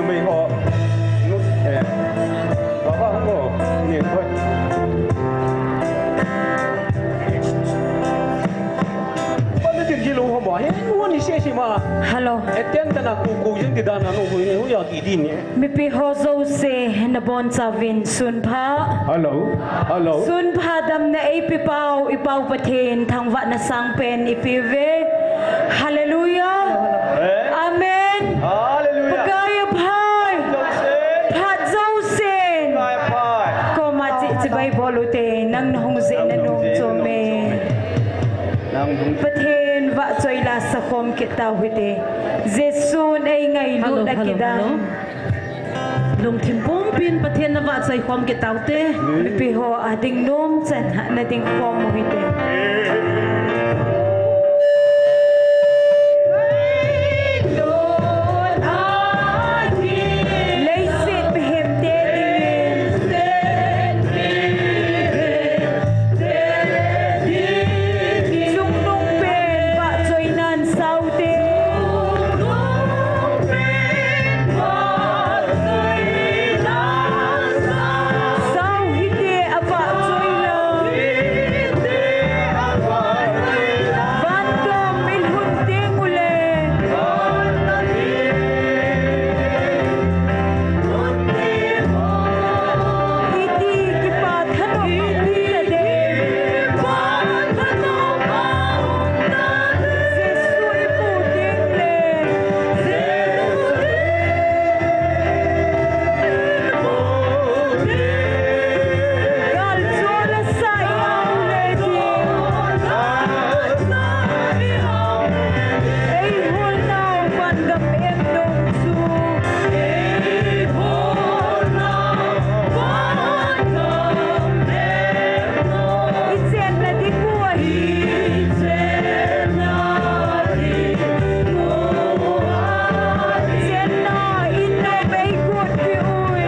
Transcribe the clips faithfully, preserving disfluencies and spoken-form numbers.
Mei ho. Nu, eh. Baba ho. Ni ho. Baba ni tin ji lo ho ma. He, nu ni se si ma. Hello. Eh, ten ta na ku ku jing ti da na nu hu ni hu ya ki din ni. Mipi ho jouse nabonchauvin sunpha. Hello. Hello. Sunpha damna eipepau, ipau Pathen thangvahna sangpen ipe uve. Hallelujah. Eh? Amen. Hallelujah. Pakai aphai. Phat jousen. Pakai aphai. Koma chi, chibai bol ute, nang nahung jeh na nom chom e. Nang dung. Pathen vahchoi la sakhom kit tau hite. Jesun eingailutna kidang. Hello, hello, hello. Lungthim pumpin Pathen navahchoi khom kit taute. Mipi ho ading nom chan ha nading khom u hite. Leiset mihem te dingin. Chungnung pen vahchoinan saute. Sau hite avahchoi la. Vangam ilhun teng ule. Iti kipa thanop a um tadem. Jesu imu teng le. Gal chol asa i au le ding. Ei hol nau vangam em dong chu. Ei hol nau vangam em dong. I chenna ding u ahi. I chenna ding u ahi. Chenna in nom ei got ki ui.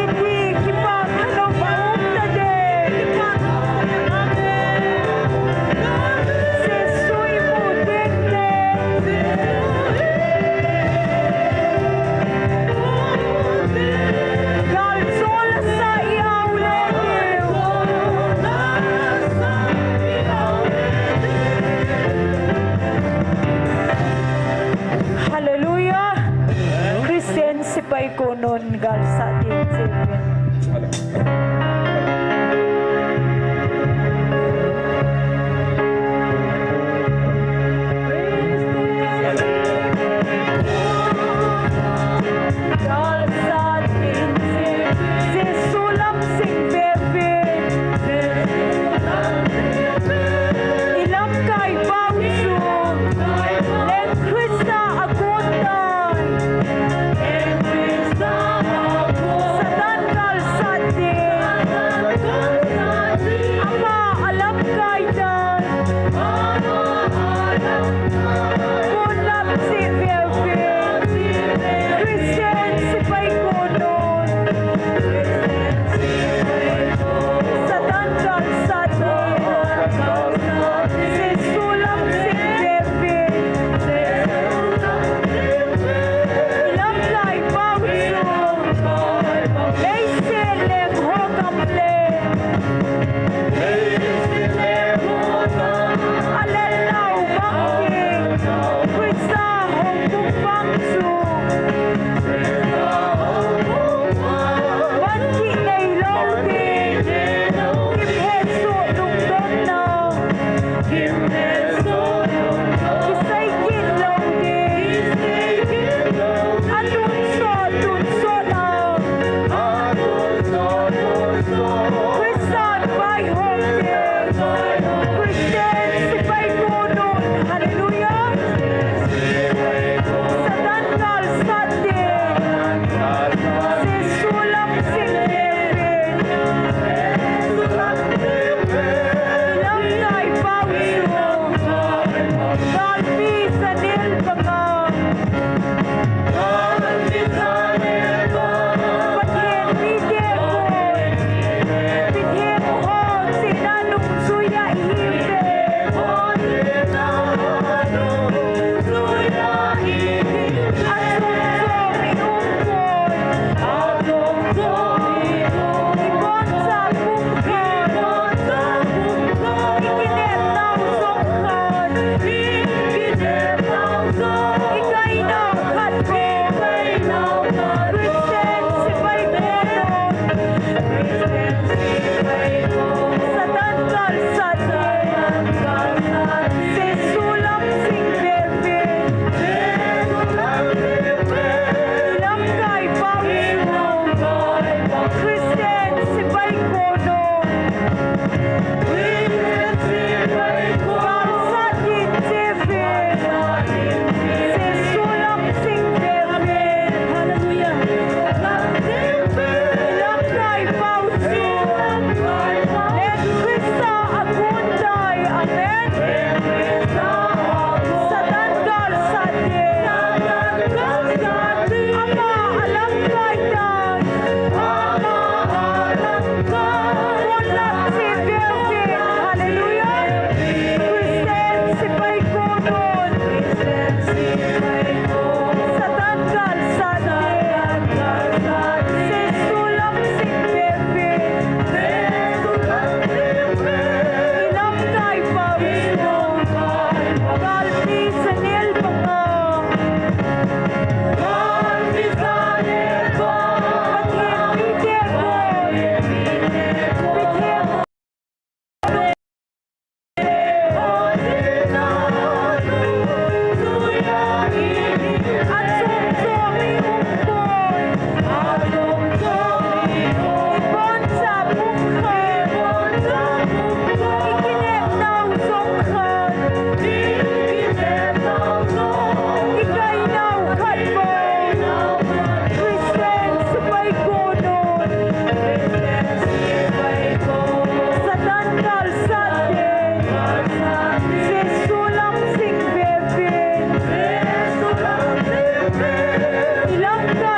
Iti kipah thanom a um tading. Jesu imu tengteng. Gal chol asa i au le diu. Hallelujah. Christian sepai konon gal sat ding cheh uvin. Gal sat ding cheh uvin. Jesu lam sing vevin. I lamkai pau chu Leng Christa a kon tai. Satan gal sat ding.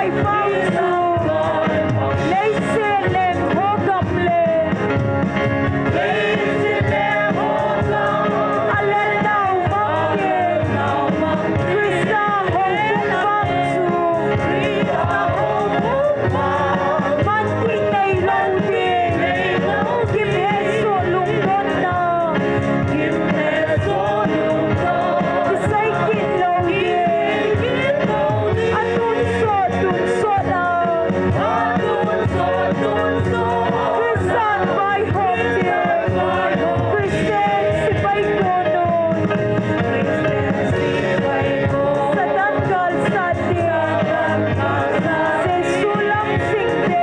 Pau chu leiset leng ho gam le alel nau mang te, Christa houbung vang chu man ding neilou ding, gimhesoh lungdonna kisei kit lou ding. Atunsot, tunsot a Christian vaihom te, Christian sepai kono, Satan galsat te, Jesu lam sing te,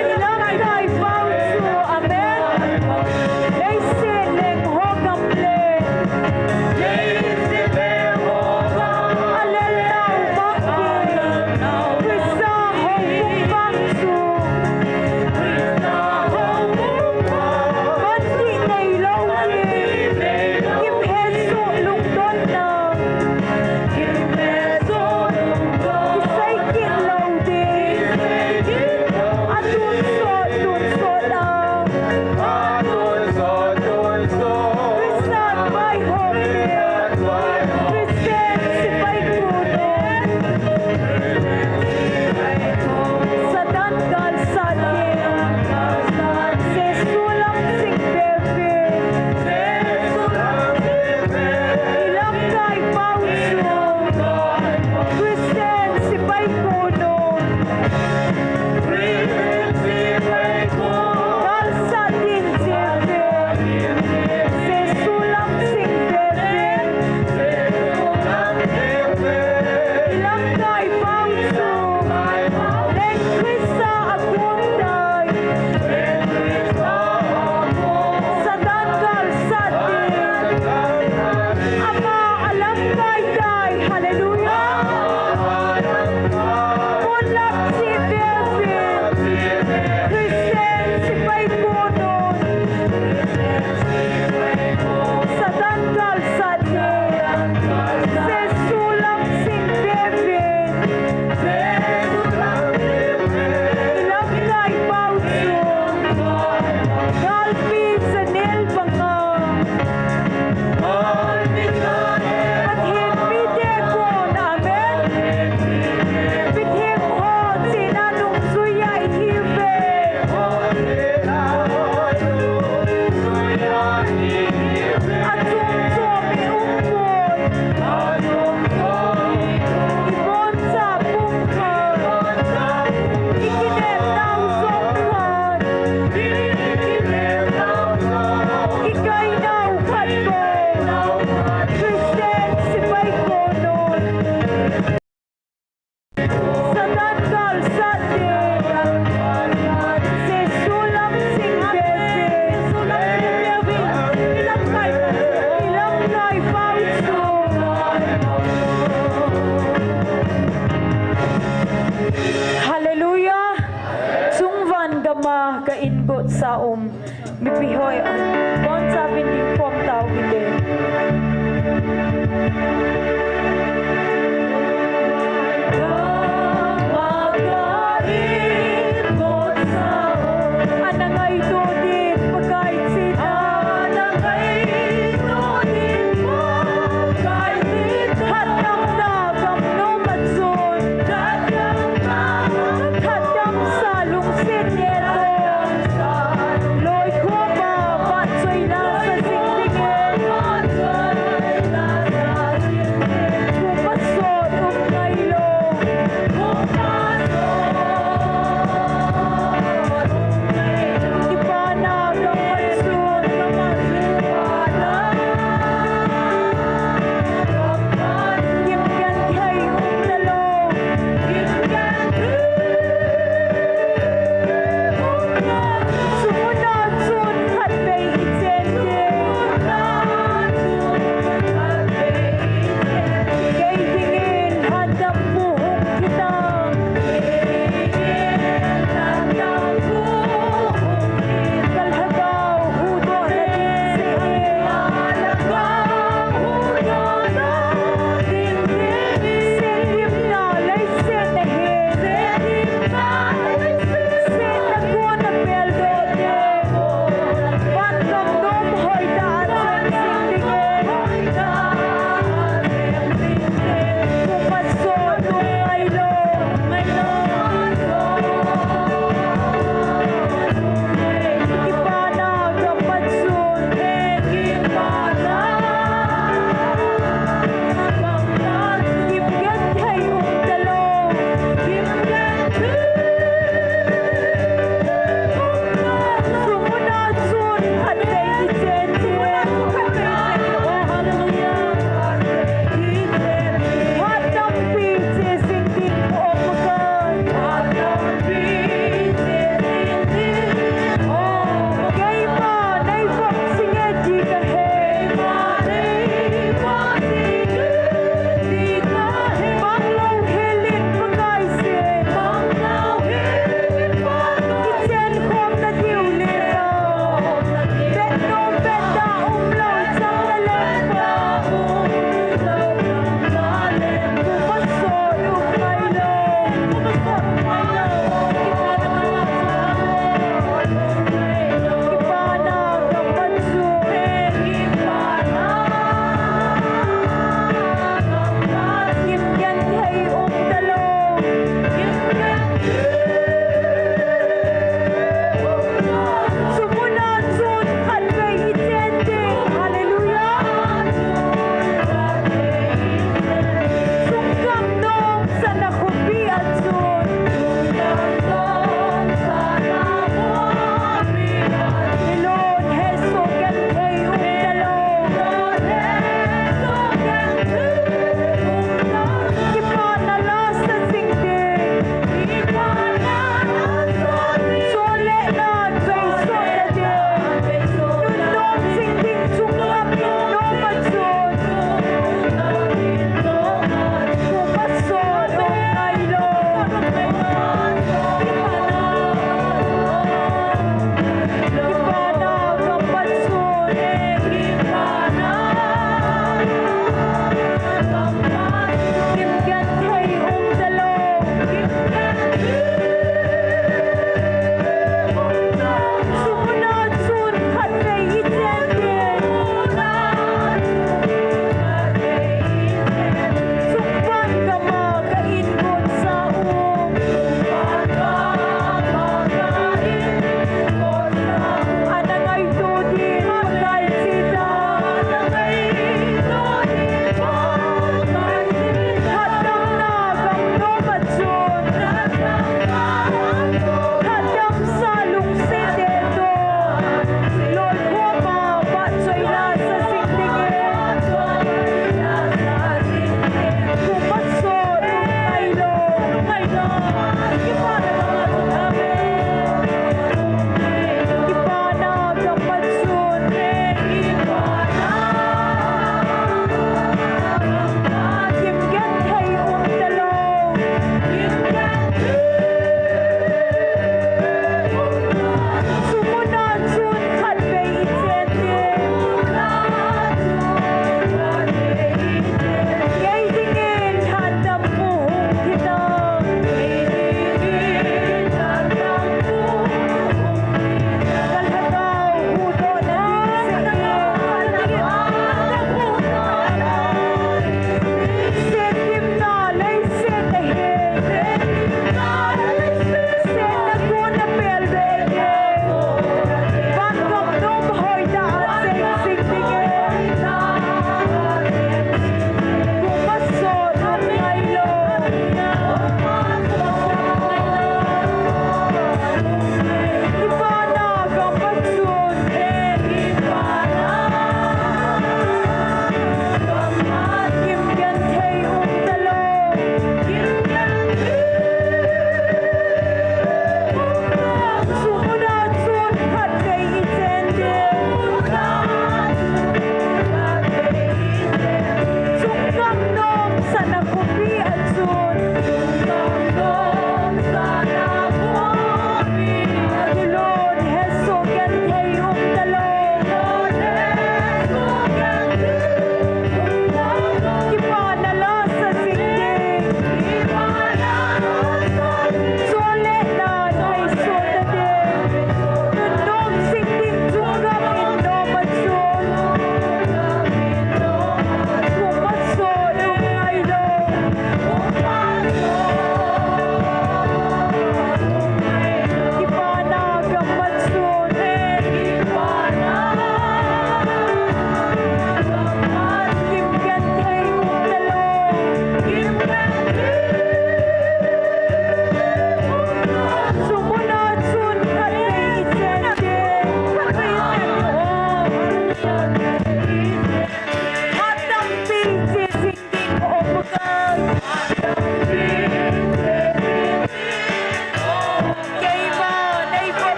ilamkai pau chu, amen. Leiset leng ho gam le alel nau mang te, Christa houbung vang chu man ding neilou ding, gimhesoh lungdonna kisei kit lou ding. Atunsot, tunsot a Christian vaihom te, Christian sepai kono, Satan galsat te, Jesu lam sing te, ilamkai pau chu, Christian sepai kono, galsat ding te, Jesu lam sing te, ilamkai pau chu leng Christa a kon tai, Satan galsat te, ama alamkai tai. Hallelujah. Ponlap cheh veve, Christian sepai kono, Satan galsat te, Jesu lam sing veve, ilamkai pau chu, galpi chanel banga Pathen mite kon, amen. Pathen ho chena nungjui a ihiuve. Achom chom i um pon, iboncha pum khat, ikinem nau jong khat, ikai nau khat bou, Christian sepai kono, Satan galsat te, Jesu lam sing veve, ilamkai pau chu. Hallelujah. Chungvan gam a ka ingot sa um mipi hoi, boncha vin ding khom tau hite. Ana ngaito ding Pakai china, ana ngaito ding Pakai china, hatdamna gam nom a chun, hatdamna, hatdamsa lungset ngen lou, loikhom a vahchoi la sa jing dingin.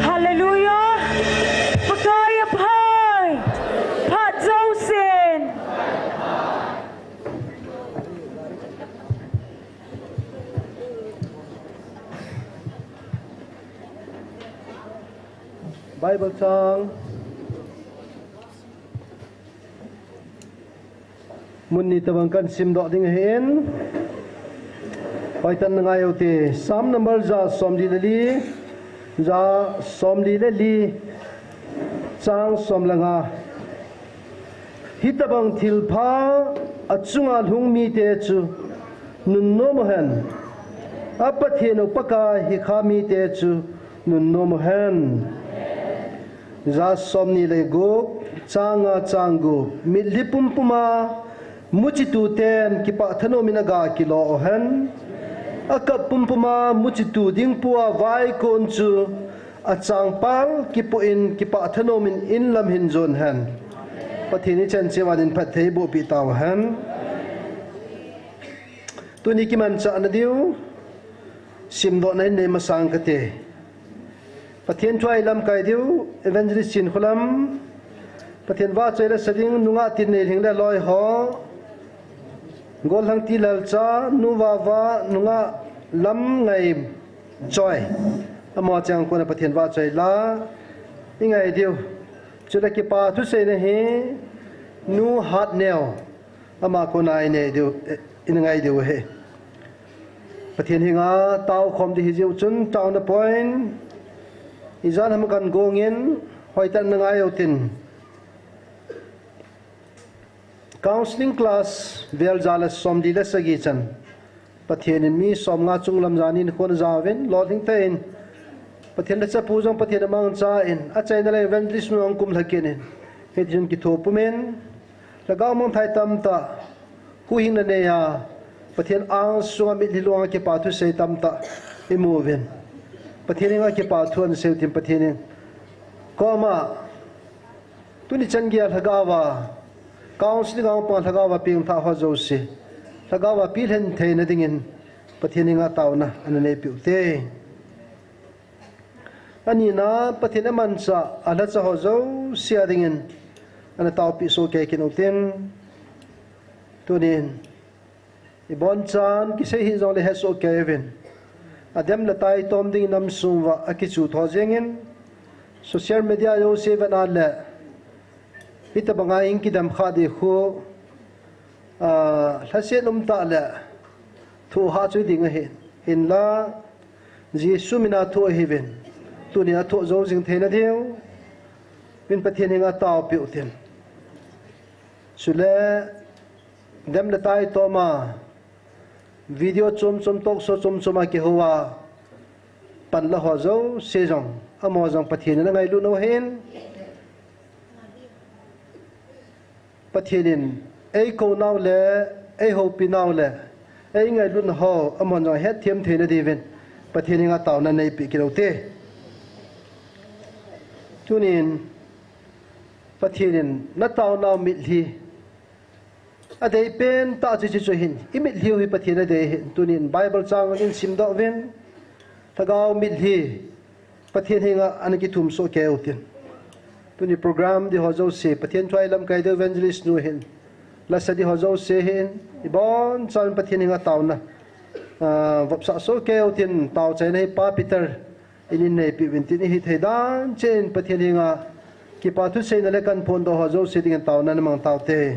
Hallelujah. Pakai aphai. Phat jousen. Bible chang mun ni tabang kahin simdoh ding ahin. Hoitah in na ngai ute. Psalm number ja somli le li, ja somli le li, chang som le nga. Hitabang thilpha achunga lhung mite chu nunnom uhen. A Pathen u Pakai hi kha mite chu nunnom uhen. Ja somni le gup, chang nga chang gup. Mitlhi pumpuma muchituten kipah thanom in aga kilo uhen. Akap pumpuma muchitu dingpua vaikon chu achangpal kipoh in kipah thanom in inlam hin jon hen. Pathen in chan cheh uva eiphatthei boh peh tauhen. Tuni kimanchah na diu simdohna in nei masang kate. Pathen thu a ilamkai diu Evangelist Chinkholam, Pathen vahchoi le sa ding nungah tin nei lhing le loi ho, Gollhangti Lalcha, Nu Vava, nungah Lamngaichoi. Amaho cheng kona Pathen vahchoi la ingai diu. Chule kipa thuseina hi Nu Hatneo, ama kona inei diu, eh, ingai diu ahi. Pathen henga taokhom ding hijeh u chun taona point ijat ham kangong in hoitah in nangai utin. Counselling class vel ja le somli le sagi chan Pathen in mi somnga chunglam jani nikho ana jauvin, lolhing tah in Pathen le chapu jong Pathen amangchan achaina le evangelist nu jong kum lha kit in, hitichun kitho pumin, lhagao mangthai tamtah, huhhingna neiya, Pathen angsunga mitlhi lunga kipa thusei tamtah imu uvin. Pathen henga kipa thu ana sei utin Pathen in koma tuni chan geiya lhagao a, counselling a hung pang lhagao a pengthah ho jouse, lhagao a pilhen theina dingin Pathen henga taona ana neipeh ute. Anina, Pathen amanchah alhacha ho jouse a dingin ana taopeh soh kei kit utin. Tunin, ibonchan kisei hih jongle hesoh kei uvin. Adem le tai tom ding nam sung uva akichu tho jengin, social media jouse vet a le, hitobanga hung kidem kha ding khu, ah, lhaset umtah le thoh hah chu ding ahi. Hinla, Jesu mina thoh ahiuvin, tunin athoh jou jing theina diuvin Pathen henga taopeh utin. Chule, dem le tai toma, video chom chom, talk show chom choma kihouva panla ho jouse jong, amaho jong Pathen in angailutnau ahin. Pathen in eikou nau le, eihoupi nau le, eingailutna ho, amahon jong ahetthem theina diuvin Pathen henga taona neipeh kit ute. Tunin, Pathen in nataonau mitlhi adei pentah chu, chu, chu hin, imitlhi u hi Pathen adei ahin, tunin Bible chang in simdoh uvin, lhagao mitlhi, Pathen henga ana kithum soh kei utin. Tuni program ding ho jouse, Pathen thu a ilamkai ding evangelist nu hin, lasa ding ho jouse hin, ibonchan Pathen henga taona, ah, vopsah soh kei utin, taochaina hi Pa Peter in eineipeh uvin tin, ihithei dan cheh in Pathen henga kipa thuseina le kan phondoh ho jouse dingin taona namang taute.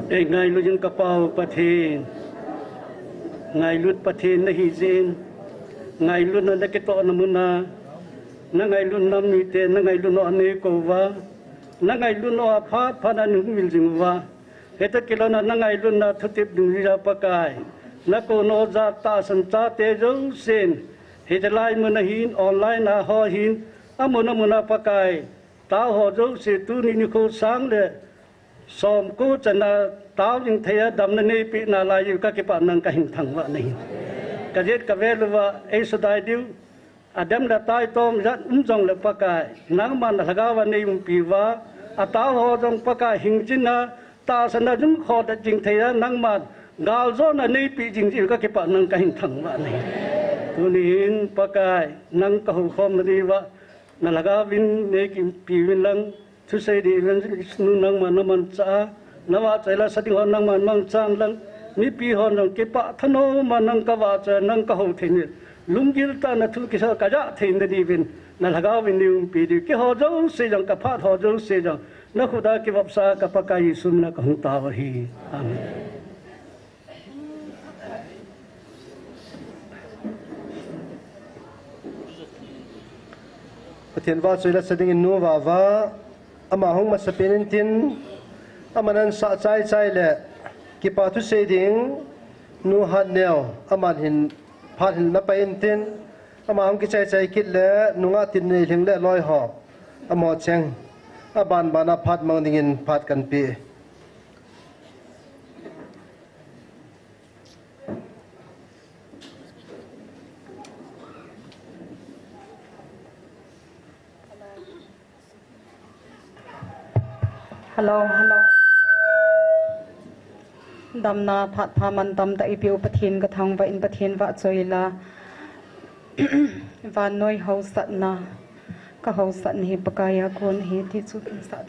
Ei ngailut jing ka Pa u Pathen, ngailut Pathen nahi jeh in, ngailutna na kitohna mun a, na ngailut nam mite na ngailut nau a nei kou uva, na ngailut nau a phat phat a nei humil jing uva, hita kilhon a na ngailutna thutep dungjuia Pakai, na kou nau jat tahsan chate jousen, hiti lai mun a hin, online a ho hin, amun amun a Pakai, tao ho jouse tuni nikho sang le som ko chan a tao jing thei a damna neipeh nalai u ka kipah nang ka hin thangvah nahi. Ka jet ka vel uva ei sudai diu, a dem le tai tom jat um jongle Pakai, nangman na lhagao a nei umpi uva, a tao ho jong Pakai hing jin a, tahsan a jung kho det jing thei a, nangman galjona neipeh jing jeh u ka kipah nang ka hin thangvah nahi. Tuni hin Pakai, nang ka houkhom na diuva, na lhagao vin nei kiumpi uvin lang, thusei ding evangelist nu nangman na manchah a, na vahchoi la sa ding ho nangman mangchan lang, mipi hon jong kipah thanom a nang ka vahchoi a nang ka hou thei in, lunggil tah a na thu kisei ka jah thei na diuvin, na lhagao vin nei umpi diu, keiho jouse jong ka phat ho jouse jong, na khut a kivopsa ka Pakai Jesu min a ka hung tao ahi. Amen. Pathen vahchoi la sa ding in nu Vava, ama hung masapen in tin, aman ana sah chai chai le, kipa thusei ding, nu Hatneo, aman hin, phat hin na pai in tin, ama hung kichai chai kit le, nungah Tinneilhing le loi ho, amaho cheng, aban ban a phat mang ding in phat kan pe. Hello, hello. Damna phat pha mantam tah eipeu Pathen ka thangvah in Pathen vahchoi la. Vannoi hausatna, ka hausatna hi Pakai a kon ahi ti chu kin sah.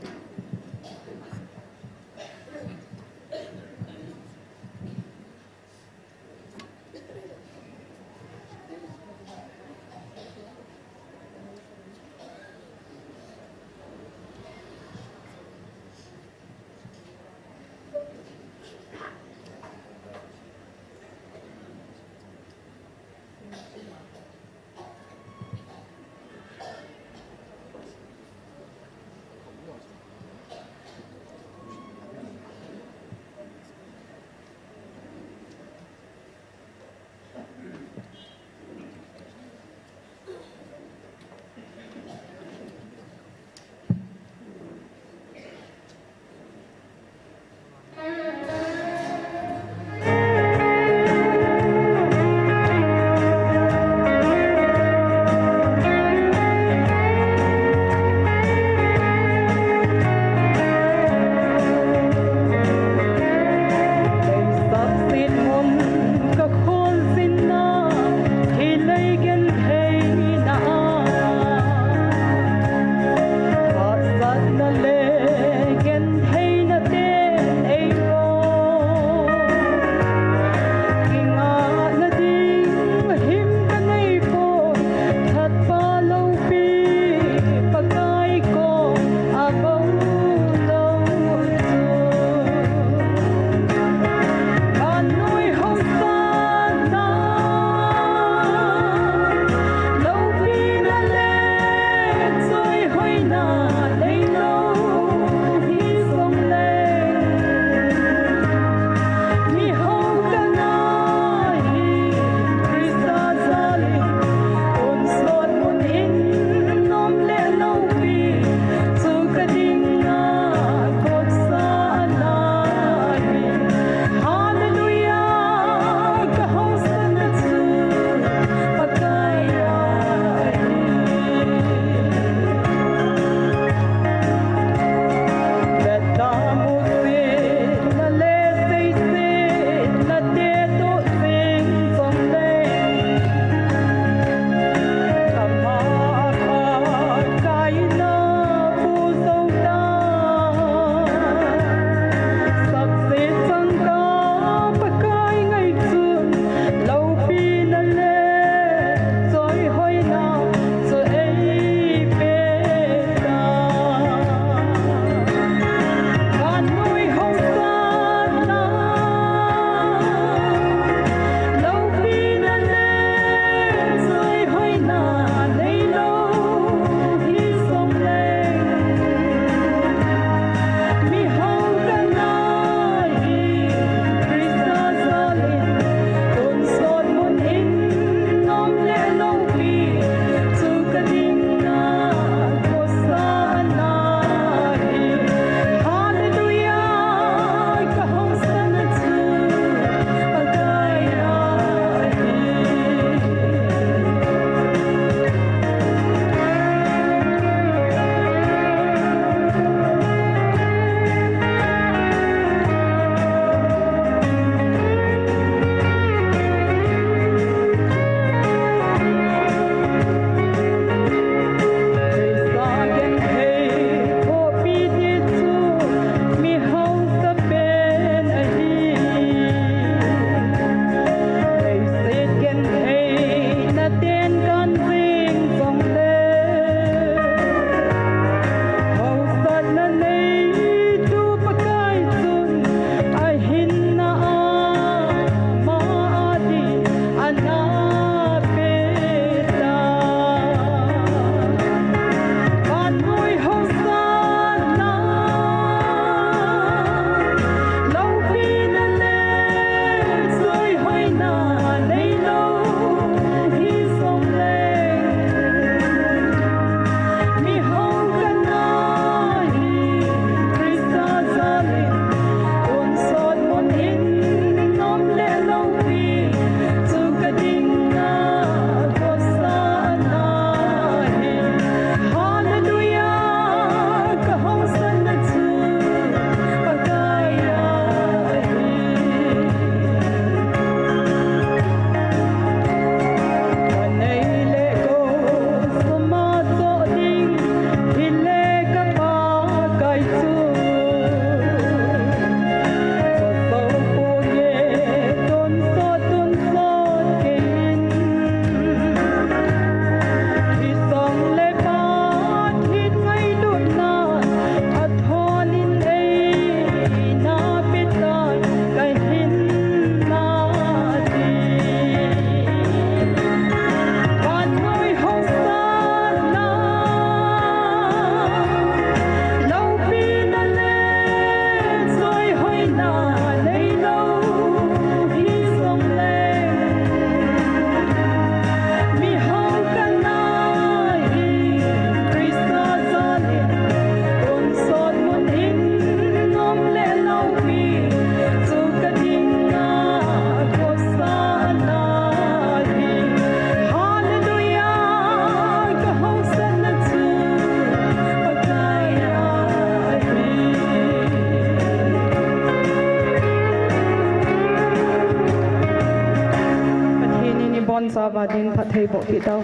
Sava din phatthei boh kit tau.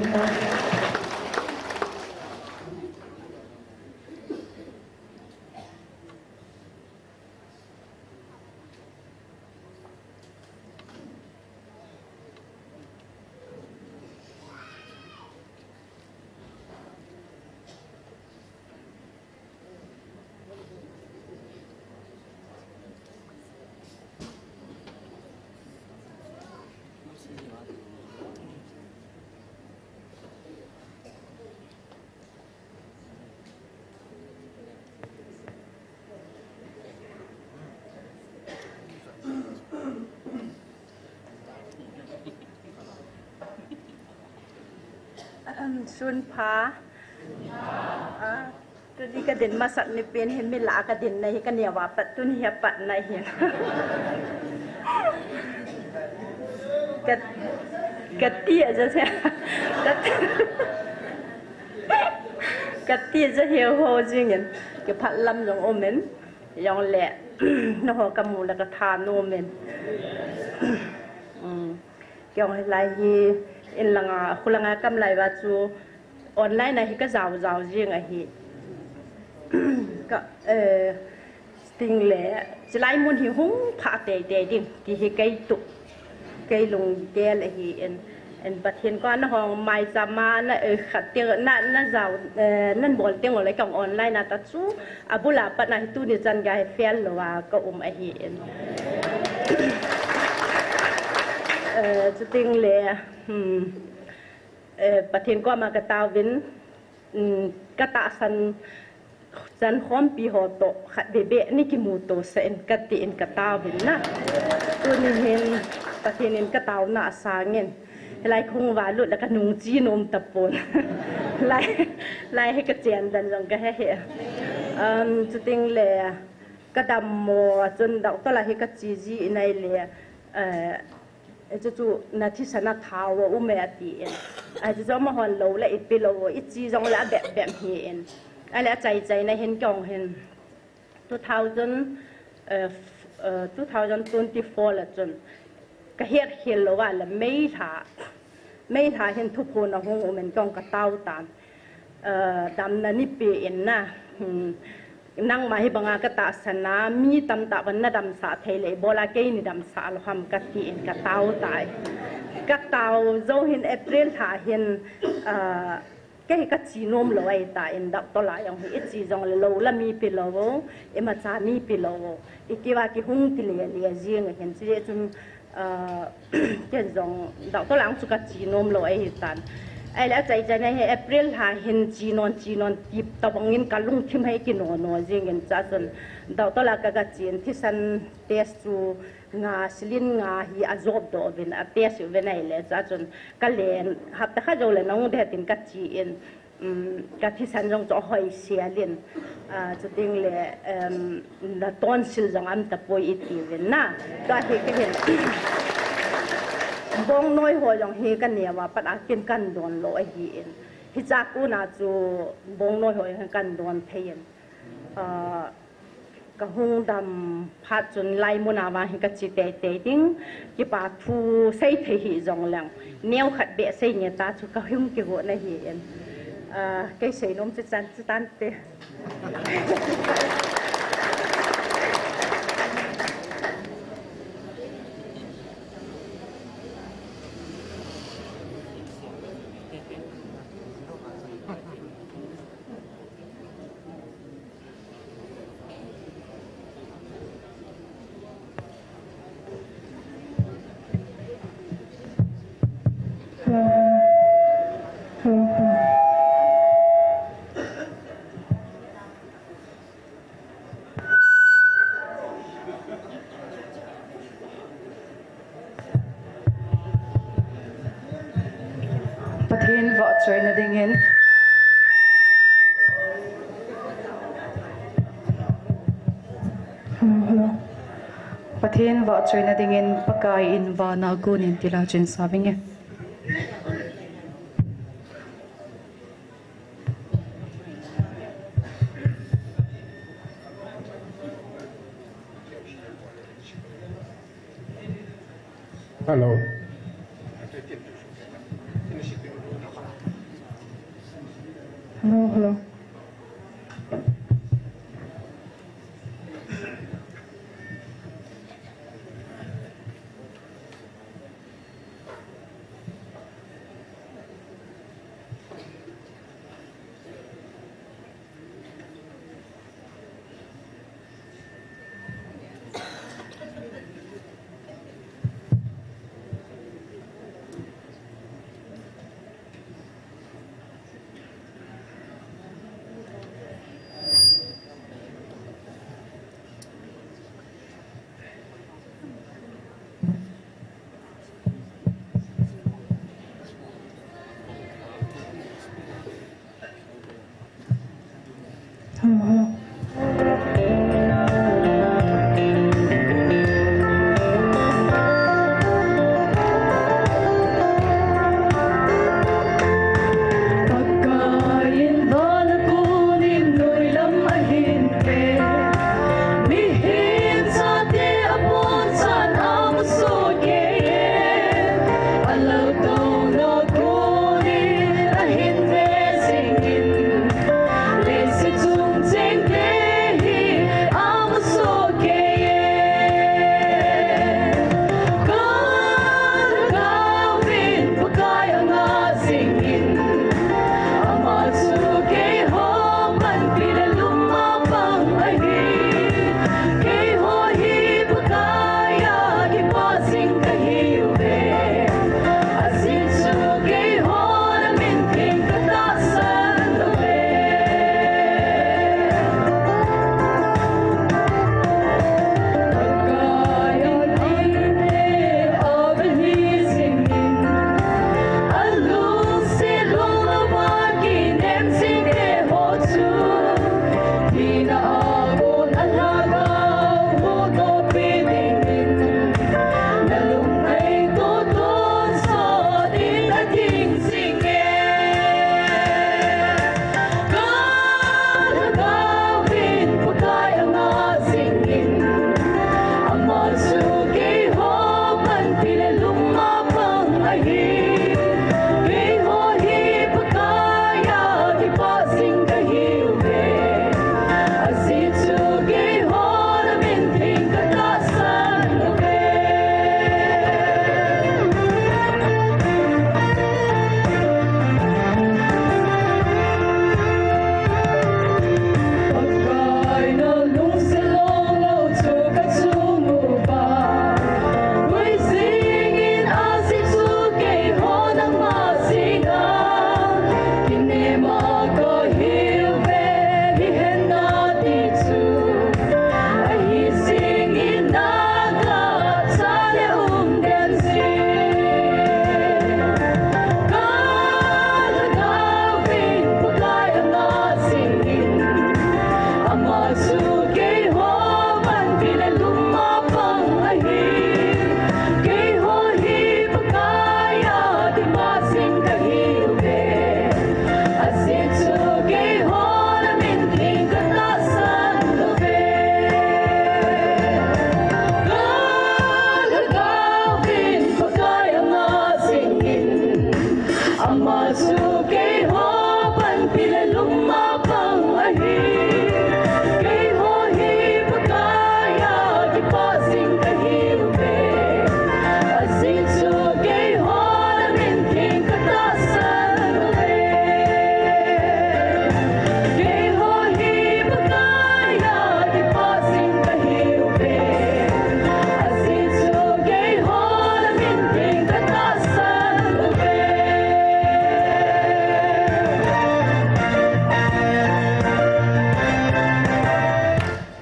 Ahem, sun pha. Ah, tuni ka din masat ni pen hin mi lah a ka din na hi ka neo a pat tuni hi a pat na hin. Ka, ka ti a ja se. Ka, ka ti a ja hi ho jing in. Ka phat lam jong um in. Jong le, na ho ka mu le ka tha nom in. Um. Kei jong hilai hi in langa, khu langa kam lai va chu online a hi ka jao jao jing ahi. Ka, eh, ting le, chilai mun hi hung pha tei tei ding, ti hi kei tup, kei lunggel ahi in, in Pathen koma na hong mai cha ma na, eh, khat te na, na jao, eh, nan bol teng le kong online a ta chu, abul a pat na hi tuni chan gei hi fail lou a ka um ahi in. Eh, chuting le, hmm, eh, Pathen koma ka taovin, hmm, ka tahsan chan khompi ho toh khat bebe ni kimu to sah in ka ti in ka taovin na. Tuni hin Pathen in ka taona asang in. Hilai khung va lut le ka nung chi nom tapon. Lai, lai hi ka chen dan jong ka he he. Um, chuting le ka dam mo chun doctor lah hi ka chi ji in ahile, eh, chu chu na thisan a thao um e ati in. Ai chu chu amahon lou le ipi lou, i chi jong le abep bep hi in. Ahile achai chai na hin kong hin. Two thousand, eh, f-, eh, two thousand twenty-four la chun ka het khel lou a la May lha, May lha hin thuphon ahung um in kong ka tao tan. Eh, damna nei pe in na, hmm, nangma hi banga ka tahsan a, mi tamtah van na damsah thei le, ibola kei nei damsah lou ham ka ti in ka tao tai. Ka tao jou hin April lha hin, eh, Kei hi ka chi nom lou ahi tan, doctor lah jong hi i chi jong le lou la mi pe lou, imacha mi pe lou, i kiva kihung ti le le jing ahin, chule chun, ah, ken jong doctor lah chu ka chi nom lou ahi tan. Ahile achai chai na hi April lha hin chi non, chi non ti tabang in ka lungthim hi kino no jing in cha chun doctor lah ka ka chi in thisan test chu nga, silin nga hi ajop doh uvin, a test uvin ahile, chua chun ka len, hapta khat jou le nung ding tin ka chi in, um, ka thisan jong chu ahoi sel in, ah, chuting le, um, na tonsil jong aum tapoi i ti uvin na. Tua hi ka hin, bongnoi ho jong hi ka neo a pat a kin kan don lou ahi in. Hicha kon a chu bongnoi ho jong kan don thei in. Ah, Ka hung dam phat chun hilai mun a vang hi ka chi teitei ding, kipa thu sei thei hih jong leng, neo khat beh sei nge ta chu ka hung kigot na hi in. Ah, kei sei nom chu chan chu tan te. Pathen vahchoina dingin. Pathen vahchoina dingin Pakai in vana konin tilou chin sa vinge. Hello. Hello, hello.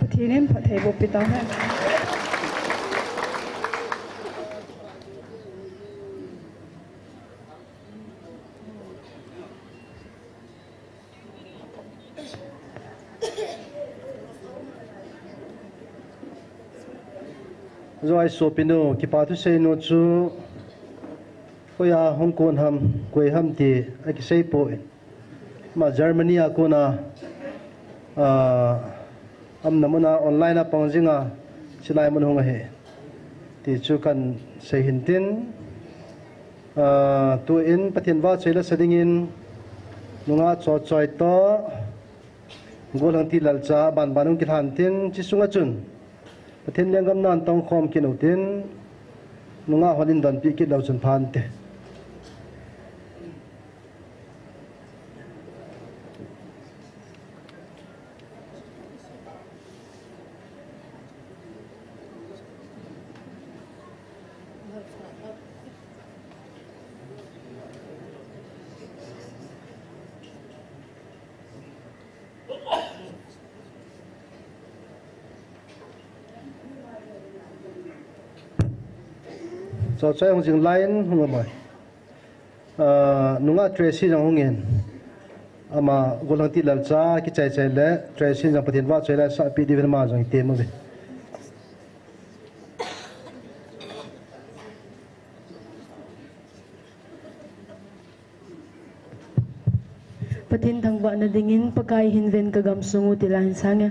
Pathen in phatthei boh pi tauhen. Joi sopinu, kipa thusei nu chu, hoiya hung kon ham, koi ham ti akisei poi. Ama Germany a kona, ah, amna muna online a pang jinga, chilai mun hung ahi. Ti chu kan sei hin tin, ah, tuin Pathen vahchoi la sa dingin, Nungah Chochoi toh Golhangti Lalcha banban hung kilhan tin, chi sunga chun Pathen lenggam nan tongkhom kit utin, nungah hon in donpi kit leu chun phante. Chochoi hung jing lai in hung amai. Ah, nungah Tracy jong hung in. Ama Golhangti Lalcha kichai chai le Tracy jong Pathen vahchoi le sahpi diuvin ama jong item uve. Pathen thangvahna dingin Pakai hin ven ka gamsung u ti la hin sang e.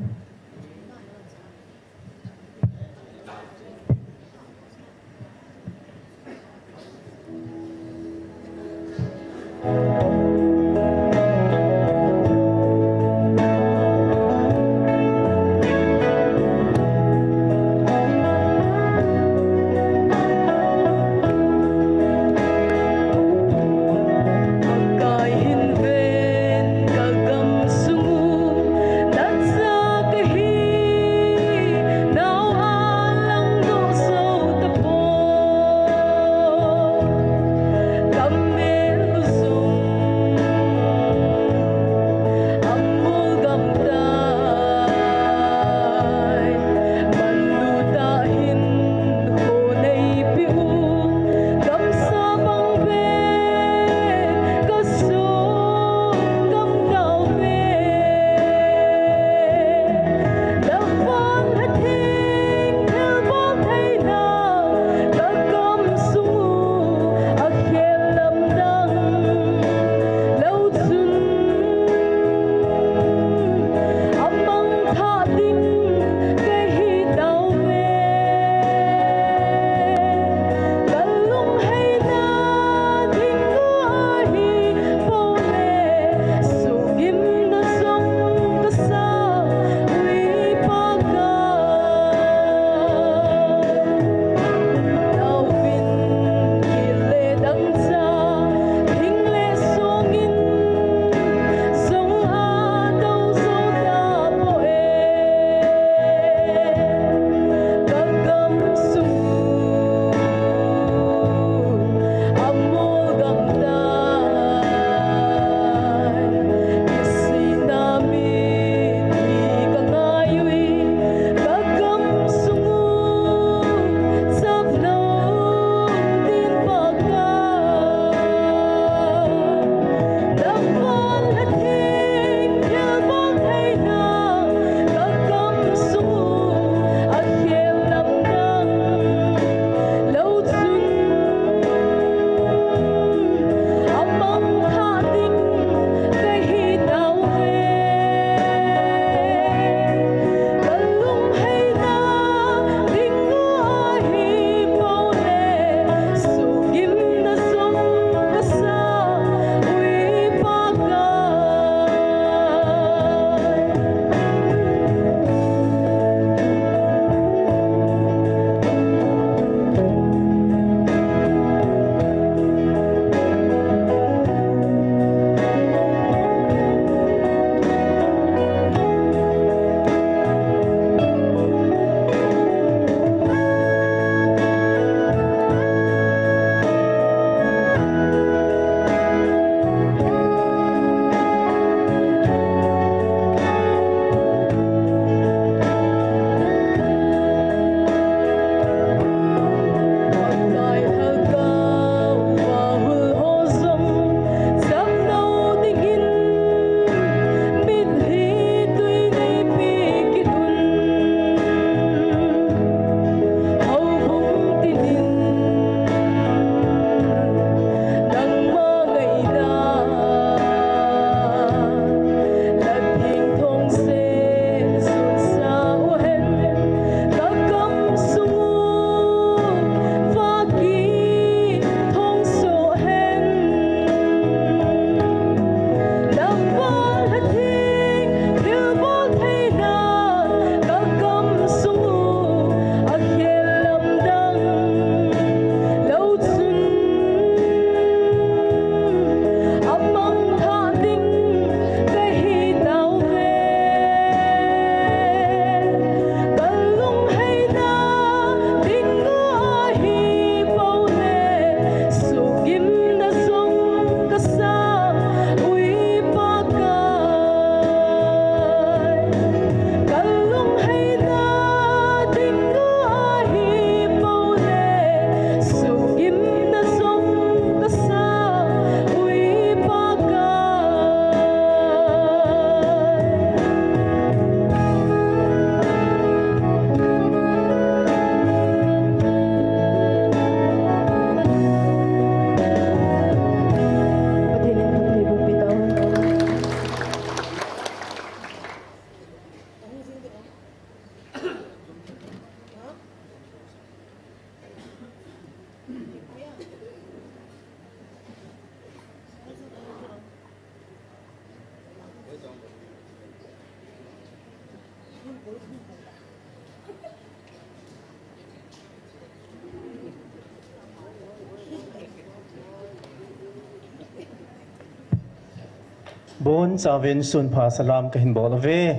Bonchauvin sunpha salam kahin bol uve.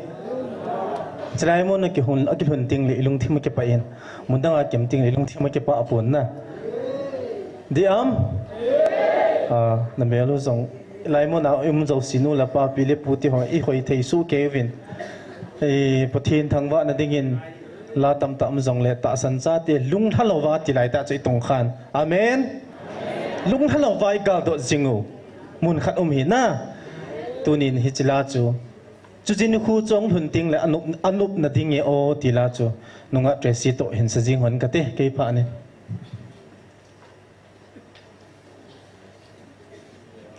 Chulai mun a kihun, akilhun tengle ilungthim akipah in. Mun dang a kium tengle ilungthim akipah pon na. Diam? Ah, namel u jong. Hilai mun a um jouse nu le pa, pi le pu te ho, ihoi thei soh kei uvin. Eh, Pathen thangvahna dingin la tamtah um jongle tahsan chate lunglha louva tilai tah chu itongkhan. Amen. Lunglha louva igaldot jing u. Mun khat um hi na. Tunin hiche la chu. Chuche nikho chu ahung lhun tengle anop, anopna ding e o ti la chu. Nungah Tracy toh hin sa jing hon kate, kei phat in.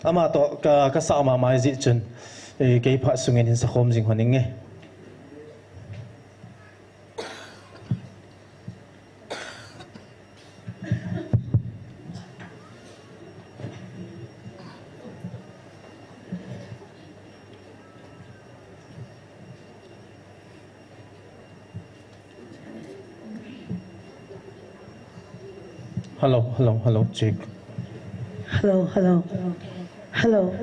Ama toh ka, kasa mama jeh chun, eh, kei phat sungin hin sakhom jing hon inge. Hello, hello, hello, check. Hello, hello. Hello.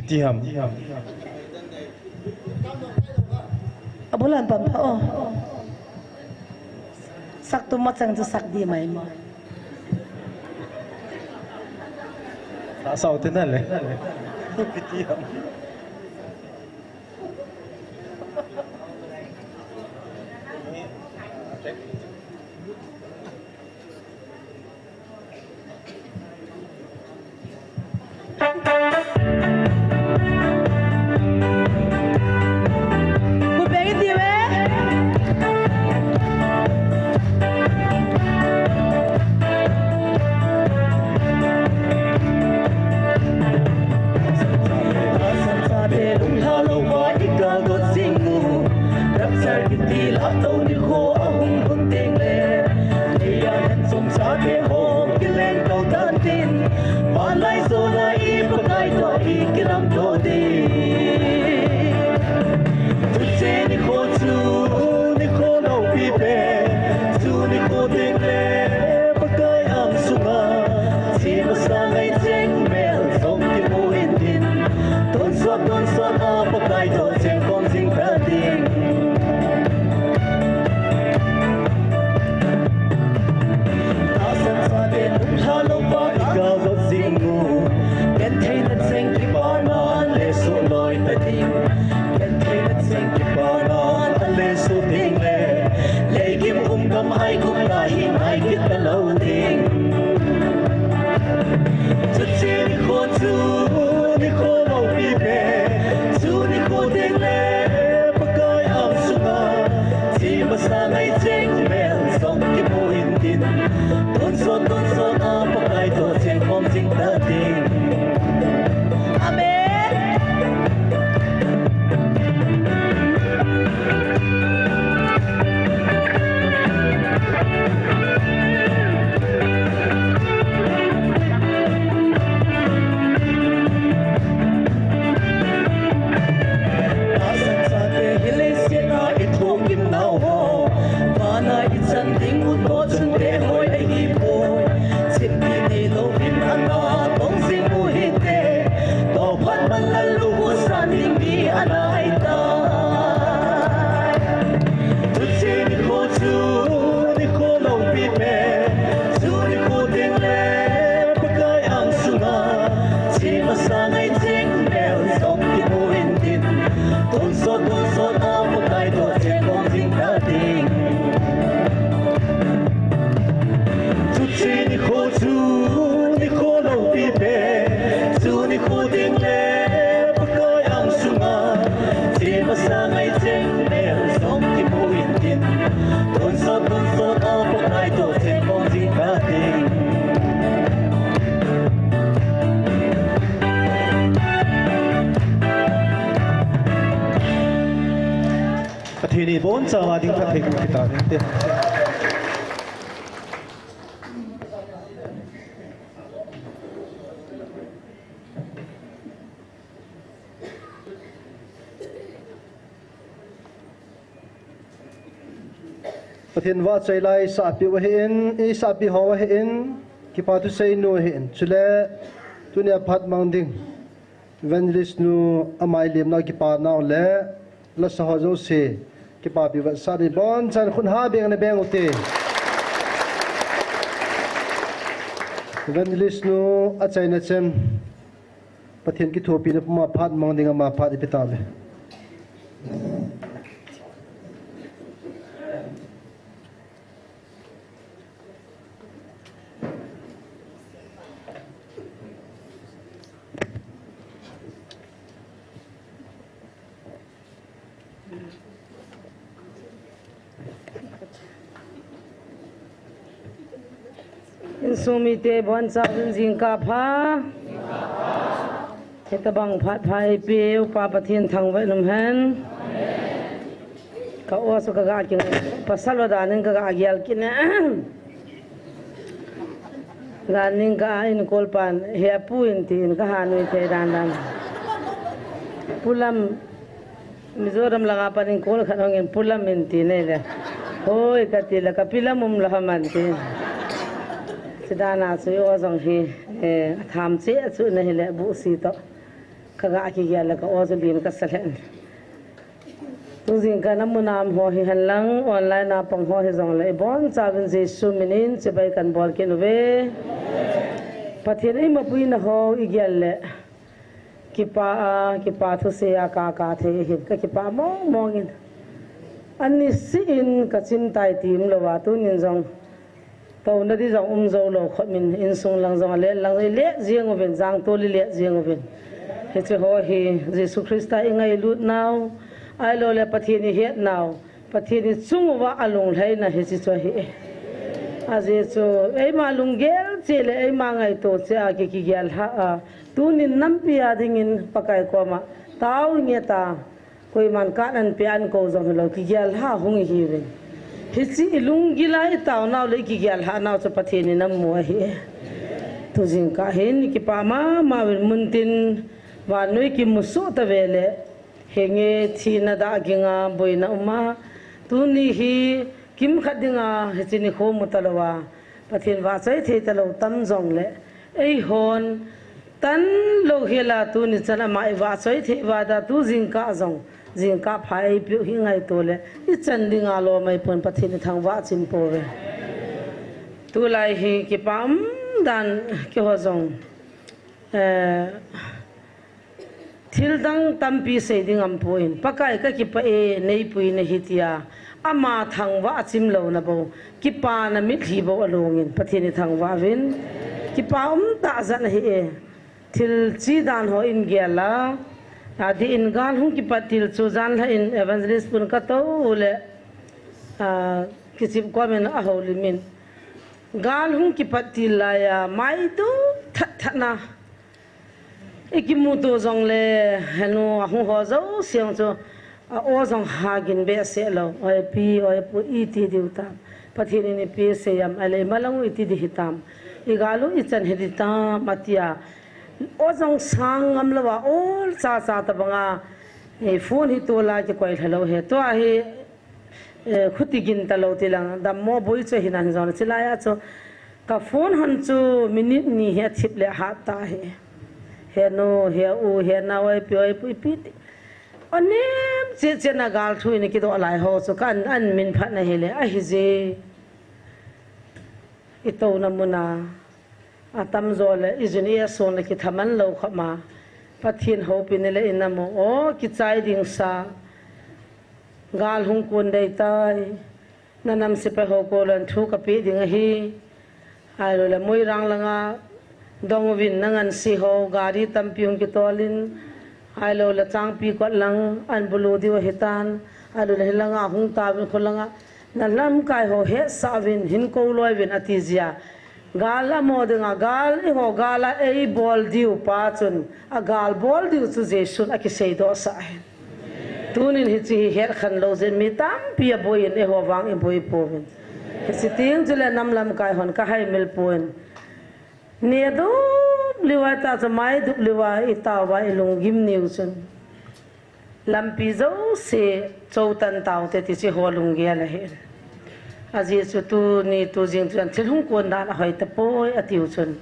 Ti ham. Abulan pam pha o. Sak tum ma chang chu sak di mai mo. Sa sau te na le. Ti ham. Pathen in ibon chauva ding phatthei boh peh tahen te. Pathen vahchoi lai isahpeh u ahin, isahpeh ho ahin, kipa thusei nu ahin, chule tunia phat mang ding Evangelist nu, ama ilemnau kipa nau le lasa ho jouse kipapi vetsahna in ibon chan khut ha beng na beng ute. Evangelist nu achaina chan Pathen kithopina puma phat mang ding ama phat ipi tauve. Insung mite boncha uvin jingkah pha. Hitabang phat pha eipeu Pa Pathen thangvah in umhen. Ka o chu ka ga kingai, pasal o danin ka ga gel kit ne. Danin ka a in kol pan, he pu in tin ka ha nui thei dan dan. Pulam, Mizoram langa pan in kol khat hong in pulam in ti nei le. Hoi ka ti le ka pilam um la ha man ti. Sidana chu o jong hi, eh, tham che chu nei le bu si to. Ka ga kigel le ka o chu lim ka sa lhen. Tujing ka namunam ho hi henlang, online a pang ho hi jong le, ibon chauvin Jesu minin chibai kan bol kit uve. Pathen eimapuina ho igel le, kipa a, kipa thusei a ka ka thei hin, ka kipa mong mong in. Ani si in ka chin tai tim lou a, tunin jong Touna di jong um jou lou khop min, insung lang jong a let lang, i let jeng uvin, jangtol i let jeng uvin. Hiche ho hi Jesu Christa i ngailut nau, ahilou le Pathen i het nau, Pathen i chung uva a lunglhaina hiche chu ahi. Ajeh chu, eima lunggel cheh le eima ngaito cheh a ki, kigel lha a, tunin nampi a dingin Pakai koma tao nge ta, Koiman kat an pe an ko jong hilou, kigel lha hung ihiuvin. Hiche i lunggil a i tao nau le i kigel lha nau chu Pathen in amu ahi. Tujing ka hin kipa mama uvin muntin vannoi kimusuh tave le. Henge thina da ginga boina uma. Tuni hi kimkhat dinga hiche nikho mu talou a. Pathen vahchoi thei talou tam jong le. Eihon Tan lou hela tuni chan ama i vahchoi thei uva da tu jingkah jong, jingkah pha eipeu hi ngaito le, i chan dinga lom eipon Pathen i thangvah chim pouve. Tulai hi kipa um dan keiho jong, eh, thil dang tampi sei ding aum poi, Pakai ka kipah e, neipuina hi tia, ama thangvah chim louna bou, kipana mitlhi bou along in, Pathen i thangvah uvin, kipa um tah jat ahi e. Thil chi dan ho in gel a, adeh in gal hung kipat til chu jan lha in evangelist pun ka tou le, a, kichim kom in a houlim in. Gal hung kipat til lai a, mai tu that that na. I kimuto jong le, henu a hung ho jouse chu, A o jong hagin behseh lou, oi pi, oi pu, iti diu tam. Pathen in ipi asei am, ahile imalang u iti di hitam. I gal u ichan hi di tam, atia. O jong sang ngam lou a, ol cha cha tabang a, eh, phone hi tol a kikoi lha lou hi. Tua hi, eh, khuti gin talou ti lang, dammo boi chu hi nan jong, chilai a chu. Ka phone hon chu minute ni hi athip le ahat ta hi. He nu, he u, he nao, oi pi, oi pu, ipi ti. Anem cheh cheh na gal thu in kidoh lai ho chu ka an, an min phat na hile, ahi je. I touna mun a, atam jo le, i jun i a sung le kithaman lou khop ma. Pathen houpi ni le i na mo, o, kichai ding sa. Gal hung kun dei tai. Na nam sepai ho kolon thu ka pe ding ahi. Ahilou le Moirang langa dong uvin na ngansi ho, gari tampi hung kitol in. Ahilou le Changpi kot lang an bulu diu ahi tan. Ahilou le hilanga hung tauvin khulanga. Na lamkai ho hetsah uvin, hin kou loi uvin ati jia. Gal amo dinga, gal eiho gal a eibol diu pa chun, a gal bol diu chu Jesun akisei doh sah ahi. Tunin hiche hi hetkhen lou jeh in mi tampi aboi in eiho vang iboi pouvin. Hiche teng chule nam lamkai hon kahaimil pon. Neh dup liu a ita chu mai dup liu a itao a ilunggim niu chun. Lampi jouse choutan taute ti chu eiho lunggel ahi. Ajeh chu tuni tujing chun thil hung kon dan ahoi tapoi atiu chun.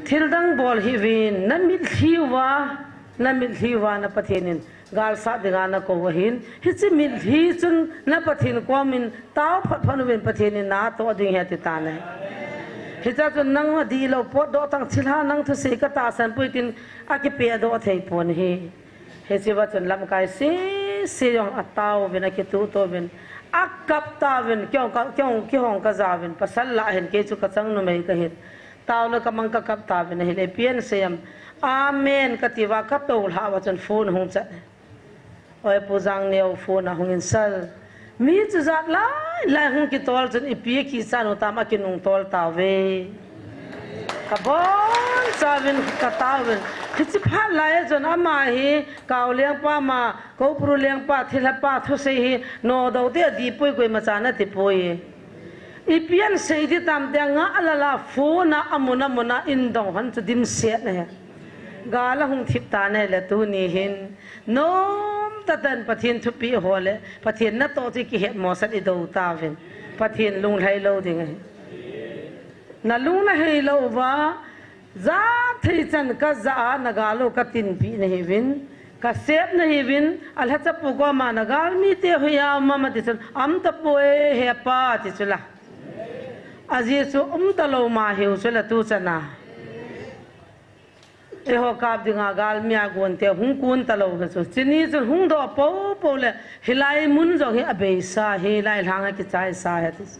Thil dang bol hih uvin, na mitlhi uva, na mitlhi uva na Pathen in galsat dinga na kou ahin, hiche mitlhi chun na Pathen komin tao phat phat uvin Pathen in na toh ding ahi ati tan ahi. Hichea chun nang adih lou potdoh tang thilha nang thusei katahsan poi tin akipehdoh thei pon ahi. Hichea chun lamkai sese jong atao uvin, akituh to uvin, akap tauvin, kei jong ka, kei jong, kei jong kajauvin, pasal lah hin kei chu kachang numei kahin. Taona kamang kakap tauvin ahile, ipi asei em, Amen kati uva, katoulhah uva chun phone ahung chat. Oi, Pu Jangneo phone ahung in sal. Mi chujat lai lai hung kitol chun ipi akichat u tam akinung tol tauve. Kabonchauvin kataovin. Hiche phat lai a chun ama hi Kao lengpa ma, Koupuru lengpa, thilha pa thusei hi, nodoh te adih poi koima chan ati poi. Ipi asei ding tam tia nga alala phone a amun amun a indong hon chu dimset ahi. Gal ahung thip tan ahile tuni hin. Nomtah tah in Pathen thupeh ho le, Pathen natoh chu kihet mosat idou tauvin. Pathen lunglhai lou ding ahi. Nalung nahei lou uva, jathei chan kajah a nagal u katinpeh nahiuvin, kasep nahiuvin, alhachapu koma nagalmite hoiya um am ati chun, aum tapoi hepa ati chula. Ajeh chu um talou ma hiu chula tuchan a. Eiho kap dinga galmi a gonte hung kon talou hi chu. Chuni chun hung doh popo le, hilai mun jong hi abeisa, hilai lhang akichaisa ahi ati chu.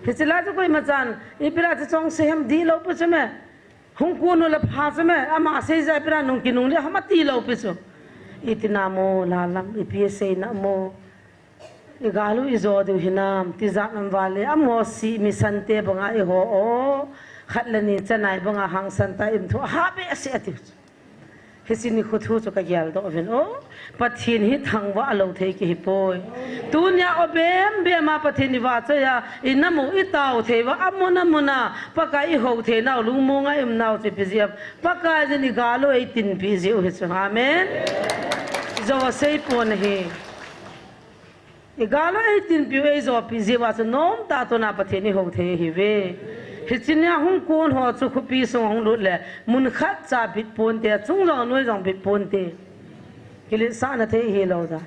Hiche lai chu koima chan, ipi lai chu chongse ham dihlou pi chu me. Hung kon u le pha chu me, ama sei jeh a ipi lai nung kinung le ham atilou pi chu. Iti namo, la lam, ipi asei namo. Igal u ijo diu hinam, tijat nam vale, amaho si mi sante banga eiho o, khat le ni chanai banga hangsan ta in thu, aha behseh atiu chu. Hiche nikho thu chu kageldoh uvin o, Pathen hi thangvah lou thei kihi poi. Tunia o bembem a Pathen ivahchoi a, inam u itao thei uva, amun amun a, Pakai ihou theinau, lungmong a iumnau chu ipi jeh a, Pakai in igal u eitinpeh jeh u hi chu. Amen. Jou a seipon ahi. Igal u eitinpeh u eijopeh jeh uva chu nomtah tona Pathen ihou thei ahiuve. Hiche nia hung kon ho chu khopi sung hung lut le, mun khat cha bit ponte, achung jong anoi jong bit ponte. Kiletsahna thei hilou dan.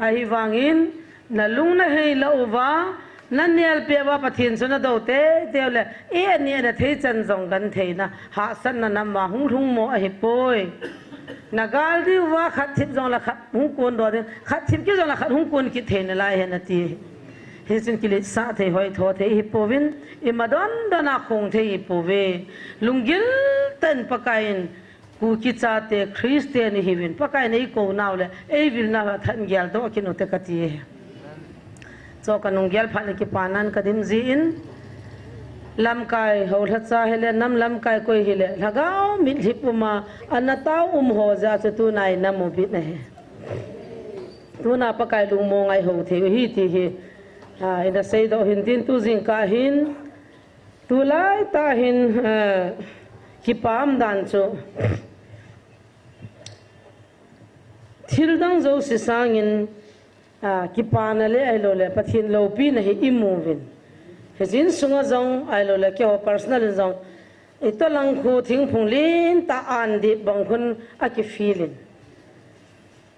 Ahivangin, nalung nahei lou uva, nanelpeh uva Pathen chu nadou teitei u le, eh, aneh nathei chan jong gentheina, hahsatna nam uva hung lhung mo ahipoi. Nagal diu va khat thip jong le khat hung kon doh ding, khat thip kit jong le khat hung kon kit thei nalai ahi nati. Hichun kiletsah thei hoitho thei ihipouvin, ima dondon a khong thei ihipouve. Lunggil tah in Pakai in Kuki chate Christian ihiuvin, Pakai in eikou nau le, eivilnau le athat in geldoh kit ute kati e. Chu kanung gel phat le kipanan kadim jin, lamkai ho lhacha hile, nam lamkai koi hile, lhagao mitlhi puma, ana tao um ho jeh a chu tuna inam u bit ahi. Tuna Pakai lungmong a ihou thei u ahi ti hi, a, ina seidoh hin tin tu jingkah hin, tulai tah hin, a, kipa um dan chu, thil dang jouse sangin, a, kipana le ahilou le, Pathen loupina hi imu uvin. Hiche insunga jong, ahilou le, keiho personal in jong, itoh lang khu thingphung lentah an dip bang khun akifeel in.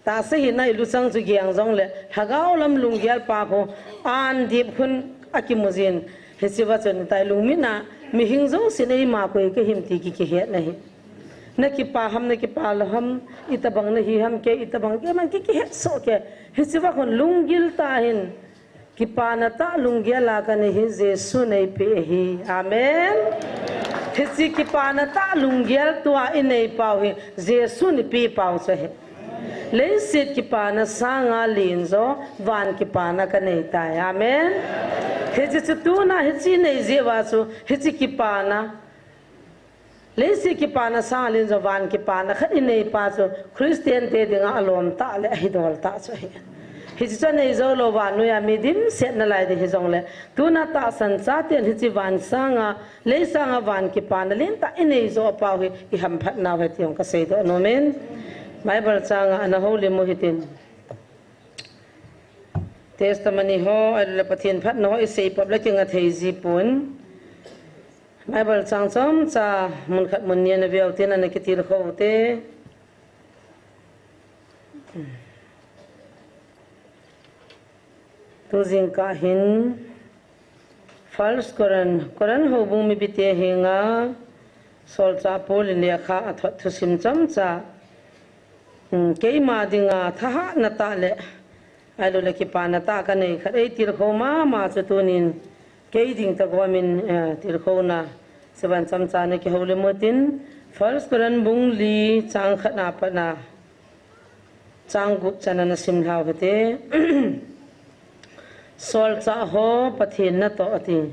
Tahsa hina iluchang chu geng jong le, lhagao lam lunggel pa khu an dip khun akimu jin. Hiche va chun tai lungmit na, mihing jousen eima koi kahim ti ki, kihetna hi. Nakipa ham, nakipa lou ham, itobang nahi ham kei, itobang kei ham kei, kihet soh kei. Hiche va khun lunggil tah hin, kipana tah lunggel a kana hi Jesun eipeh ahi. Amen. Hiche kipana tah lunggel tua inei pau hi, Jesun eipeh pau chu ahi. Leiset kipana sanga len jo, van kipana kanei tai. Amen. Hiche chu tuna hiche nei jeh uva chu, hiche kipana Leiset kipana sang lin jong van kipana khat inei pa chu Christian te dinga alom tah le ahidol tah chu ahi. Hiche chu anei jou lou vannoi a mi dimset nalai ding hijongle, tuna tahsan chaten hiche van sanga, lei sanga van kipana lentah inei jou pau hi ihamphat nau ahi ti jong kasei doh nom in. Bible changa ana houlim u hitin. Testimony ho, ahilou le Pathen phatna ho isei pop le kinga thei ji pon. Bible chang chomcha mun khat mun ni ana veu tin ana kitilkhou te. Tu jingkah hin First Corinth, Corinth houbung mipite henga Solchah Paul in lekha athot thusim chomcha, um, keima dinga thahatna tah le, ahilou le kipana tah kanei khat eitilkhou mama chu tunin, kei ding tah gomin, eh, tilkhouna, sevan chomcha na kihoulim u tin, First Corinth bung li chang khat na pat na, chang gup chan ana sim lhau hite. Solchah ho Pathen natoh ati.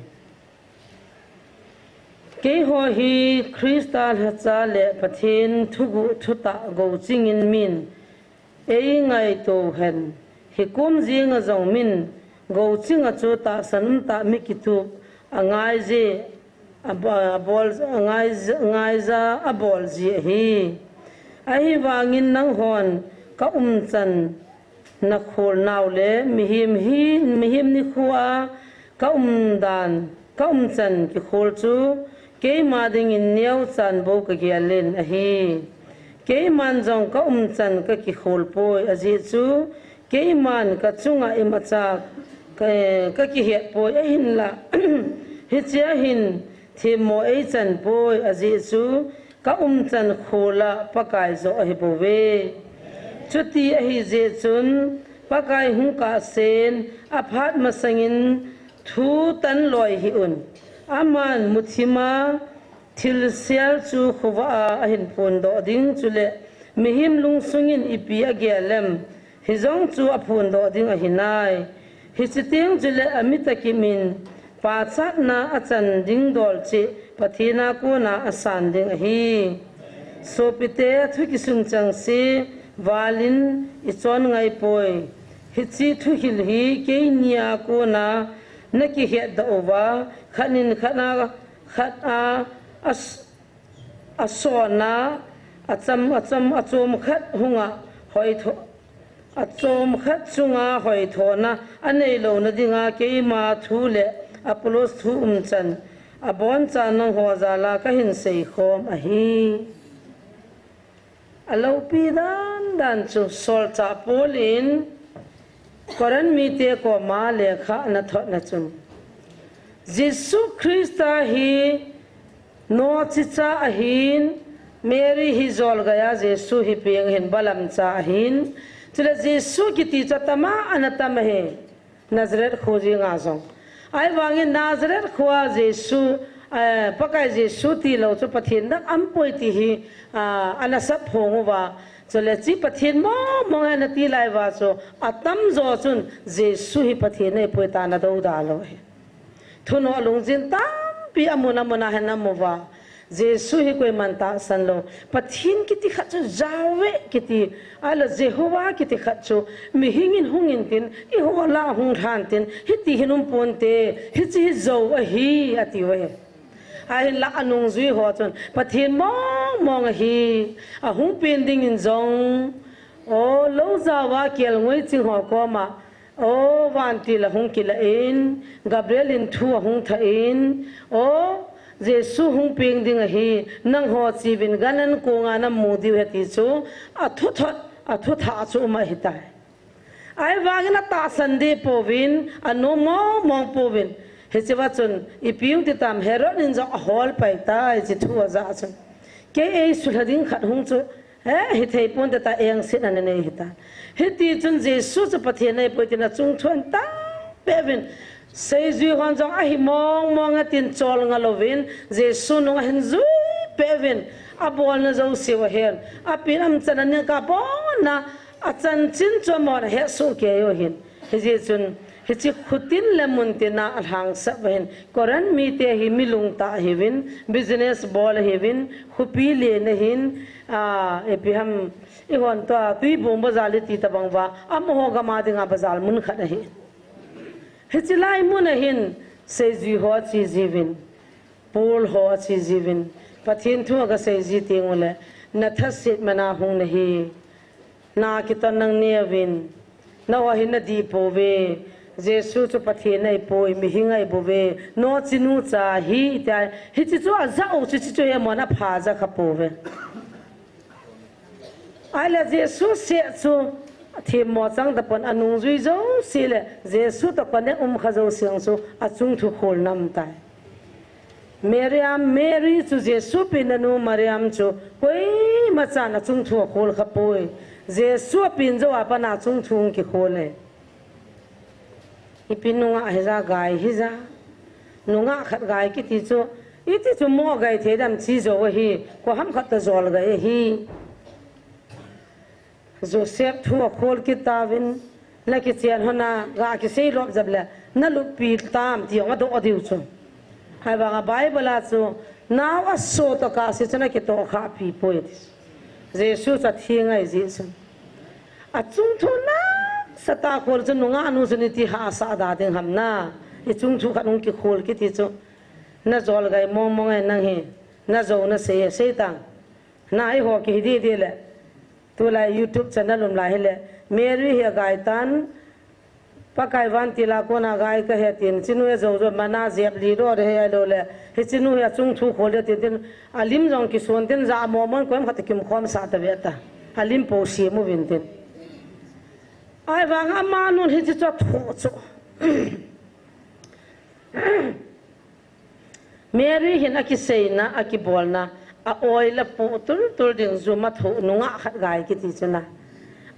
Keiho hi Christa lhacha le Pathen thuguh thutah gouchingin min eingaito hen, hikom jenga jong min gouchinga chu tahsan umtah mi kitup angaije, abo-, abol, angai, angaija abol ji ahi. Ahivangin nanghon ka umchan nakhol nau le mihem hi, mihem nikhoa ka umdan, ka umchan kikhol chu keima dingin neochan bou kagel in ahi. Keiman jong ka umchan kakikhol poi, ajeh chu keiman kachunga imacha ka, kakihet poi, ahinla hichea hin themmo eichan poi, ajeh chu ka umchan khola Pakai joh ahibouve. Chuti ahijeh chun Pakai hung kahsen aphat masangin thu tan loi hih un. Aman muthima thilsel chu khovah a ahin phondoh ding, chule mihem lungsungin ipi agel em, hijong chu aphondoh ding ahinai. Hiche teng chule amitakimin pachatna achan ding dol cheh Pathen a kona asan ding ahi. Sopite, thu kisun chengse valin ichon ngaipoi. Hiche thuhil hi keini a kona nakihetdoh uva, khat in khat a, khat a, as-, asona, acham, acham, achom khat hunga hoitho-, achom khat chunga hoithona aneilouna dinga keima thu le Apollos thu umchan aboncha nangho jala kahin seikhom ahi. Aloupi dandan chu Solchah Paul in Corinth mite koma lekha ana thotna chun, Jesu Christa hi nochicha ahin, Mary hi jolgeiya Jesu hi peng ahin, balamcha ahin, chule Jesu kiti chu atama ana tam ahi. Nazareth kho jenga jong. Ahivangin Nazareth khoa Jesu, eh, Pakai Jesu tilou chu Pathen dang aumpoi ti hi, ah, ana sapphong uva. Chule hiche Pathen mong mong hi ana tilai uva chu atamjo chun Jesu hi Pathen ahipoi tia ana douda lou ahi. Thunoh lungjin tampi amun amun a hin amu uva. Jesu hi koiman tahsan lou. Pathen kiti khat chu Yahweh kiti, ahilou Jehovah kiti khat chu mihing in hung intin, eiho lah a hung lhan tin, hiti hin um ponte, hiche hi jou ahi, ati uve. Ahinla anungjui ho chun, Pathen mong mong ahi, ahung pen dingin jong, o, lou jao a kelngoi ching ho koma, O, vantil ahung kilah in, Gabriel in thu ahung thah in, O, Jesu hung peng ding ahi, nangho cheuvin gan an konga namu diu ahi ti chu, athu thot, athu thah chu um ahitai. Ahivangin atahsan deh pouvin, anom mong mong pouvin. Hichea chun, ipi hung titam Herod in jong ahol pai tai, hiche thu ajah chun. Kei eisulha ding khat hung chu, Eh, hithei ponte tia engsetna anei ahitai. Hiti chun Jesu chu Pathen ahipoi tin achung thu ahin tah peh uvin. Seijui hon jong ahi mong mong e tin cholngah louvin, Jesu nung ahin jui peh uvin. Abolna jouseu ahen. Apen amchan aning kah abonna, achanchin chu amahon ahetsoh kei u ahin. Hijeh chun, Hiche khutin le muntina alhangsap uva hin, Corinth mite hi mi lungtah ahiuvin, business bol ahiuvin, khopi len ahin, a, ipi ham, eihon tua, Tuibong bazar le ti tabang uva, amaho gam a dinga bazar mun khat ahi. Hiche lai mun a hin, seijui ho ache jiuvin, Paul ho ache jiuvin, Pathen thu aga sei ji teng uleh, na thaset man a hung nahi. Na kiton nang neuvin, naho hi nadih pouve, Jesu chu Pathen ahipoi, mihem ahibouve, nochinu cha ahi, tia, hiche chu ajah u chu, hiche chu hi amahon apha ja kha pouve. Ahile Jesu seh chu, themmo chang tapon anungjui jouse le, Jesu toh connect um kha jouse jong chu, achung thu khol nam tai. Mariam, Mary chu Jesu penna nu Mariam chu koima chan achung thu akhol kha poi. Jesu apen jou a pat a achung thu hung kikhol e. Ipi nungah hija gai hija. Nungah khat gai kiti chu, iti chu mo gai thei dam chi jou ahi, koi ham khat toh jol gai ahi. Joseph thu akhol kit tauvin, na kichen hon a ga kisei lop jep le, na luppi tam ti jong adoh diu chu. Ahivanga Bible a chu, nao aso toh kahse chu na kitoh khah pi poi ti. Jesu chu atheng ahi jeh chun. Achung thu nasatah akhol chu nungah nu chun iti hahsa da ding ham na. Ichung thu khat hung kikhol kiti chu. Na jol gai mong mong e nang hi. Na jou na sei e, sei tang. Na eiho kihi didi le. Tulai YouTube channel um lai hile, Mary hi agai tan, Pakai vantil a kona gai kahi tin, hichenu hi ajou jou, mana jep li doh de hi ahilou le, hichenu hi achung thu khol de tin tin, alim jong kison tin, ja mo mon koima khat kium khom sah tave ta, alim po sem uvin tin. Ahivang amanun hiche chu athoh chu. Mary hin akiseina, akibolna, a-oi le poh tul tul ding jum athoh nungah khat gai kiti chu na.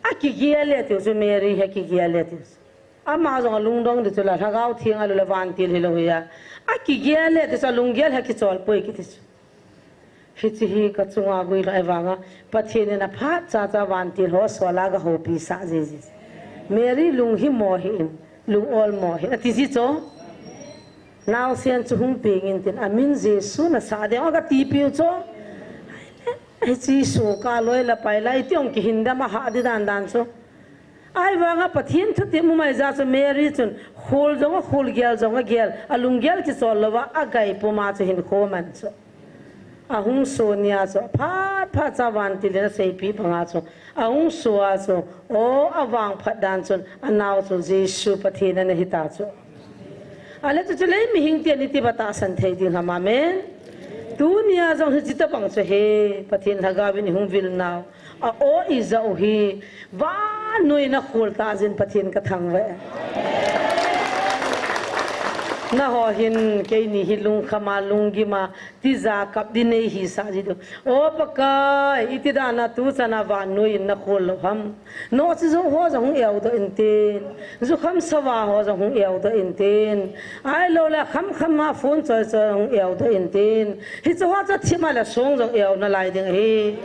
Akigel e tiu chu Mary hi akigel e tiu chu. Ama jong alungdong di chu la, Lhagao Theng ahilou le vantil hilou hi a. Akigel e tiu chu alunggel hi akichol poi kiti chu. Hiche hi kachunga guilhung ahivanga, Pathen in aphat cha cha vantil ho sol a gahoupi sah jiji. Mary lung himo hih in, lung olmo hih in, ati ji chu. Naosen chu hung peng in tin, amin Jesu nasah ding, agati piu chu. Hiche soh kah loi le pai lai, iti jong kihin dam ahah di dan dan chu. Ahivanga Pathen thutep mu mai jeh chun Mary chun khol jong akhol, gel jong agel, alunggel kichol louva agai puma chu hinkho man chu. Ahung so nia chu, phat phat cha vantil in aseipi banga chu, ahung so a chu, o avangphat dan chun, anao chu Jesu Pathen ana hita chu. Ahile chu, chu lei mihing ten iti ba tahsan thei ding ham, amen. Tunia jong hiche tabang chu hi, Pathen Lhagao in ihung vil nau. A-o ija u hi, vannoi in akhol tah jin Pathen kathangvah e. Naho hin, keini hi lungkham a, lunggim a, tija kap di nei hisah ji diu. O Pakai, iti dan a tuchan a vannoi in nakhol lou ham. Nohchi jou ho jong hung eudoh intin. Jukham sava ho jong hung eudoh intin. Ahilou le kham kham a phone choi choi hung eudoh intin. Hiche ho chu thim a le song jong eu nalai ding ahi.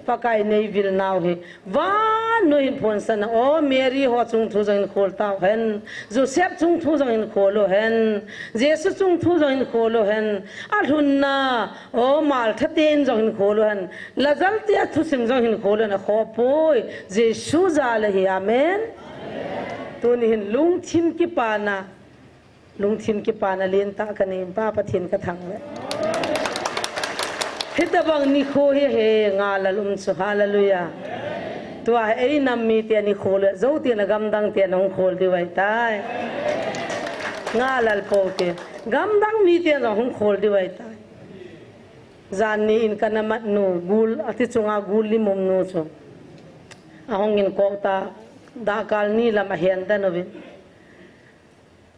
Pakai nei vil nau hi. Vannoi in phonsah na, o Mary ho chung thu jong hin khol tau hen. Joseph chung thu jong hin khol u hen. Jesu chung thu jong hin khol u hen. Alhunna, o Martha ten jong hin khol u hen. Lazar te athusim jong hin khol u hen, akhoh poi. Jesu jal ahi, amen. Tuni hin lungthim kipana, lungthim kipana lentah kanei in Pa Pathen kathangvah e. Hitabang nikho hi ahi, ngalal um chu, hallelujah. Tua hi einam mite nikho le, jou tin a gamdang ten hung khol diu ahitai. Ngalal pou te, gamdang mite jong hung khol diu ahitai. Janni in kana mat nu, gul, ati chunga gul lim um nu chu. Ahung in kok ta, dahkal ni lam ahen den uvin.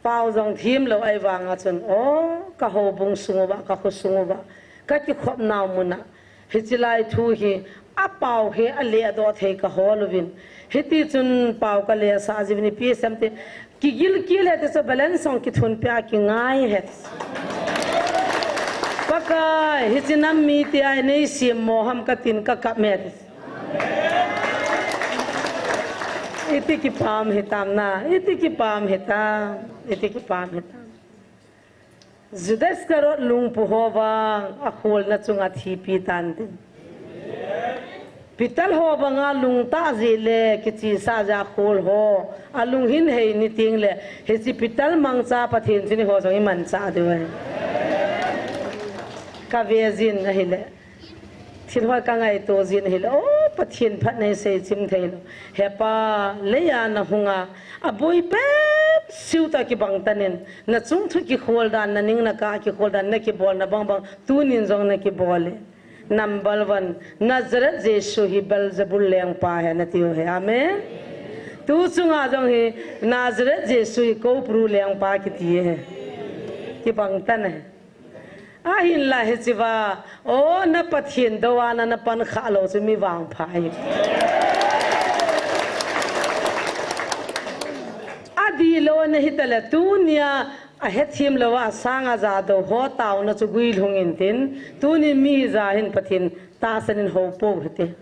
Pao jong thim lou ahivanga chun, o, ka houbung sung uva, ka kho sung uva, ka kikhop nau mun a, hiche lai thu hi, apao hi, aledoh thei ka hol uvin. Hiti chun pao ka lesah jiuvin ipi asem ti, kigil kile ti chu balance jong kithun pia kingai het. Pakai, hiche nam mite a nei sem mo ham katin ka kap met. Iti kipam hitam na, iti kipam hitam, iti kipam hitam. Judas Iscariot lungpu ho vang, akholna chunga thipi tan tin. Peter ho banga lungtah jeh le, kichesa jeh a khol ho, alung hin hei ni ting le, hiche Peter mangcha Pathen chun eiho jong imancha diu ahi. Kave jin ahile. Thil hoi kangaito jin ahile, o, Pathen phatna hi seichim theilou. He Pa, leiya nahunga, aboi pet siu ta kibang tan in, nachung thu kikhol dan, naning nakah kikhol dan, nakibolna bangbang, tunin jong nakibol e. Number one, Nazareth Jesu hi Beelzebul lengpa ahi, natiu ahi. Amen. Tu chunga jong hi, Nazareth Jesu hi Cobra lengpa kiti ahi. Kibang tan ahi. Ahinla hichea, o, na Pathen dou a na, napan khalou chu mi vangpha ahi. Adihlou nahi tale, tunia, ahethem louva, asang aja dou ho taona chu guilhung intin, tunin mi hija hin Pathen tahsan in hou pou hite.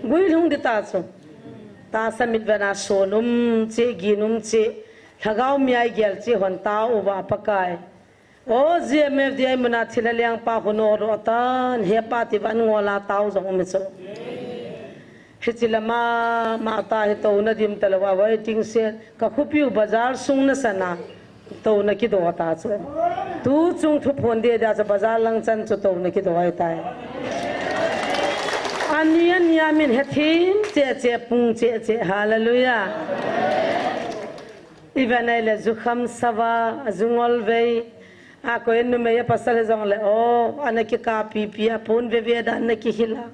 Guilhung ding ta chu. Tahsa mitvena son um cheh, gin um cheh, lhagao mei a igel cheh hon tao uva Pakai. O, G M F D I muna thilha lengpa hung nor tan, he Pa ti van ngol a tao jong um e chu. Hiche lama, mata hi touna dim talou a, waiting shed, ka khopiu bazar sung nasan a, touna kido ta chu. Tu chung thuphon deh deh a chu bazar lang chan chu touna kido ahitai. Ani, ani a min hethem cheh cheh, pung cheh cheh, hallelujah. Iven ahile jukham sava, ju ngol vei, a koi numei a pasal hijongle, o, ana kikap pipi a, pon veve dan ana kihil a.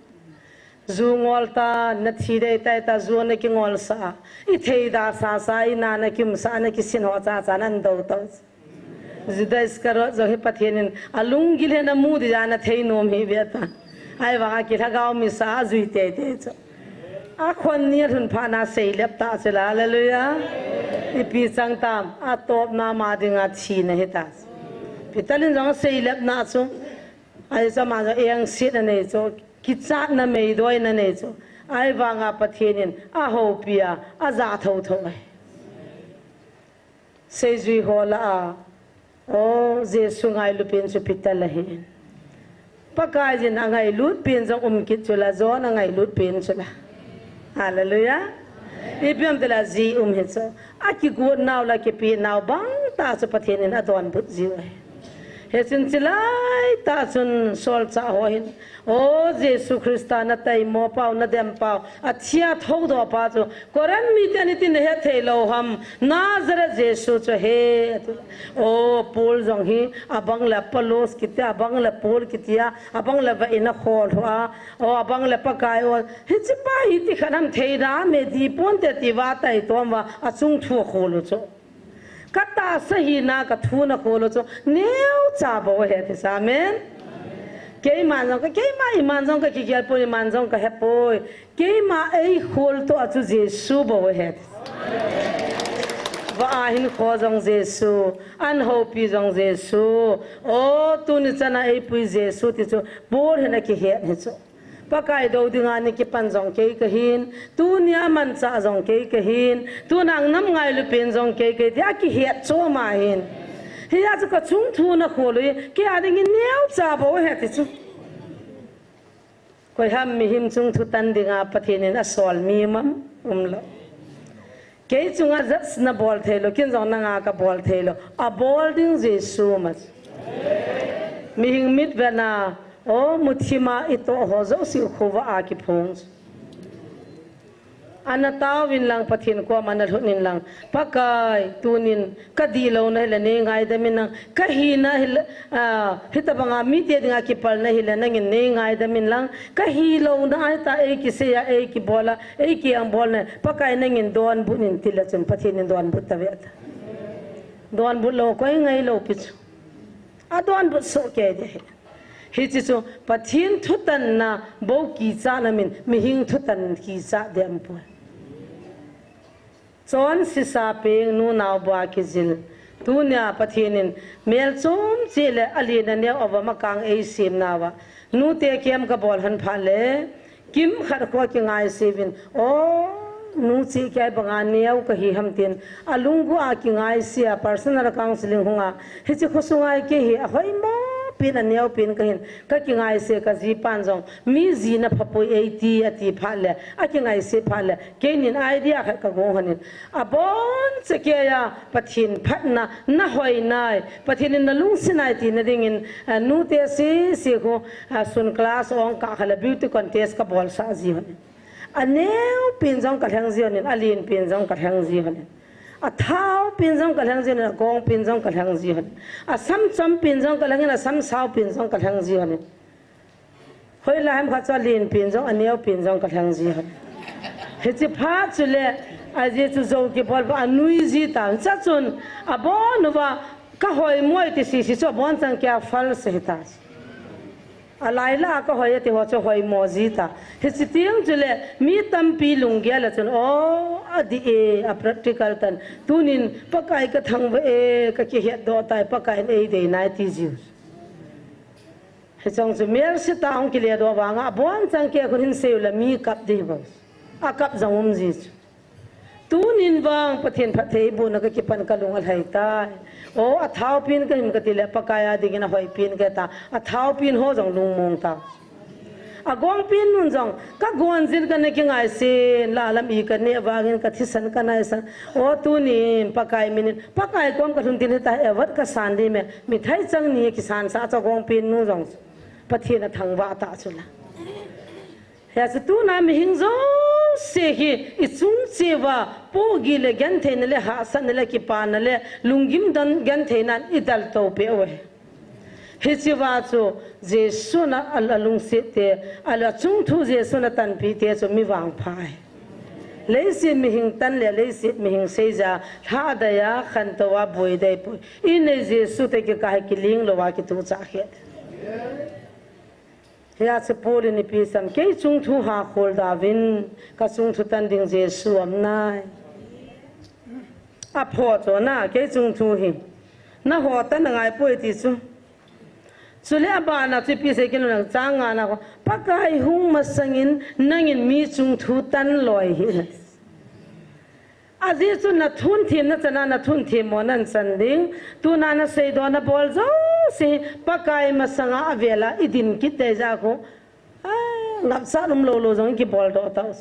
Ju ngol ta, nathi dei tai ta, ju ana kingol sah a. Ithei da sasa, ina ana kium sah, ana kisin ho chacha, ana dou tou. Judas Iscariot jong hi Pathen in alunggil hen amu ding jeh a ana thei nom hi ve ta. Ahivanga kilhagao misa ajui teitei chu. Akhon ni alhun phat na seilep ta chu la, hallelujah. Ipi chang tam, atopna ma dinga thina hita. Peter in jong seilepna chu. Ahi chu ama jong engsetna nei chu. Kichatna meidoina nei chu. Ahivanga Pathen in ahoupi a, aja thotho ahi. Seijui ho lah a, o, Jesu ngailu pen chu Peter ahi. Pakai jin angailut pen jong um kit chu la, John angailut pen chu la. Hallelujah. Ipi ham tile ji um hi chu. Akigot nau le akipe nau bang tah chu Pathen in adonbut jiu ahi. Hichun chulai tah chun solchah ho hin, o Jesu Christa, na taimo pau, na dem pau, athi a thoudoh pa chu Corinth miten itin nahet thei lou ham, Nazareth Jesu chu ahi, ati. O, Paul jong hi, abang le Apollos kiti, abang le Paul kiti a, abang le vah in akhol u a, o, abang le Pakai o, hiche pa hi ti khat ham thei da, me di ponte ti va taitom va, achung thu akhol u chu. Ka tahsa hina, ka thu nakhol u chu, neocha bou ahi ti sa, amen. Keiman jong ka, keima iman jong ka kigel poi, iman jong ka he poi. Keima eikhol toh a chu Jesu bou ahi ti. Vah a hinkho jong Jesu, an houpi jong Jesu. O, tuni chan a eipui Jesu ti chu, Paul hin akihet hi chu. Pakai dou dinga ana kipan jong kei kahin, tunia manchah jong kei kahin, tuna angnam ngailu pen jong kei kahi ti akihet chom ahin. Hia chu ka chung thu nakhol u hi, kei a dingin neocha bou ahi ti chu. Koi ham mihem chung thutan dinga Pathen in asol mi um am, umlou. Kei chunga judge nabol theilou, ken jong nanga kabol theilou. Abol ding Jesu ma. Mihem mitvena, o, muthim a itoh ho jouse khovah a kiphong. Ana taovin lang, Pathen koma ana lhun in lang. Pakai, tunin kadihlouna hile nei ngaidam in lang. Kahina hile, a, hitabanga mite dinga kipalna hile nangin nei ngaidam in lang. Kahilouna ahita eikisei a, eikibol a, eikiangbolna. Pakai nangin donbut in tile chun Pathen in donbut tave ta. Donbut lou koi ngailou pi chu. Adonbut soh kei ding ahi. Hiche chu Pathen thutanna bou kichat amin, mihem thutan kichat ding aum poi. Chonsisa peng, nunao bua kijil. Tunia Pathen in melchom cheh le alen aneo avom akang eisem nauva. Nute camp kabol hon phat le, kimkhat kho kingaisih uvin. O, nu chi kia banga neo kahi ham tin, alunggu a kingaise a personal counseling hunga, hichi khosunga kei hi ahoimo pin aneo pin kahin, kakingaise kajipan jong, mi jina phapoi eiti ati phat le, akingaise phat le, keinin idea khat kagong hanin. Aboncha keiya, Pathen phatna, nahoinai, Pathen in nalungset nai tina dingin, a, nute sese khu, a, sun class ong kah khat le beauty contest kabolsah ji hon. Aneo pin jong kalheng ji hon, alen pin jong kalheng ji hon. Athao pin jong kalheng ji hon, agong pin jong kalheng ji hon. Asam chom pin jong kalheng in, asam sao pin jong kalheng ji hon. Hoilai ham khat chu alen pin jong, aneo pin jong kalheng ji hon. Hichi phat chule, ajeh chu jou kibol va anui ji ta. Chachun, abon uva, kahoimo ti sese chu abonchan kia false hita. Alaila kahoi ati ho chu hoimo ji ta. Hichi teng chule, mi tampi lunggel a chun, o, adih e, a practical tan. Tunin, Pakai kathangvah e, kakihetdoh tai, Pakaiyin eidei nai ti jiu. Hichong chu melse tah hung kiledoh vanga, abonchan kei khun hin seiu le mi kap ding bou. Akap jong um ji chu. Tunin vang Pathen phattheibohna kakipan kalung alhai tai. O, athao pin kahim kati le, Pakai a dingin ahoi pin kahi ta. Athao pin ho jong lungmong ta. Agong pin nun jong, kagon jin kana kingaisin, la lam i kaneh vangin kathisan kanaisan. O, tunin, Pakai minin, Pakai kom kalhun tin hita, evat kasan ding me, mi thai chang ni kisan sa chu agong pin nu jong. Pathen athangvah ta chu la. Hia chu tuna mihing jouse hi i chung cheh uva, pohgih le gentheina le hahsatna le kipana le lunggim dan gentheinan i dalto peh uve. Hichea chu Jesu'n a, a, alungset te, a, achungthu Jesu'n atanpeh te chu mi vangpha ahi. Leiset mihing tan le leiset mihing seija, lhadai a, khantou a, boidei poi. I nei Jesu te kikah hi kiling louva kituhchah khe. Hia chu Paul in ipi asei em, kei chungthu ha khol dauvin, kachungthu tan ding Jesu aum nai. Aphoh chu na, kei chungthu hi. Nangho tan angai poi ti chu. Chule abana chu ipi asei kit em, chang ngana khu, Pakai hung masangin nangin mi chungthu tan loi hih. Ajeh chu nathun themna chana nathun themmo nan chan ding. Tuna naseidoh nabol jouse Pakai masanga avela i din kit tei jeh a khu. Ah, ngapcha um lou lou jong i kibol doh tau.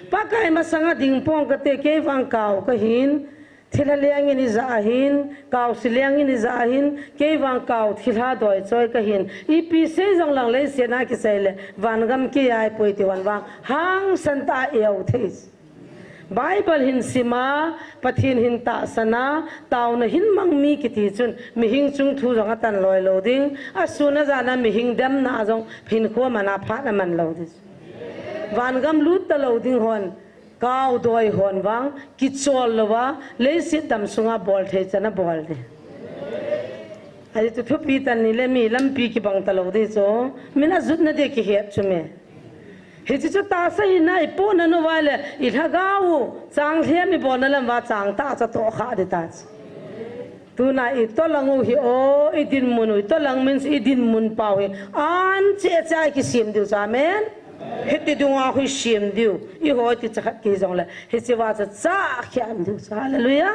Pakai masanga ding pong kate, kei vang kau kahin. Thilha lengin ija ahin, kau si lengin ija ahin, kei vang kau thilha doi choi kahin. Ipi sei jong lang leiset a kisei le, vangam kei a ahipoi ti vang vang. Hangsan tah a eu thei. Bible hin sim a, Pathen hin tahsan a, taona hin mang mi kiti chun, mihing chungthu jong atan loi lou ding, asun ajan a mihing demna jong hinkho man a phat aman lou ding. Vangam lut talou ding hon, kau doi hon vang, kichol louva, leiset dam sunga bol thei chan abol ding. Ajeh chu thupi tah ni le mi lampi kibang talou ding chu, min ajutna ding kihet chu me. Hiche chu tahsa hina i pohna uva le, i lhagao u, chang lhem i bolna lam uva chang tah chu atoh kha ding ta chu. Tuna i tolang u hi o, i dinmun u, i tolang min chu i dinmun pau hi, an cheh cheh a i kisem diu chu, amen. Hiti dunga khu i sem diu, i hoi ti chakhat kei jong le, hiche uva chu chah khe an diu chu, hallelujah.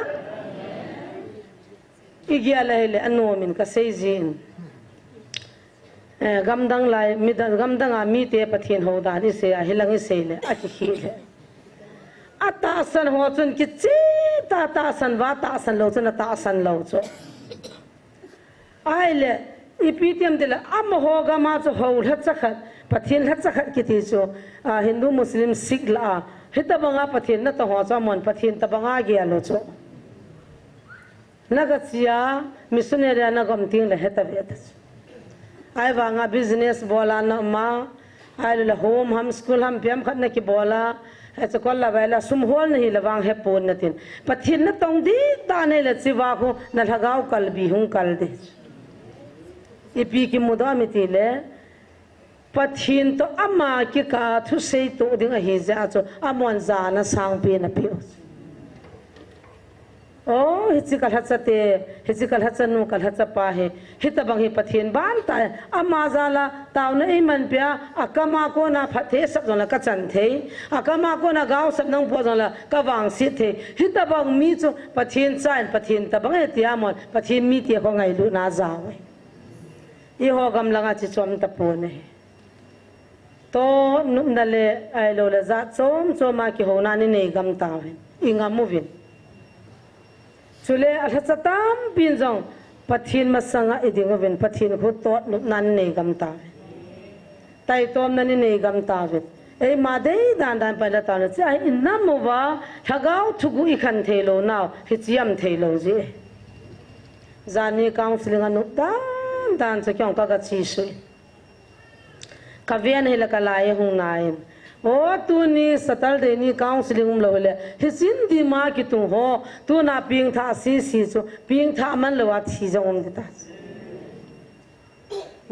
I gel a hile, anom in kasei jin. Eh, gamdang lai, mi da-, gamdang a mite Pathen hou dan i sei a, hilang i sei le, akikhel le. Atahsan ho chun kicheh tah a tahsan uva, tahsan lou chun atahsan lou chu. Ahile, ipi ti em tile, amaho gam a chu hou lhacha khat, Pathen lhacha khat kiti chu, ah, Hindu, Muslim, Sikh lah a, hitobang a Pathen natong ho chu amahon Pathen tobang a gel u chu. Naga chia, missionary a naga um teng le heta ve ta chu. Ahivang a business bol a na um a, ahilou le home ham, school ham, ipi ham khat na kibol a, hiche kol la vai la sum hol na hi le vang hepon na tin. Pathen natong ding tah nei le hiche va khu na lhagao kalbi hung kal ding. Ipi kimudoh em i ti le, Pathen toh ama kikah a thusei toh ding ahi jeh a chu, amahon jana sangpen apeh u. O, hiche ka lhacha te, hiche ka lhacha nu, ka lhacha pa hi, hitabang hi Pathen ban tah e, ama jal a, taona eiman peh a, akam a kona phatthei asap jongle ka chan thei, akam a kona gaosapna hung pot jongle ka vangset thei, hitabang mi chu Pathen cha in Pathen tabang e tia mon, Pathen mite ho ngailutna ajao e. Eiho gam langa chu chom tapon e. Totnopna le ahilou le jat chom chom a kihouna i nei gam tauvin, i ngam uvin. Chule alhacha tampin jong Pathen masanga i ding uvin, Pathen khu totnopna i nei gam tauvin. Taitomna i nei gam tauvin. Eima dei dan dan pai la tauna, hiche a i nam uva, lhagao thuguh i khan thei lou nau, hiche ham thei lou jeh. Janhi counseling anop dan dan chu kei jong ka ga che suh in. Ka ven hile ka lai hung nai in. O, tuni Saturday ni counseling um lou hile, hiche in dima kitung ho, tuna pengthah sese chu, pengthah man lou a thi jong um ding ta.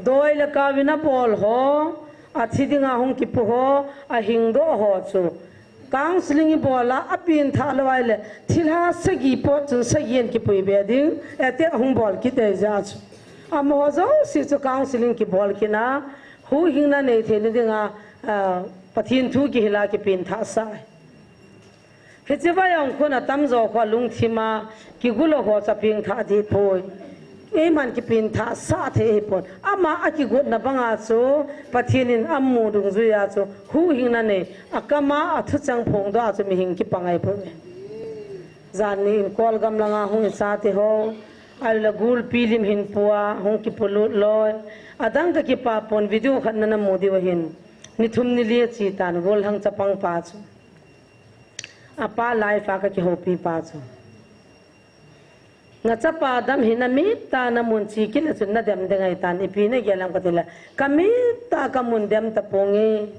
Doi le kavin abol ho, athi dinga hung kipu ho, ahing doh ho chu. Counseling i bol a, apengthah lou ahile, thilha sagi pot chun sagi in kipui be ding, ete ahung bol kit e jeh chu. Amaho jouse chu counseling kibol kit na, huhhingna nei theina dinga, ah, Pathen thu kihil a kipengthah sah e. Hiche vai jong khun atamjo khu alungthim a, kigu lou ho chu apengthah deh poi. Eiman kipengthah sah thei ahipon. Ama akigotna banga chu, Pathen in amu dungjuia chu, huhhingna nei, akam a athucheng phongdoh a chu mihem kipang ahipoi. Janhi in Kolgam langa hung i chate ho, ahilou le gulpi lim hin pua, hung kipolut loi. Adang ka kipah pon, video khat na na mu diu ahin. Ni thum ni li ache tan, gollhang chapang pa chu. Apa life a ka kihoupi pa chu. Na chapa dam hi na mittah na mun che kit le chun na dem ding ahitan, ipi na gel ham ka ti le, ka mittah ka mun dem taponge.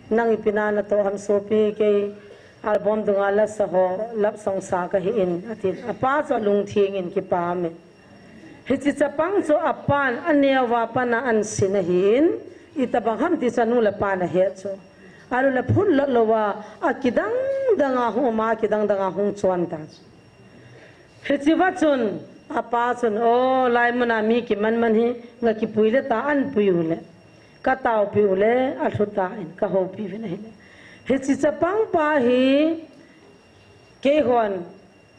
Nang ipi na na toh ham sopi, kei album dunga la sa ho, love song sa ka hi in, ati. Apa chu alungtheng in kipah in. Hiche chapang chu apan aneo a pat a ahin sin ahin, itobang ham ti chu anu le apan ahet chu. Ahilou le phut lot lou a, akidang dang a hung um a, akidang dang a hung chon ta chu. Hiche va chun, apa chun, o, lai mun a mi kiman man hi, nga kipui le ta an pui u le, ka taopi u le, alhu ta in, ka houpi uvin ahile. Hiche chapang pa hi, keihon,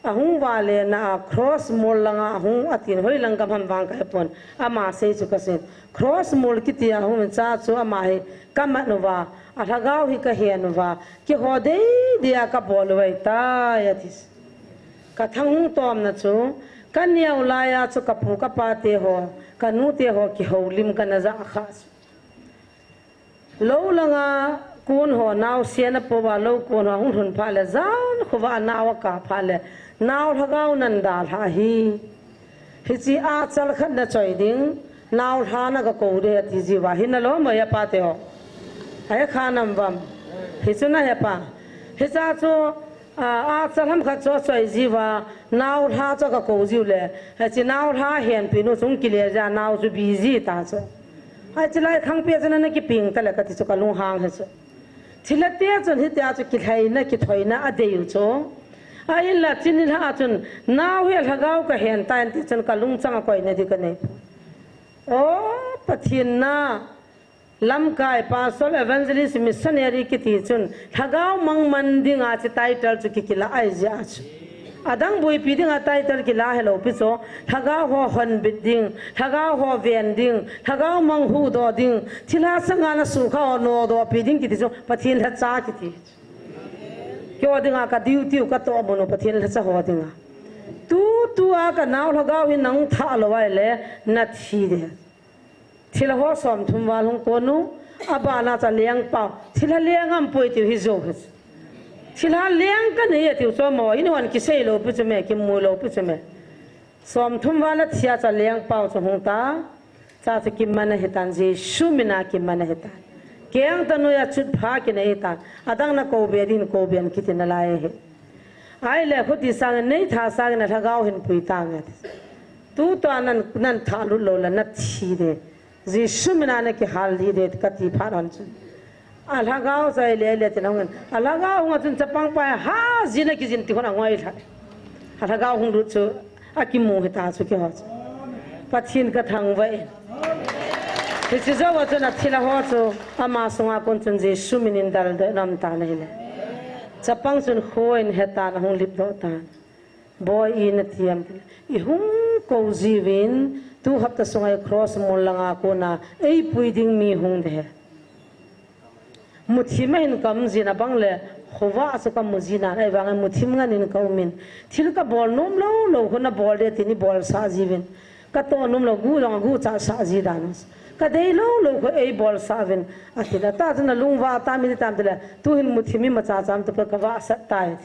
ahung vale na a cross mol langa ahung atin, hoilang gam ham vang ka hepon, ama sei chu ka sei. Cross mol kiti a hung cha chu ama hi ka mat uva, alhagao hi ka hen uva, keiho dei dei a ka bol u ahitai ati. Ka thang hung tomna chu, ka neo lai a chu ka pu ka pa te ho, ka nu te ho kihoulim ka na ja kha chu. Lou langa kon ho naosen apo uva, lou kon ho hung lhun phat le, jan khovah a nao akap phat le, nao lhagao nan dalha hi. Hiche achal khat na choi ding, nao lha na ka kou ding ati jiuva, hi na lom mo ya pa te ho. Ahe kha nam vam. Hichu na he pa. Hicha chu, a, achal ham khat chu achoi jiuva, nao lha chu ka kou jiu le. Hiche nao lha henpi nu chung kile ja nao chu bi ji ta chu. Hiche lai khang pe chun na kiping ta le ka ti chu ka lunghang he chu. Thilha te chun hitia chu kilhaina, kithoina adei u chu. Ahinla chini lha a chun, nao hi alhagao ka hen ta in ti chun ka lungchang a koina di ka nei. O, Pathen na, lamkai, pastor, evangelist, missionary kiti chun, lhagao mang man dinga chu title chu kikila ahi jeh a chu. Adang boipi dinga title kila helou pi chu, lhagao ho honbit ding, lhagao ho ven ding, lhagao mang huhdoh ding, thilha sanga na sukha ho nodoh pi ding kiti chu, Pathen lhacha kiti. Keiho dinga ka duty u ka tohmun u Pathen lhacha ho dinga. Tutua ka nao lhagao hi nang thah lou ahile, na thi ding. Thilha ho somthum val hung kon u, abana chu lengpau. Thilha leng am poi tiu hi jou hi. Thilha leng ka nei tiu chu mo, in hon kisei lou pi chu me, kimu lou pi chu me. Somthum val a thia chu lengpau chu hung ta. Cha chu kiman ahitan, Jesu mina kiman ahitan. Keng tanu a chutpha kinei ahitan. Adang na kou be din kou be an kiti nalai ahi. Ahile, khuti sangin, nei tha sangin alhagao hin pui tange. Tutua nan, nan thah lut lou le, na thi ding. Jesu mina na kihal ding, kati phat hon chun. Alhagao chu ahile, ahile tin ahungin. Alhagao hung a chun chapang pa ha jin a kijin ti hon angoi lha. Alhagao hung lut chu akimu hita chu keiho chu. Pathen kathangvah e. Hiche jou a chun athilha ho chu ama sunga kon chun Jesu min in daldoh in aum tan ahile. Chapang chun khoin hetan ahung lipdoh tan. Boi, ina tiam tile, ihung kou jiuvin, tu hapta sunga i cross mol langa kona eipui ding mi hung de he. Muthim ahin kaum jin abang le, khovah a chu kamu jin a, ahivangin muthim ngan in kaum in. Thil kabol nom lou lou khu nabol de tin ibolsah jiuvin. Katoh nom lou, gu jong aguchah sah ji dan. Kadei lou lou khu eibolsah uvin. Atin, ata chun nalungvah tam in itam tile, tuhin muthim imacha cham tapoi, kavahsat tai.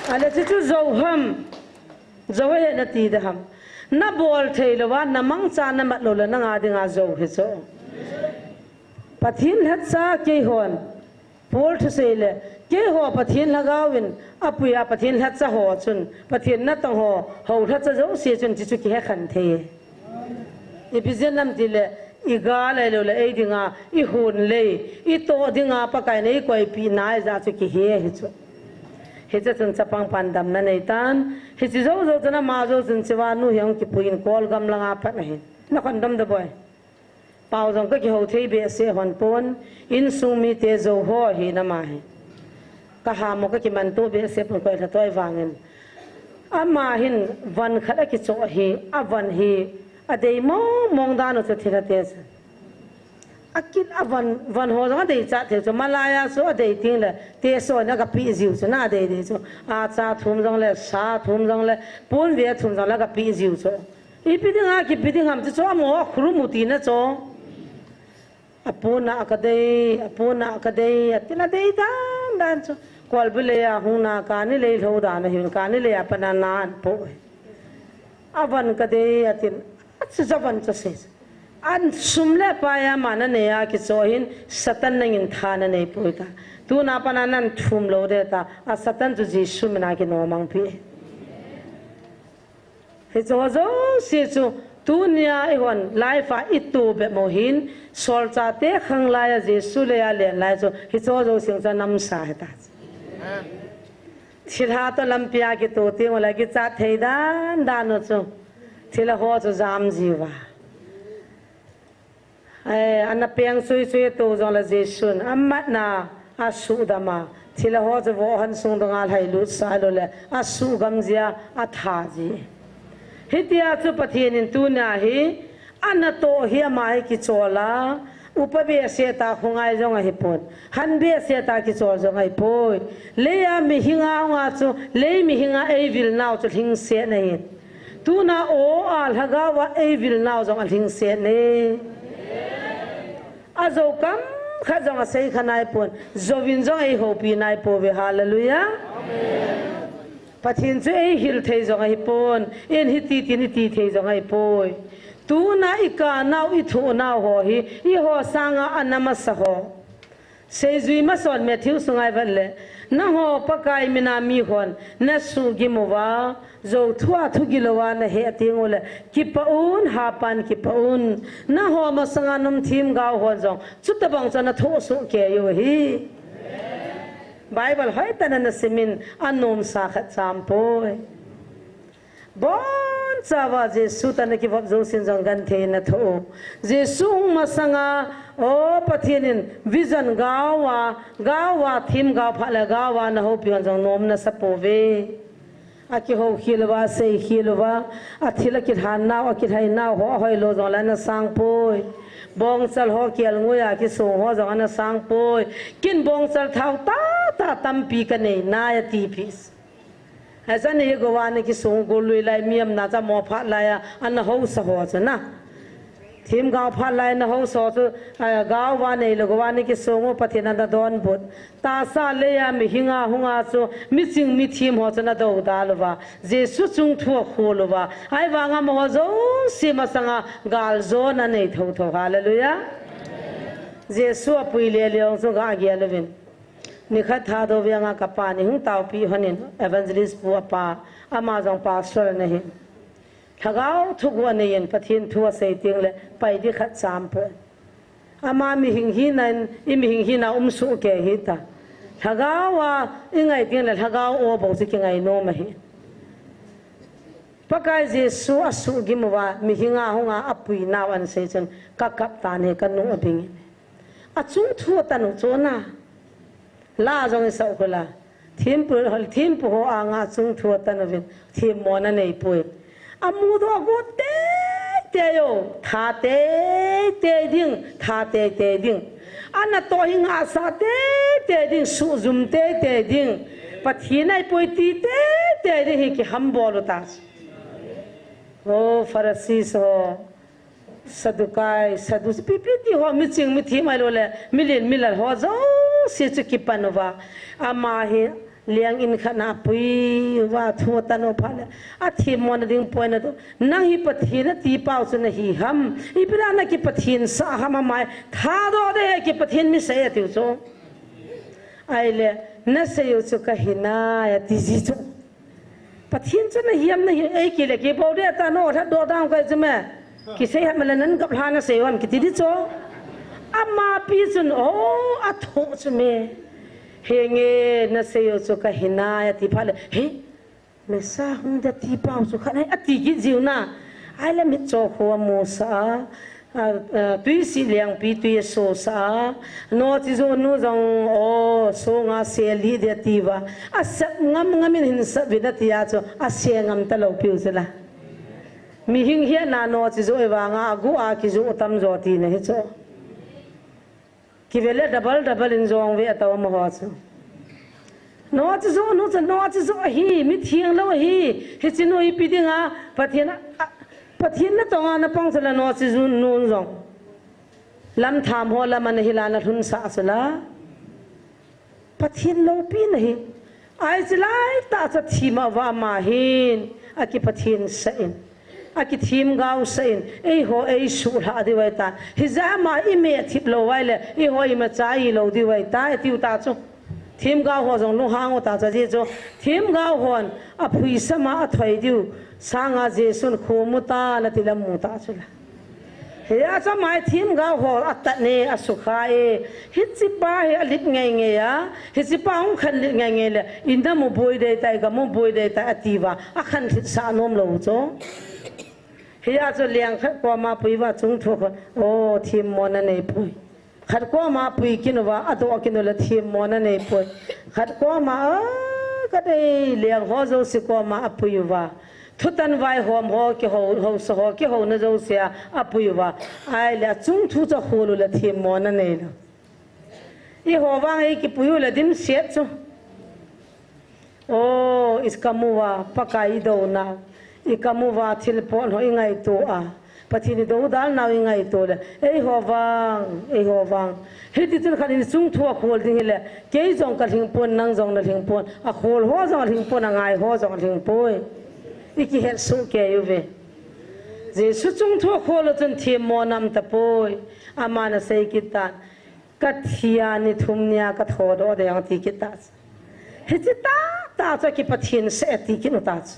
Ale chuchu jou ham. Jou ahi nati de ham. Nabol thei louva, namangcha namat lou le nanga dinga jou hi chu. Pathen lhacha keihon. Paul thusei le, keiho Pathen lhagao in apuiya Pathen lhacha ho chun, Pathen natong ho, hou lhacha jouse chun, chuchu kihe khen thei. Ipi jeh ham tile, igal ahilou le, ei dinga, ihon lei, itoh dinga, Pakai in eikoipeh na, ijeh chu kihe hi chu. Hiche chun chapang pan damna nei tan, hiche jou jou chun ama jou chun chevanu hi ahung kipui in Kolgam langa pat ahi. Nakhondom de boi. Pao jong kakihou thei behseh hon pon, insung mite jou ho ahi nama hi. Kahamo kakimanto behseh pon koi lhatoi vangin. Ama hin van khat akichoh hi, avan hi, adei mong mong dan u chu thilha te chu. Akit avan, van ho jong adeichat thei chu, malaiya chu adei teng le, test on a kapeh jiu chu na adei dei chu. Acha thum jong le, sa thum jong le, ponve thum jong le kapeh jiu chu. Ipi dinga kipe ding ham ti chu, amaho akhulum u tina chu. Apona kadei, apona kadei, atin adei dan dan chu. Kolbu leiya hung na kani lei lhou dan ahin, kani leiya pat na na anpo. Avan kadei, atin, achu javan chu sei. An sum le paiya ama nanei a kichoh hin, Satan nangin tha nanei poi ta. Tuna pat na nan thum lou de ta, a Satan chu Jesu mina kinomang pi. Hiche ho jouse chu tunia eihon life a ito bep mo hin, solchate khang laiya Jesu leiya len lai chu, hiche ho jouse chu anamsa hita. Thilha toh lampia kito teng u le kichat thei dan dan u chu, thilha ho chu jam jiuva. Eh, ana peng sui sui tou jongle Jesun amatna asuhdam a, thilha ho chu vohhon sung donga lhailut sah lou le, asuhgam jia, atha ji. Hitia chu Pathen in tunia hi, anatoh hi ama hi kichol a, upa behseh ta khongai jong ahipon, han behseh ta kichol jong ahipoi. Leiya mihinga hunga chu, lei mihinga eivil nau chu lhingset ahin. Tuna o a lhagao a eivil nau jong alhingset ne. Ajou kam khat jong asei kha naipon, jouvin jong eihoupi naipouve, hallelujah. Pathen chu eihil thei jong ahipon, in hiti tin iti thei jong ahipoi. Tuna ikanau, ithohnau ho hi, eiho sanga ana masa ho. Seijui mason Matthew sunga ivet le, nangho Pakai mina mihon nasuhgim uva, jou thua thugilouva naheh teng ule, kipah un, hapan kipah un. Nangho masanga naum themgao hon jong chutobang chu ana thoh soh kei u ahi. Bible hoitah in ana sim in, anomsa khat cha aumpoi. Bonchauva Jesu toh nakivop jousen jong genthei nathoh u. Jesu hung masanga, o Pathen in vision gaova, gaova themgao phat le gaova nahoupi hon jong nom nasapouve. Akihoukhel uva, seikhel uva, athil akilhan nau, akilhai nau ho ahoilou jongle ana sangpoi. Bongchal ho kelngoi a kisong ho jong ana sangpoi. Kin bongchal thao tahtah tampi kanei nai atipeh. Hijeh a hi gova ana kisong, golui lai mi aumna chu amo phat laiya ana housa ho chu na. Themgao phat lai ana housa ho chu, a, gaova neilou gova ana kisong u, Pathen ana donbut. Tahsa leiya mihinga hunga chu miching mithem ho chu ana doudal uva, Jesu chungthu akhol uva, ahivanga amaho jouse masanga galjona anei thotho. Hallelujah. Jesu apui lele jong chu gagel uvin. Nikhat Thadou veng a kapa ni hung taopeh lhonin, Evangelist pu apa, ama jong pastor ana hin. Lhagao thuguh anei in, Pathen thu asei teng le, pai ding khat cha aumpoi. Ama mihem hina in, i mihem hina um soh kei hita. Lhagao a i ngai ding le lhagao o bou chu kingai nom ahi. Pakai Jesu a suhgim uva, mihing a hung a, a pui nau an sei chun, ka kap tan ahi, ka nu a bing in. A chung thu a tan u chu na. La jong i sau khula. Thimpu, thimpu ho anga chung thu a tan uvin, thim mona nei pui. A mudoh a got teitei o, tha teitei ding, tha teitei ding. A natoh hi ngahsah teitei ding, suhjum teitei ding. Pathen ahipoi ti teitei ding hi kihambol u ta. O Pharisee ho, Sadducee, Sadducee, ipi ipi ti ho, miching, mithem ahilou le, milen, milal ho jouse chu kipan uva. Ama hi, Leng in khat na pui uva thu atan u phat le, a thim mona ding poi na tu. Nang hi Pathen a ti pau chu na hi ham. Ipi dia na ki Pathen sah ham amai. Thadoh de he ki Pathen mi sei a tiu chu. Ahile, na sei u chu ka hi nai a ti ji chu. Pathen chu na hi ham na hi, ei ki le ki bou de ta no, thadoh dang kai chu me. Kisei ham le nan kap lha na sei u ham kiti di chu. Ama pi chun, o, a thoh chu me. Henge, na sei u chu ka hi nai a ti phat le, he, Messiah hung de ti pau chu khat nai a ti kit jiu na. Ahile mitcho khu a mu sah a, a, a, tui si lengpi tui a so sah a. Noche joh nu jong, o, so nga se li de ti uva. A sep ngam ngam in hin sep vin a ti a chu, a se ngam ta lou piu chu la. Mihing hiat na noche joh i vang a, a gu a kijoh tam jo ti na hi chu. Kive le double double in jong ve a tao amaho chu. Noche joh nu chu noche joh ahi, mi theng lou ahi, hiche nu ipi dinga, Pathen a, a, Pathen natong a na pang chu la noche joh nu jong. Lam tham ho lam a na hi la na lhun sah chu la. Pathen loupi na hi. Ai chi lai ta cha thim a va ma hin, a ki Pathen sah in. A ki themgao sah in, eiho ei suhlha diu ahi ta. Hijeh a ama i meh thip lou vai le, eiho i macha i lou diu ahi ta, i tiu ta chu. Themgao ho jong lunghang u ta chu, ajeh chu. Themgao hon, a phuisam a a thoi diu, sanga Jesun khomu ta, na ti lam mu ta chu la. Hia chu ama hi themgao ho a tat ne, a sukha e. Hiche pa hi a lit ngei ngei a. Hiche pa hung khan lit ngei ngei le. I nam u boi dei tai, gam u boi dei tai, a ti uva. A khan thit sah nom lou chu. Hia chu leng khat koma pui uva chung thu khat. O, thim mona nei pui. Khat koma pui kit uva, a doh kit u le thim mona nei pui. Khat koma, a, ka dei leng ho jouse koma a pui uva. Thutan vaihom ho, kihou, housa ho, kihouna jouse a, a pui uva. Ahile, a chung thu chu a khol u le thim mona nei lou. Eiho vang ei kipui u le dimset chu. O, i kam uva, Pakai i douna. I kam uva, thil pon ho i ngaito a. Pathen i dodal nau i ngaito le. Eiho vang, eiho vang. Hiti chun khat in chung thu a khol ding hile. Kei jong ka lhing pon, nang jong na lhing pon. A khol ho jong a lhing pon, a ngai ho jong a lhing poi. I kihet soh kei uve. Jesu chung thu a khol u chun thim mona um tapoi. Aman a sei kit tan. Ka thi a ni thum nia ka thodoh ding ti kit ta chu. Hiche tah tah chu ki Pathen sah e ti kit u ta chu.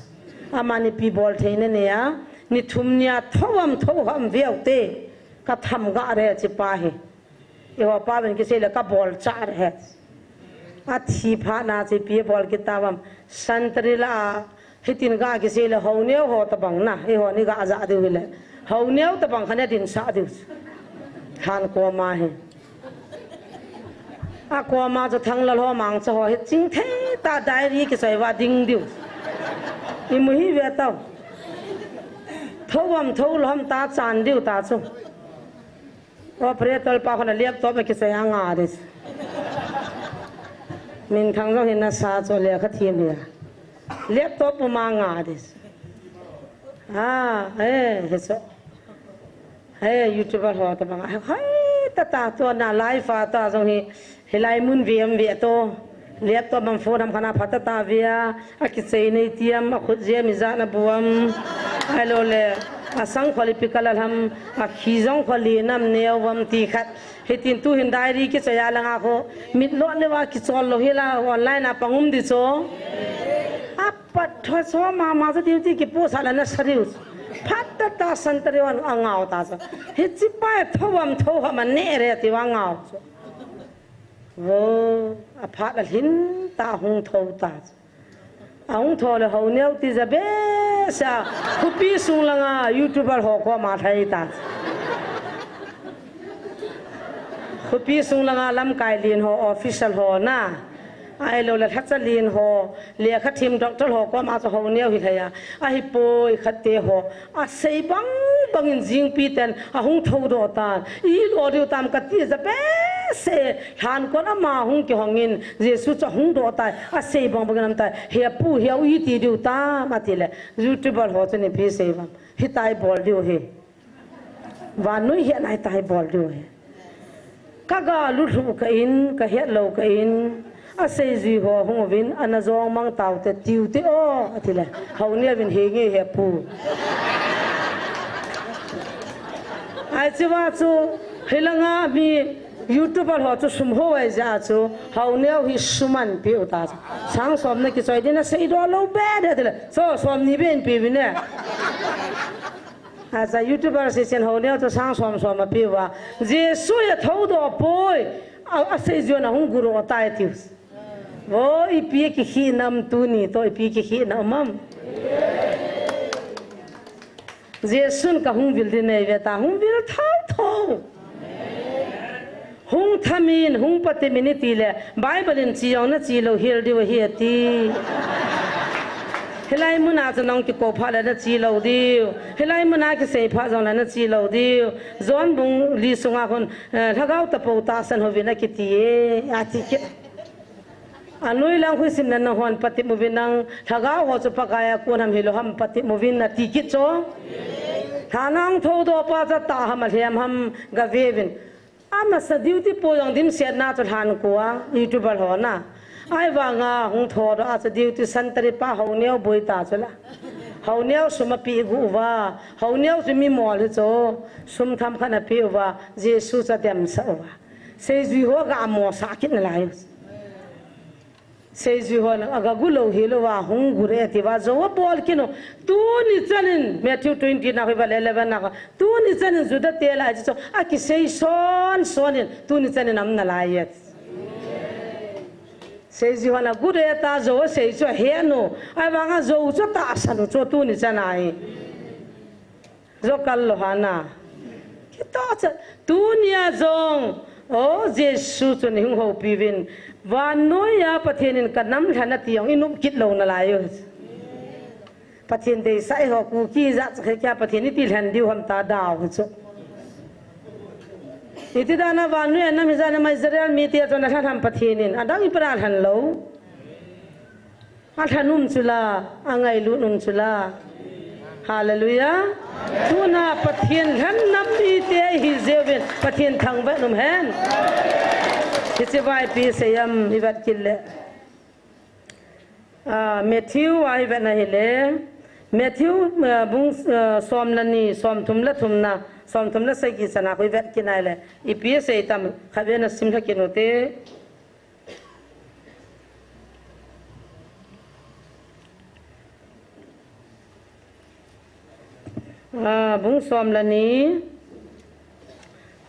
Ama ni ipi bol thei na nei a, ni thum nia tho am tho ham veu te, ka tham ga re chi pa hi. Eiho pa ven kisei le ka bol cha re he. A thi phat na chi pi bol kit ta vam. Santri la Hitin ga kisei le ho neo ho tabang na, eiho ni ga ja diu hile. Ho neo tabang khan a din sa diu. Han koma hi. A koma chu Thanglal ho mangcha ho hi ching thei ta diary kisei va ding diu. I mu hi ve tau. Tho am tho lou ham ta chan diu ta chu. Operator pa khun a laptop a kisei a nga dis. Minthang jong hin nasa chu lekha thiem hi a. Laptop puma nga dis. Ah, eh, hi chu. Eh, YouTuber ho tabang. Hai, ta ta to na live a ta jong hi. Hilai mun viam via to. Laptop am phone am khana phat ta via. A kichei nei tiam, a khut jia mi ja na buam. Ahilou le, a sang kholi pi kala ham, a khi jong kholi nam neo vam ti khat. Hitin tu hin diary kichei a langa kho. Mit lo le va kichol lou hi la online a pang um di cho. A pat tho cho ma ma sa diu ti kipu sa la na sa diu. Phat ta ta san ta diu a ngau ta cho. Hichi pa tho vam tho ha ma ne re ti va ngau cho. Vo, aphat alhin ta hung tho ta. Ahung tho le Haoneo ti ja behseh a, khopi sung langa YouTuber ho koma lhai ta. Khopi sung langa lamkai lien ho, official ho na. Ahilou le lhacha lien ho, lekha thiem doctor ho koma chu Haoneo hi lhai a. Ahipoi khatte ho. Asei bang bangin jingpi ten ahung thoudoh tan. Ilo diu tam kati ja behseh. Lhankon ama hung kihongin Jesu chu ahung doh tai. Asei bang bangin aum tai. He pu, he u iti diu tam ati le. YouTuber ho chun ipi sei uvam. Hitia ibol diu hi. Vannoi hetna hitia ibol diu hi. Ka ga lulhu kah in, ka hetlou kah in, aseijui ho hung uvin, ana jong mang taute, tiu te o, ati le. Haoneo vin, henge he pu. Ahi, chuva chu, hilanga mi YouTuber ho chu sum ho ahi jeh a chu, Haoneo hi sum ahin pe u ta chu. Sang som na kichoi ding, na seidoh lou be de, ati le. So, som ni be in pe uvin e. Acha YouTuber sesen Haoneo chu sang som som ape uva. Jesu athoudoh poi. A, aseijui hon ahung gudoh tai tiu. Vo, ipi kikhehna um tuni toh, ipi kikhehna um am. Jesun kahung vil ding nei ve ta, hung vil thou thou. Hung thamin, hung patimin iti le, Bible in che jong nache lou hel diu ahi ati. Hilai muna chu nahung kikou phat le nache lou diu. Hilai muna kisei phat jong le nache lou diu. John bung li sunga khun, eh, lhagao tapou tahsan uvin akiti e, ati kit. Anoi lang khu simna nahon patim uvin nang, lhagao ho chu Pakai a kon ham hilou ham patim uvin ati kit chu. Lhan a hung thoudoh pa chu atah ham alhem ham gave uvin. Amasa duty po jong dimsetna chu lhan ko a, YouTuber ho na. Ahivanga hung thoudoh a chu duty santari pa Haoneo boi ta chu la. Haoneo sum ape gu uva. Haoneo chu mi mol hi chu. Sum themkhat ana pe uva. Jesu chu ademsah uva. Seijui ho aga mosah kit nalai. Seijui hon aga gu lou hilou va, hung gu re ati va, jou abol kit u. Tuni chan in, Matthew twenty na khu ivet le eleven na khu. Tuni chan in Juda te lah a chu, akisei son son in, tuni chan in aum nalai e. Seijui hon agu re ta, jou asei chu ahen u. Ahivanga jou chu atahsan u chu tuni chan a hi. Jou kal lou ham na. Kitoh cha, tunia jong, o Jesu chun ihung houpi uvin, vannoiya Pathen in kanam lhen ati jong inop kit lou nalai u. Pathen deisah eiho Kuki jat cha khe kia Pathen iti lhen diu ham ta dau chu. Iti dan a vannoiya nam hijat na ma Israel mite chun alhen ham Pathen in, adang ipi a lhen lou. Alhen um chu la, angailut um chu la. Hallelujah. Tuna Pathen lhen nam mite ihi jeh uvin, Pathen thangvah in um hen. Hiche va ipi asei ham ivet kit le. Ah, Matthew a ivet na hile. Matthew, ah, bung, ah, som le ni, som thum le thum na, som thum le sagi chan a khu ivet kit na hile. Ipi asei tam, khatvei na sim lha kit u te. Ah, bung som le ni,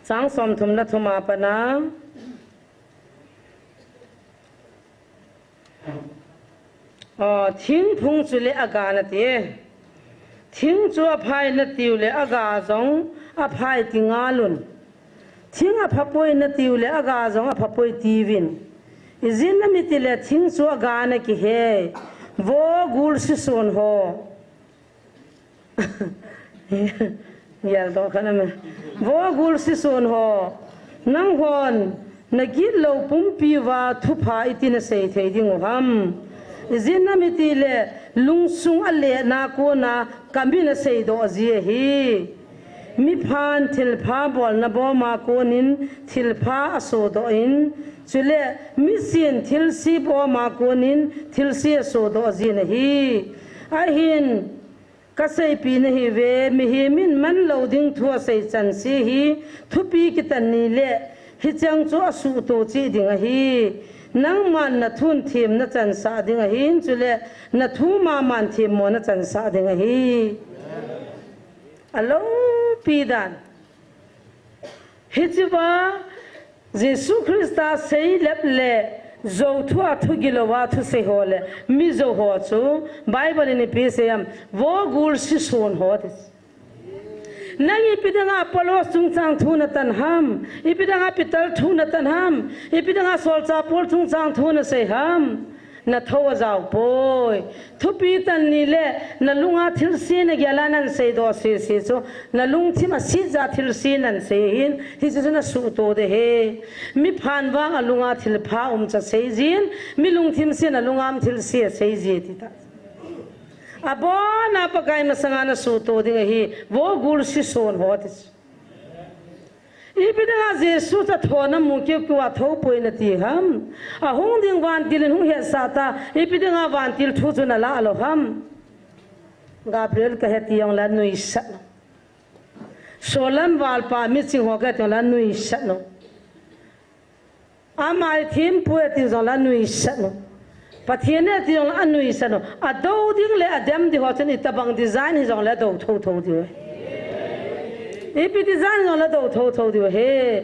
chang som thum le thum a pat na. Ah, thingphung chule aga nati e. Thing chu aphai natiu le aga jong aphai ti ngal un. Thing aphapoi natiu le aga jong aphapoi tiuvin. Ijeh inem itile thing chu aga na kihe. Vo gul sison ho. Geldoh khat na me. Vo gul sison ho. Nanghon, nagit lou pumpi uva thupha iti nasei thei diu ham. Ijeh inem itile, lungsung alheh na kona, kamin aseidoh ji ahi. Miphan thilpha bolna boma konin, thilpha asodoh in. Chule, misin thilse boma konin, thilse asodoh jin ahi. Ahin, Kaseipi nahiuve, mihem in manlou ding thu asei chanse hi, thupi kitan ni le, hicheng chu asuhto cheh ding ahi. Nangman nathun them nachansah ding ahin, chule nathu maman themmo nachansah ding ahi. Aloupi dan. Hichea, Jesu Christa seilep le jou thua thu gilouva thusei ho le mi jou ho chu Bible in ipi asei em? Vo gul sison ho ti. Nang ipi dinga Apollos chungchang thu natan ham? Ipi dinga Peter thu natan ham? Ipi dinga solchah Paul chungchang thu nasei ham? Natho ajao poi. Thupi tan ni le nalunga thilse nagel a nasei doh sese chu nalungthim asetja thilse nasei hin hiche chu nasuhto ding ahi. Miphan vang alunga thilpha umcha seijin, mi lungthim sen alunga um thilse seiji tita. Abona Pakai masanga nasuhto ding ahi, vo gul sison ho ti. Ipi dinga Jesu chu athona mu kiukiu a thou poi nati ham? Ahung ding vantil in hung hetsah ta, ipi dinga vantil thu chu nalah lou ham? Gabriel kahe ti jongle nuisat lou. Solam valpa miching ho kahe ti jongle nuisat lou. Ama ithempui ati jongle anuisat lou. Pathen e ati jongle anuisat lou. Adou ding le adem ding ho chun itobang design hijongle adou thouthou diu ahi. Ipi design jongle adou thouthou diu ahi.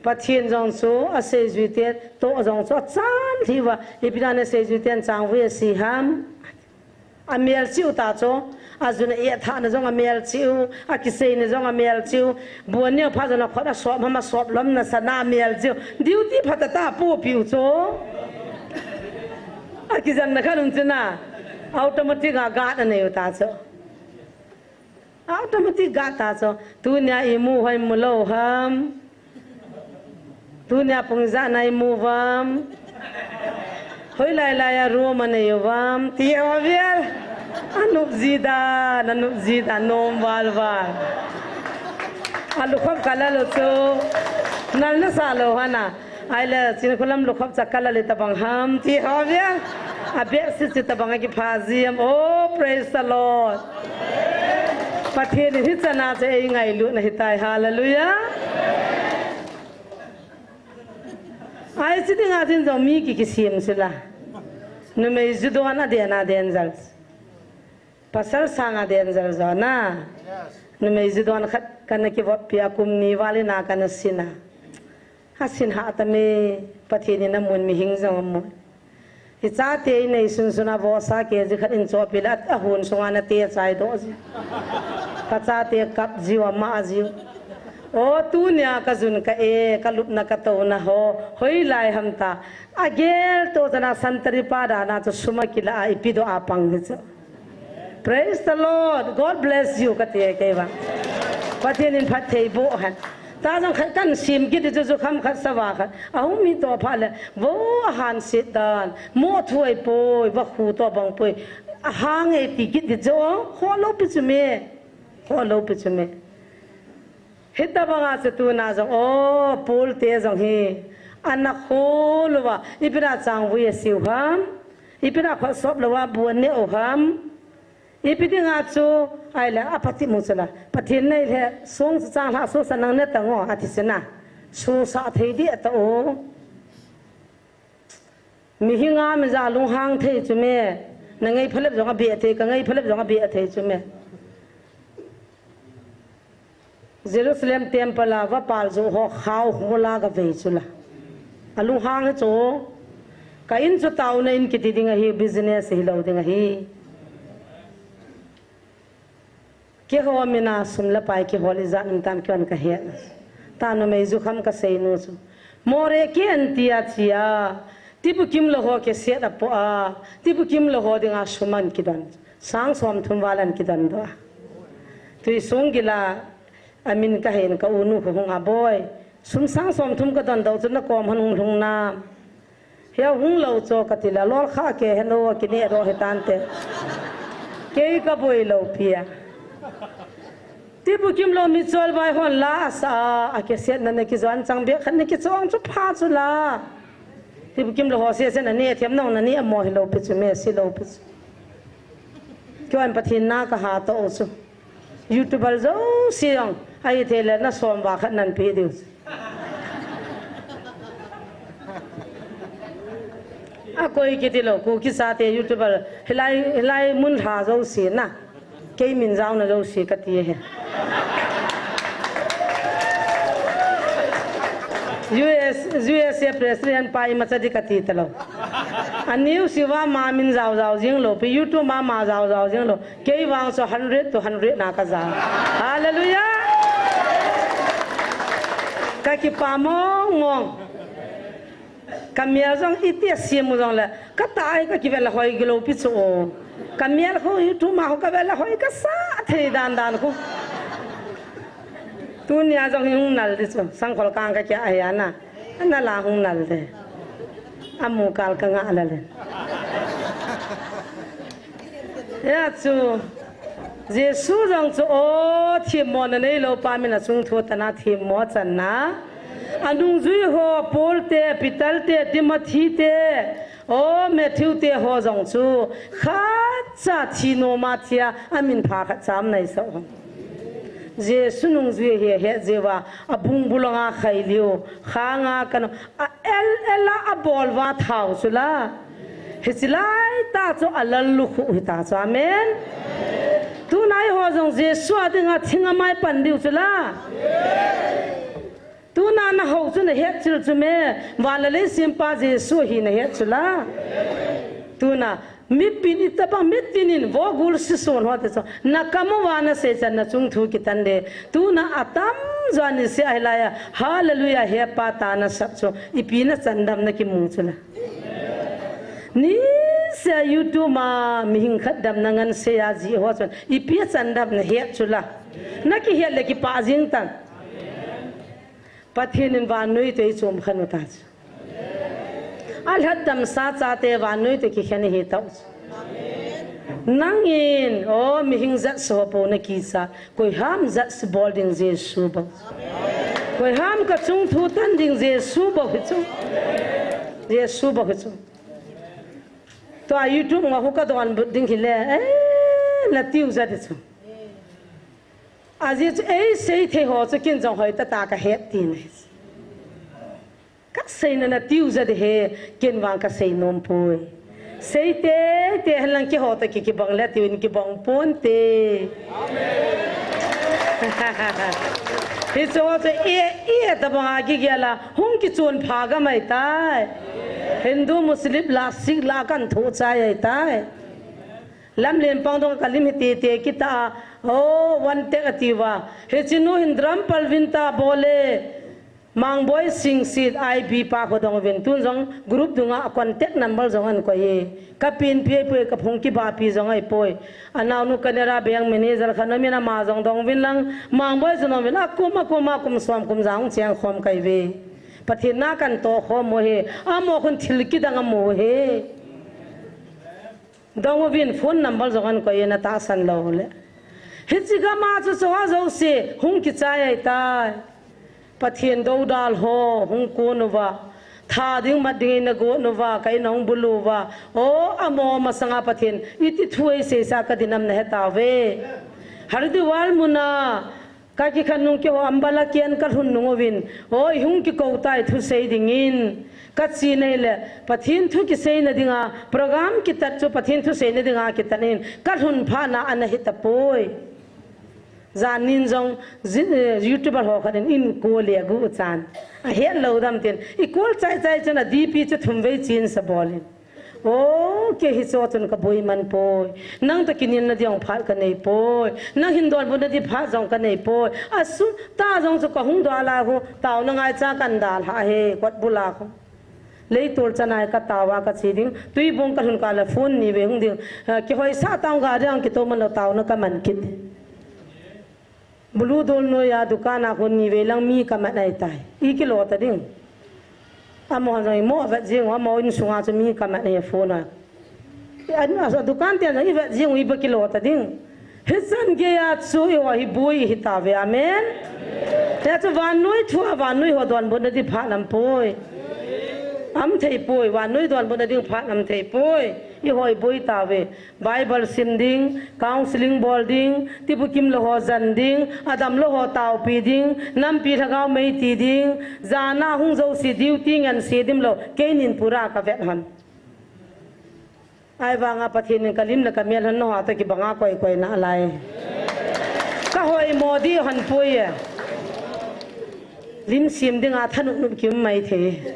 Pathen jong chu aseijui te toh jong chu achan lhi uva. Ipi dinga aseijuiten changvui ase ham? Amel cheh u ta chu, ajun a-eh thahna jong amel cheh u, akiseina jong amel cheh u, buan neo phat jong akhut asop ham asop lom nasa na amel cheh u, duty phatah a apohpeh u chu. Akijanna khat um chu na, automatic a guard anei u ta chu. Automatic guard ta chu, tunia imu hoi mu lou ham. Tunia pung ijat na imu uvam. Hoilai lai a room a nei uvam. Ti ho vel. Anop ji dan, anop ji dan, nom val val. Alukhop ka la lou chu. Nal nasa lou hana. Ahile, Chinkholam lukhop cha ka la le tabang ham. Ti ho vel. A bedsheet chu tabang akipha ji ham. Oh, praise the Lord. Pathen in hichana chu eingailut na hitai. Hallelujah. Ahi, hiche dinga chun jong mi ki, kisem sela. Numei ju don a den a den jal. Pasal sanga den jal jo na. Numei ju don khat kana kivop pi a kum ni val in a kana sin a. Asin hah tame, Pathen in amun, mihing jong amun. Ichate inei sunsun a vohsa kg khat in chohpeh le, ahon sunga nate achai doh ji. Kachate kap jiu, amah jiu. O, tunia kajun ka-e, kalupna katouna ho, hoilai ham ta. Agel toh chana santari pa dan a chu sum akilah a ipi doh a pang hi chu. Praise the Lord. God bless you, kati e kei vang. Pathen in phatthei boh hen. Tah jong khat kan sem kit ding chu, jukham khat, sava khat. Ahung mit toh phat le, vo ahan set dan. Mo thu ahipoi, vakhu toh bang poi. Ahang e ti kit ding chu, khoh lou pi chu me. Khoh lou pi chu me. Hitabanga chu tuna jong, o, Paul te jong hi. Ana khoh louva, ipi dinga changvui asiu ham. Ipi dinga khut sop louva, bu aneh u ham. Ipi dinga chu, ahile, apatimo chu la. Pathen in ahile, song chu changlhah sosa nang ne tang o, ati chu na. Sosa thei ding ata o. Mihing a mi ja lunghang thei chu me. Na ngai phalep jong abeh thei, ka ngai phalep jong abeh thei chu me. Jerusalem temple a vapal joh ho khao hol a gavei chu la. Alunghang hi chu. Ka in chu taona in kiti ding ahi, business hilou ding ahi. Keiho mina sum le pai kihol ijat um tam keiho kahet. Tah numei jukham kasei nu chu. More kei an tia chia. Tibukim lou ho kiset apoh a. Tibukim lou ho dinga sum an kidon. Sang somthum val an kidon doh a. Tui sung gila amin kahen ka u nu khu hung a boi. Sum sang somthum kadon doh chu nakom hon hung lhung nam. Hia hung lou chu kati le, lol kha ke hen o, kineh doh hitante. Kei kaboi lou pi a. Tibukim lou michol vai hon la asa a, akisetna na kijon chang beh khat na kichong chu pha chu la. Tibukim lou ho sesen aneh them nong na ni amo hilou pi chu, me silou pi chu. Keiho in Pathen na kaha toh u chu. YouTuber jouse jong, ahithei le na somva khat nan pe diu. Akoi kiti lou, Kuki chate YouTuber, hilai, hilai mun lha jouse na. Kei min jaona jouse kati ahi. U S, U S A President pa imacha di kati talou. A news a ma min jao jao jing lou, pi YouTube ma ma jao jao jing lou. Kei vang chu hundred to hundred na ka jao. Hallelujah! Ka kipa mong mong. Ka mial jong iti a siam u jong le, ka ta ai ka kivel a hoi gilou pi chu o. Ka mial khu YouTube ma khu ka vel a hoi ka sa thei dan dan khu. Tunia jong hung nal di chu, sangkhol kang ka kia ahi ana. Ana la hung nal de. Amu kal ka nga la le. Ya chu, Jesu jong chu, o, themmo na neilou pa min a chung thu tana themmo channa. A nungjui ho, Paul te, Peter te, Timothy te, o, Matthew te ho jong chu, khat cha thi nom a thia, a min pha khat cha um nai sa hon. Jesu nungjui hi het jeh uva, a bung bulanga khai liu, khanga kanu, a el el a, a bol uva thao chu la. Hichi lai ta chu a lal lukhuh hi ta chu. Amen. Tuna eiho jong Jesu a dinga thing a mai pan diu chu la. Tuna na ho chu na het chil chu me, van le lei sempa Jesu hi na het chu la. Tuna, mipin i tabang mitin in vo gul si son ho te chu. Na kam uva na sei chan na chung thu kitan de. Tuna a tamjo ni se ahi lai a. Hallelujah, he pa ta na sap chu. Ipi na chan dam na kimu chu la. Ni se YouTube ma mihing khat dam na ngan se a ji ho chun. Ipi a chan dam na het chu la. Na kihet le kipa jing tan. Pathen in vannoi te i chom khen u ta chu. A lhat damsa chate vannoi te kikhen hi tau chu. Nangin, o, mihing jat so po na kicha. Koi ham jat si bol ding Jesu bou. Koi ham ka chung thu tan ding Jesu bou hi chu. Jesu bou hi chu. Tua YouTube nga hu ka donbut ding hi le, eh, na tiu jat hi chu. Ajeh chu ei sei thei ho chu kin jong hoi tata ka het ti ne. Ka seina na tiu jat hi, kin vang ka sei nom poi. Sei te, te hen lang kiho ta ki kibang le tiu in kibang pon te. Hi chu ho chu e, e tabang a kigel a, hung kichun pha ga mai tai. Hindu Muslim la Sikh la kan thu chai ai tai. Lamlen pang dong ka lim hi tete kita a, o, one tek ati uva. Hichi nu hin drum palvin ta bole. Mangboi Singsit I B pa kho dong uvin tun jong group dunga contact number jong ahin koi e. Ka pin pi poi, ka phung kiba pi jong ahi poi. Anaonu Canara Bank manager khat amin, ama jong dong uvin lang. Mangboi jong dong uvin, akum, akum, akum som kum jang cheng khom kai ve. Pathen na kan toh khom u hi. Amo khun thil kidang amu hi. Dong uvin phone number jong ahin koi e, na tahsan lou le. Hichi gam a chu chu ho jouse hung kichai ai tai. Pathen doudal ho hung kun uva. Tha ding mat ding in agot uva, ka in a hung bulu uva. O, amo masanga Pathen, iti thu ei sei sa ka dinam na he tauve. Haridwar mun a, ka kikhen nung keiho umbrella ken ka lhun nung uvin, o, i hung kikou tai thusei dingin. Ka chi nei le, Pathen thu kiseina dinga, program kitat chu Pathen thu seina dinga kitat in, ka lhun phat na ana hi tapoi. Jan nin jong, ji-, eh, YouTuber ho khat in, in call le gu chan. A het lou dam tin, i call chai chai chun a D P chu thum vei chin sa bol in. O, kei hi cho chun ka boi man poi. Nang toh kinelna ding phat ka nei poi. Nang hin donbutna ding phat jong ka nei poi. Asu ta jong chu ka hung dal a hu. Taona ngaicha kan dal ha he. Kot bul a khu. Leitol chanai ka tao a ka che ding. Tuibong ka lhun kah le phone ni vei hung ding. Ha, kihoi sa tao ga ding kito man lou taona ka man kit. Bulu dol noi a dukan a khun ni vei lang mi ka mat ai tai. I kilo ta ding. Amo hon jong i mo vet jing u, amo insunga chu mi ka mat ai phone a. An, a, dukan te jong i vet jing u i ba kilo ta ding. Hichan gei a chu i ho hi boi hi tauve. Amen. Hia chu vannoi thu a vannoi ho donbutna ding phat um poi. Um thei poi, vannoi donbutna ding phat um thei poi. I ho i boi tauve. Bible sim ding, counseling bol ding, tibukim lou ho jan ding, adam lou ho taopi ding, nampi lhagao mei ti ding, jan a hung jouse duty ngen se dim lou, kei nin pura ka vet hon. Ahivanga Pathen in ka lim le ka mel hon nangho toh kibanga koi koi nalai. Ka hoi mo di hon poi e. Lim sem dinga thanop nop kium mai thei.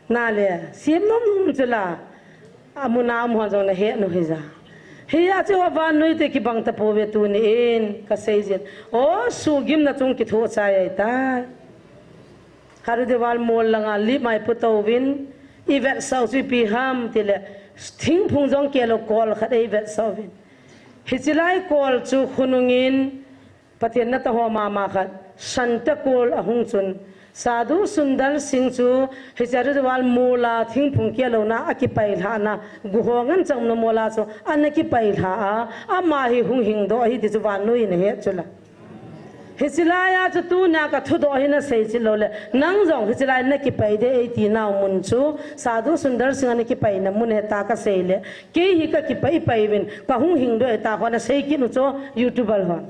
Nale, sem nom nom chu la. Amun a um hon jong nahet nu hija. Hia chu vannoi te kibang tapouve tuni in kasei jin. O, sugimna chung kithoh chai ahitai. Harude val mol langa lip mai pu touvin, i vetsah u chu ipi ham tile, thingphung jong keh lou kol khat ei vetsah uvin. Hiche lai kol chu khonung in, Pathen natoh ho mama khat, Santa kol ahung chun, Sadhu Sundar Singh chu, hiche Harude val mola thingphung keh louna, akipai lhahna, gu ho ngen chang na mola chu, ana kipai lha a, ama hi hung hing doh ahi ti chu vannoi in ahet chu la. Hiche lai a chu tuna ka thudoh hi nasei cheh lou le, nang jong hiche lai nakipai ding eiti nau mun chu, Sadhu Sundar Singh ana kipaina mun ahi ta kasei le, kei hi kakipai pai uvin, kahung hing doh ahi ta ho nasei kit u chu, YouTuber ho.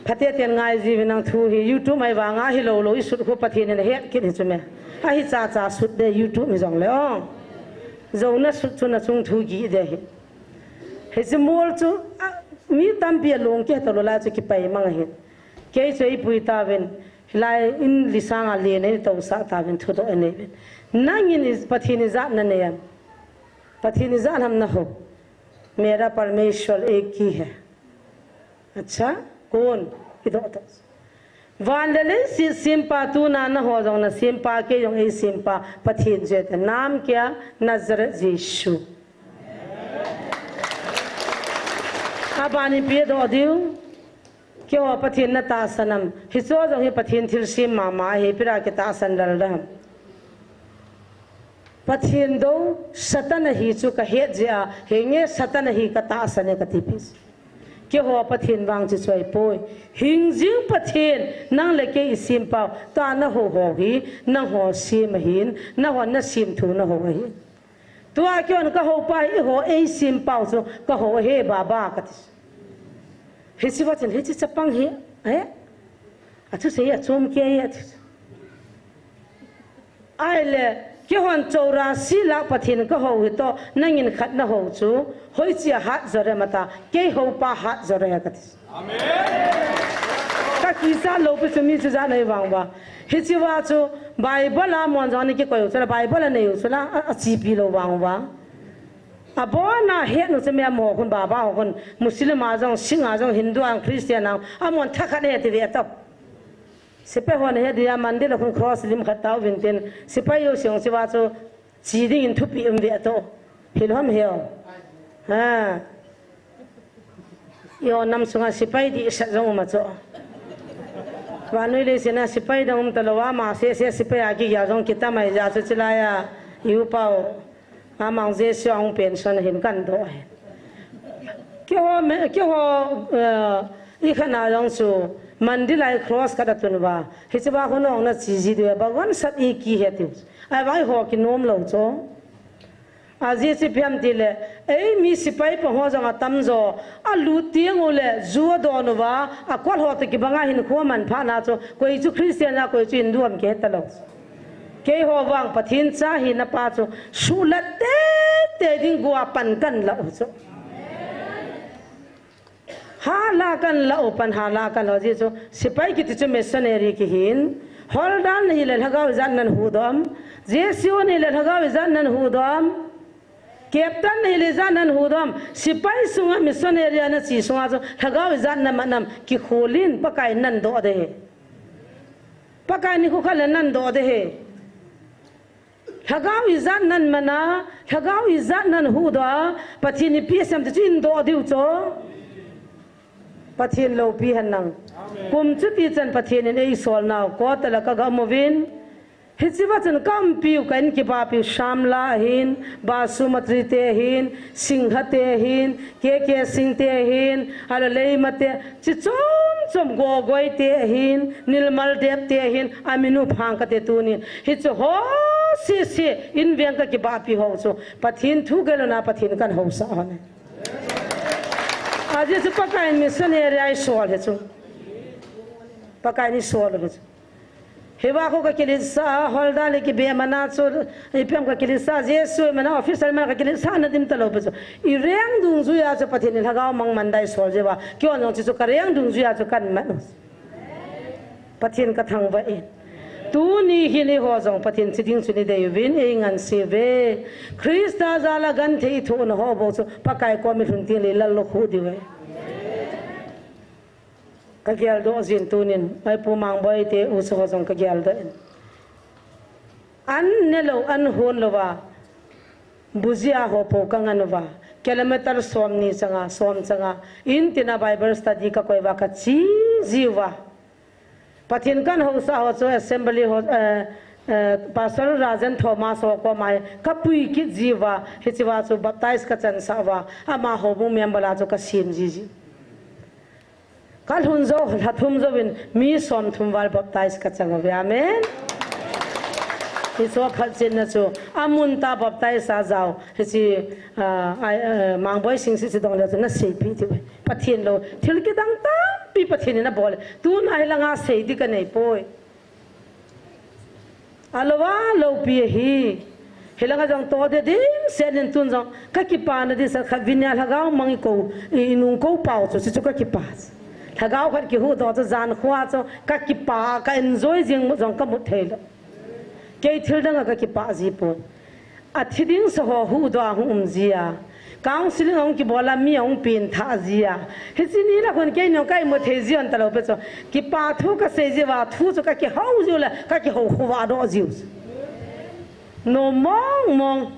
Phaten ngai jiuvin nang thu hi, YouTube mai vanga hilou lou, i sut khu Pathen in ahet kit hi chu me. Ahi cha cha sut de YouTube mi jong le o. Jou nasut chu nachung thu gih de hi. Hiche mol chu, a, mi tampi alung keh talou lai chu kipai mang ahi. Kei chu eipui tauvin, hilai in lisang a len eitousah tauvin, thudoh einei uvin. Nangin i, Pathen ijat nanei am? Pathen ijat ham nahou? Mera Parmeshwar ek hi hai. Acha, kon? Idoh doh. Van le leiset sempa tuna naho jong nasempa, kei jong eisempa, Pathen chu ahi. Naam kya? Nazareth Jesu. Aban ipi doh diu? Keiho Pathen natahsan am? Hicheho jong hi Pathen thilsem mama ahi, ipi dia kitahsan lel dem? Pathen dou Satan ahi chu kahet jeh a, henge Satan ahi katahsan e kati pi. Keiho Pathen vang chu chu ahipoi. Hingjing Pathen, nang le kei isempau, tua nahou ho hi, nangho sem ahin, nahon nasem thu nahou ahi. Tua keihon kahoupa hi, eiho eisempau chu kahou ahi, Baba kati. Hiche va chun, hiche chapang hi, eh? Athusei achom kei e ati. Ahile, keihon chorasi lah Pathen kahou hitoh, nangin khat nahou chu, hoiche a hat jo dem ata, kei houpa hat jo dem kati. Amen. Kakichat lou pi chu mi chu jat nei vang uva. Hiche va chu Bible a mon jong ana kikoi u chu la, Bible anei u chu la, a, achepi lou vang uva. Abona het u chu mi amaho khun, Baba ho khun, Muslim a jong, Sikh a jong, Hindu a jong, Christian a jong, amon thakhat ahi ti ve tau. Sepai hon ahe dia mandir a khun cross lim khat tao vin tin, sepai jouse jong hiche va chu che dingin thupeh um ve tau. Hilou ham heo. Ha. Eiho nam sunga sepai dehset jong um a chu. Vannoi leiset a sepai dang um talou a, ama sese sepai a kigel jong kitam ahi jeh a chu hiche lai a i upau. Amang Jesu ahung pension ahin kadoh ahi. Keiho me, keiho, eh, i khat na jong chu mandir lai cross khat atun uva. Hiche va khun hung na che ji diu, Bhagwan sab ek hi hai tiu. Ahivang eiho kinom lou chu. Ajeh chu ipi ham tile, eimi sepai pa ho jong atam jo, alut teng uleh, ju adon uva, akol ho toh kibanga hinkho aman phat na chu, koi chu Christian a, koi chu Hindu ham kihe talou. Keiho vang Pathen cha hina pa chu, suhlat teitei ding gua pan kalah u chu. Hala kalah u pan, hala kalah u jeh chu, sepai kiti chu missionary kihin, haldalna hile lhagao ijat nahuhdoh am, Jesu nahile lhagao ijat nahuhdoh am, captain nahile ijat nahuhdoh am, sepai sunga missionary a nache sunga chu, lhagao ijat namat am, kikhol in Pakai in nadoh ding ahi. Pakai in nikho khat le nadoh ding ahi. Lhagao ijat naman a, lhagao ijat nahuhdoh a, Pathen in ipi asem ti chu idoh diu chu. Pathen loupi hen lang. Amen. Kum chuti chan Pathen in eisol nau, quarter a kaga um uvin. Hiche va chun ka umpiu, ka in kibahpiu Shyamla ahin, Basumati te ahin, Singha te ahin, K K Singh te ahin, ahilou le Leima te, chi chom chom Gogoi te ahin, Nilmal Deb te ahin, amin u phang kate tunin. Hiche ho sese in veng kakibahpi ho chu Pathen thu gel louna Pathen kahin haosah ho ahi. Ajeh chu Pakai in missionary a eisol ahi chu. Pakai in eisol ahi chu. Hiva khu kakiletsah a, holda le kibe mana chu, ipi ham kakiletsah, Jesu mana, official mana kakiletsah na dim talou pi chu. Ireng dungjuia chu Pathen in lhagao mang man dai sol jeh uva. Keiho jong chu kareng dungjuia chu kaman u. Pathen kathangvah in. Tuni hin eiho jong Pathen che ding chu nei dei uvin, eingansei uve. Christa jal a genthei thohna ho bou chu Pakai kom ilhun teng le ilal lou khu diu ahi. Kageldoh jin tunin, Pu Mangboi te u chu ho jong kageldoh in. An nelou, an hon louva, bujia ho po kangan uva, kilometer somni changa, som changa, in tina Bible study kakoi uva kache jiuva. Pathen kahin housah ho chu assembly ho, eh, eh, Pastor Rajan Thomas ho koma kapui kit jiuva, hichea chu baptize kachansah uva, amaho bung member a chu kasem jiji. Kalhun jou, lha thum jouvin mi somthum val baptize kachang uve. Amen. Hiche phatchenna chu, amun tah baptize a jao, hiche, ah, ai, ah, Mangboi Singsit chu dong le chu naseipeh diu. Pathen lou, thil kidang tampi Pathen in abol. Tuna hilanga sei ding kanei poi. Alou a loupi ahi. Hilanga jong toh ding ding set in tun jong kakipana ding set khat vin a lhagao mang ikou, i, inung kou pau chu, chu, chu kakipa. Lhagao khat kihuhdoh chu jan khoa chu kakipa, ka enjoy jing jong kamut thei lou. Kei thil dang a kakipa ji pon. Athi ding sa ho huhdoh a hung um jia. Counseling ahung kibol a mi ahung pengthah jia. Hiche ni lah khun keini jong ka imut thei ji hon talou pi chu. Kipa thu kasei jiuva, thu chu kakihou jiu le, kakihou khovah doh jiu. Nom mong mong.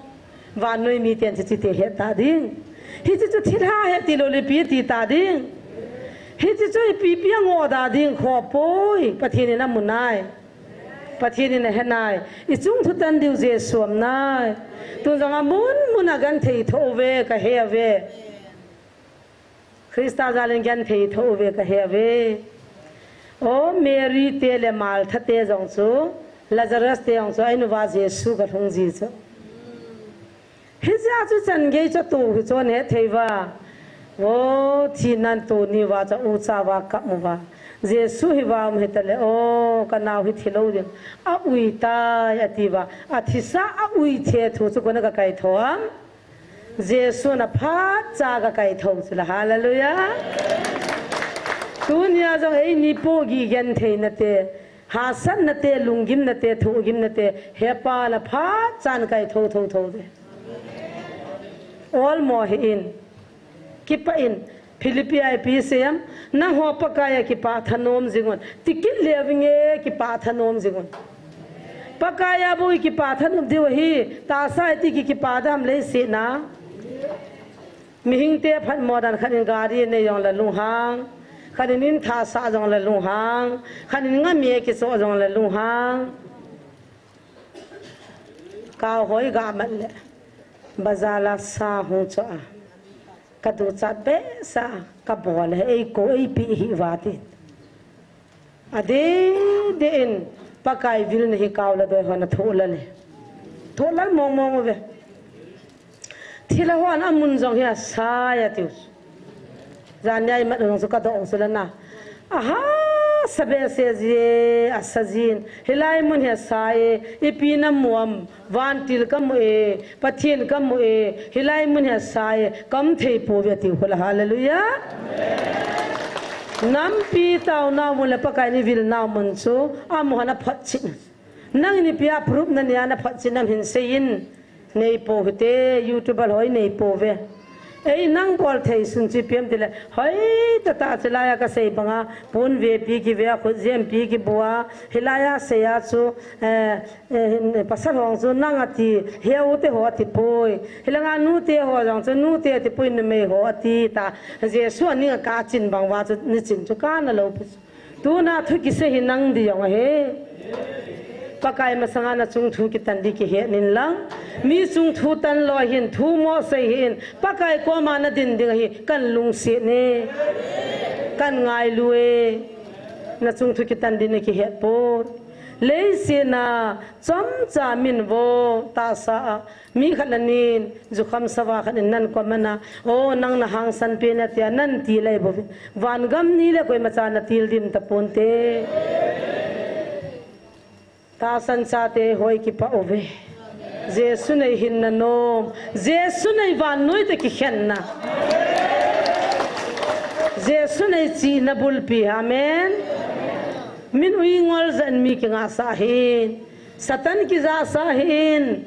Vannoi miten hiche chu iti het ta ding. Hiche chu thilha ahi tilou le ipi iti ta ding. Hiche chu ipi ipi a ngoh da ding kho poi. Pathen in amu nai. Pathen in ahe nai. Ichung thu tan diu Jesu aum nai. Tun jong amun mun a genthei thoh uve, kahe uve. Christa jal in genthei thoh uve, kahe uve. O Mary te le Martha te jong chu, Lazarus te jong chu, a in uva Jesu galhung ji chu. Hijeh a chu chan gei chu tou hi chun hethei uva. O, thina tou ni uva chu ucha uva kap uva. Jesu hi uva um hita le, o, kanao hi thilou ding. Aui tai, ati uva. Athisa, aui the thu chu kona gakaithou am? Jesu in aphat cha gakaithou chu la. Hallelujah. Tunia jong eini pohgih gentheina te, hahsatna te, lunggimna te, thohgimna te, Hepa in aphat chan kaithou thou thou te. Olmo hih in, kipah in, Philippi a ipi asei em, nangho Pakai a kipah thanom jing un, tikit leu vinge kipah thanom jing un. Pakai a bou ikipah thanom diu ahi, tahsa iti ki kipah dam leiset a. Mihing te phatmo dan khat in gari nei jong le lunghang, khat in in thah sah jong le lunghang, khat in ngami kichoh jong le lunghang. Kau hoi ga mat le, bazar a sa hung choh a, kaduchat behseh a, kabol e, eikou, eipeh hih uva tin. Adeh deh in, Pakai vilna hi kau le doi hon athoh lal e. Thoh lal mong mong uve. Thilha hon amun jong hi asai atiu. Janhi a imat jong chu kadoh chu la na. Ahahsa behseh ji e, asa jin. Hilai mun hi asai e, ipi namu am, vantil kamu e, Pathen kamu e, hilai mun hi asai e, kaum thei pouve atiu hula. Hallelujah. Nampi taonau mun le Pakai in ivilnau mun chu, amu hon aphotchet. Nangin ipi a proof nanei a naphotchet nam hin seiyin. Nei pou hite, YouTube a hoi nei pouve. Ei, nang bol thei sun chu ipi ham tile, hoi tah tah chu hilai a kasei banga, pon vepi kive a, khut jempi kibu a, hilai a sei a chu, eh, eh, pasal hon chu nang ati, heu te ho ati poi. Hilanga nu te ho jong chu nu te ati poi, numei ho ati ta. Jesu aning a kachin bang uva chu nichin chu kana lou pi chu. Tuna thu kisei hi nang ding jong ahi. Pakai masanga nachung thu kitan ding kihet in lang. Mi chung thu tan lou hin thu mo sei hih in. Pakai koma nadin ding ahi, kan lungset in. Kan ngailu e. Nachung thu kitan ding nakihet poi. Leiset a chomcha min vo tahsa a. Mi khat nanin, jukham sava khat in nan comment a, "O, nang nahangsan pen e," tia nan ti lai bou. Vangam ni le koimacha natil dim taponte. Tahsan chate hoi kipah uve. Jesu nei hinna nom. Jesu nei vannoi te kikhenna. Jesu nei chihna bulpi. Amen. Min ui ngol jan mi kingahsah hin. Satan kijahsah hin.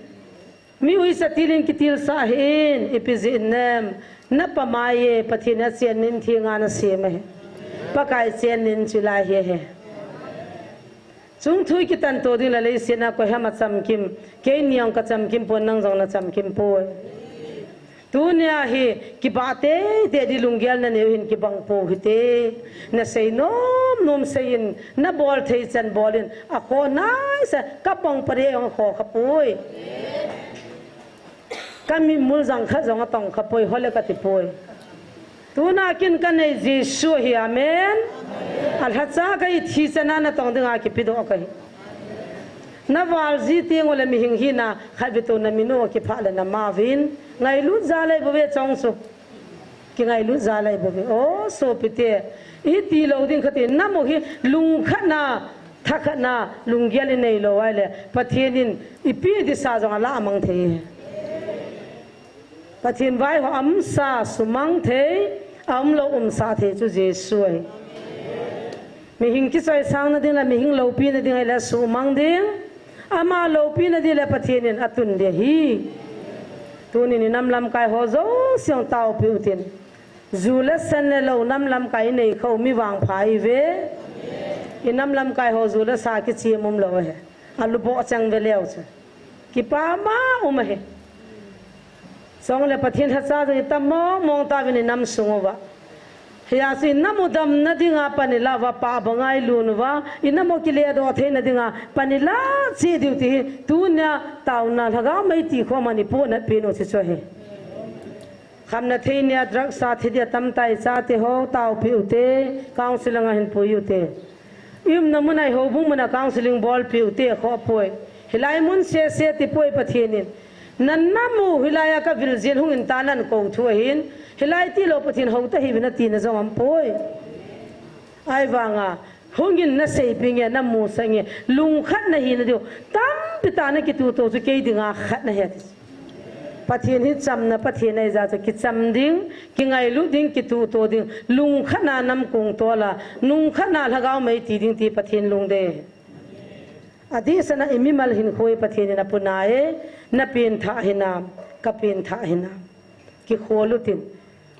Mi uisa tilin kitilsah hin. Ipi jeh inem. Na pamai e, Pathen a chen nin thi nga na sem e. Pakai chen nin chu lai hi he. Chung thui kitan to ding la leiset a koi ham a chamkim. Kei niang ka chamkim pon, nang jong na chamkim poi. Tunia hi kibah teitei di lunggel na neu hin kibang pou hite. Na sei nom nom seiyin, na bol thei chan bolin, a kho naisa, ka pang pare ong kho kha poi. Ka mitmul jang khat jong a tong kha poi, hole ka ti poi. Tuna kin ka nei Jesu hi, amen. A lhacha ka i thi chana na tong dinga kipedoh ka hi. Na val ji teng ule mihing hina khat ve to na minu kiphah le na mavin. Ngailut ja lai bou ve chong chu. Kingailut ja lai bou ve. O, sopite. I ti lou ding khat i nam u hi lungkhatna, thakhatna, lunggel i nei lou ai le. Pathen in ipi disa jong a la mang thei. Pathen vai ho umsa sumang thei, a umlou umsah thei chu Jesu ahi. Mihing kichoisang na ding le, mihing loupi na ding ahi le, sumang ding. Ama loupi na ding le, Pathen in atun ding ahi. Tunin i nam lamkai ho jouse ong taopi utin. Ju le sen le lou nam lamkai i nei khou mi vangpha i ve. I nam lamkai ho ju le sa kichem umlou ahi. A luboh chang ve leu chu. Kipa ma um ahi. Chong le Pathen lhacha jong i tam mong mong tauvin i nam sung uva. Hia chu i nam u damna dinga pan i la uva, pah banga i lun uva, i nam u kiledoh theina dinga pan i la cheh diu ti hi, tunia taona lhagao mei ti khom a i puhnat pen u chu chu ahi. Khamna thei nia, drug sa thi dia tamtah i chate ho, taopi ute, counseling a hin pui ute. I umna mun a i houbung mun a counseling bolpi ute, khoh poi. Hilai mun sese ti poi Pathen in. Na nam u hilai a ka vil jin hung in ta nan kou thu ahin. Hilai ti lou Pathen hou ta hi vin a tina jong um poi. Ahivanga, hungin na seipi nge, na musa nge, lungkhat na hi na diu, tampi tah na kituto chu kei dinga khat na he ati. Pathen hi chamna Pathen ahi jeh chu kicham ding, kingailut ding, kituto ding, lungkhatna nam kong tola, lungkhatna lhagao mei ti ding ti Pathen lungdei. Adeh sana i mimal hinkho hi Pathen in apuna e, na pengthah hinam, ka pengthah hinam. Kikhol utin.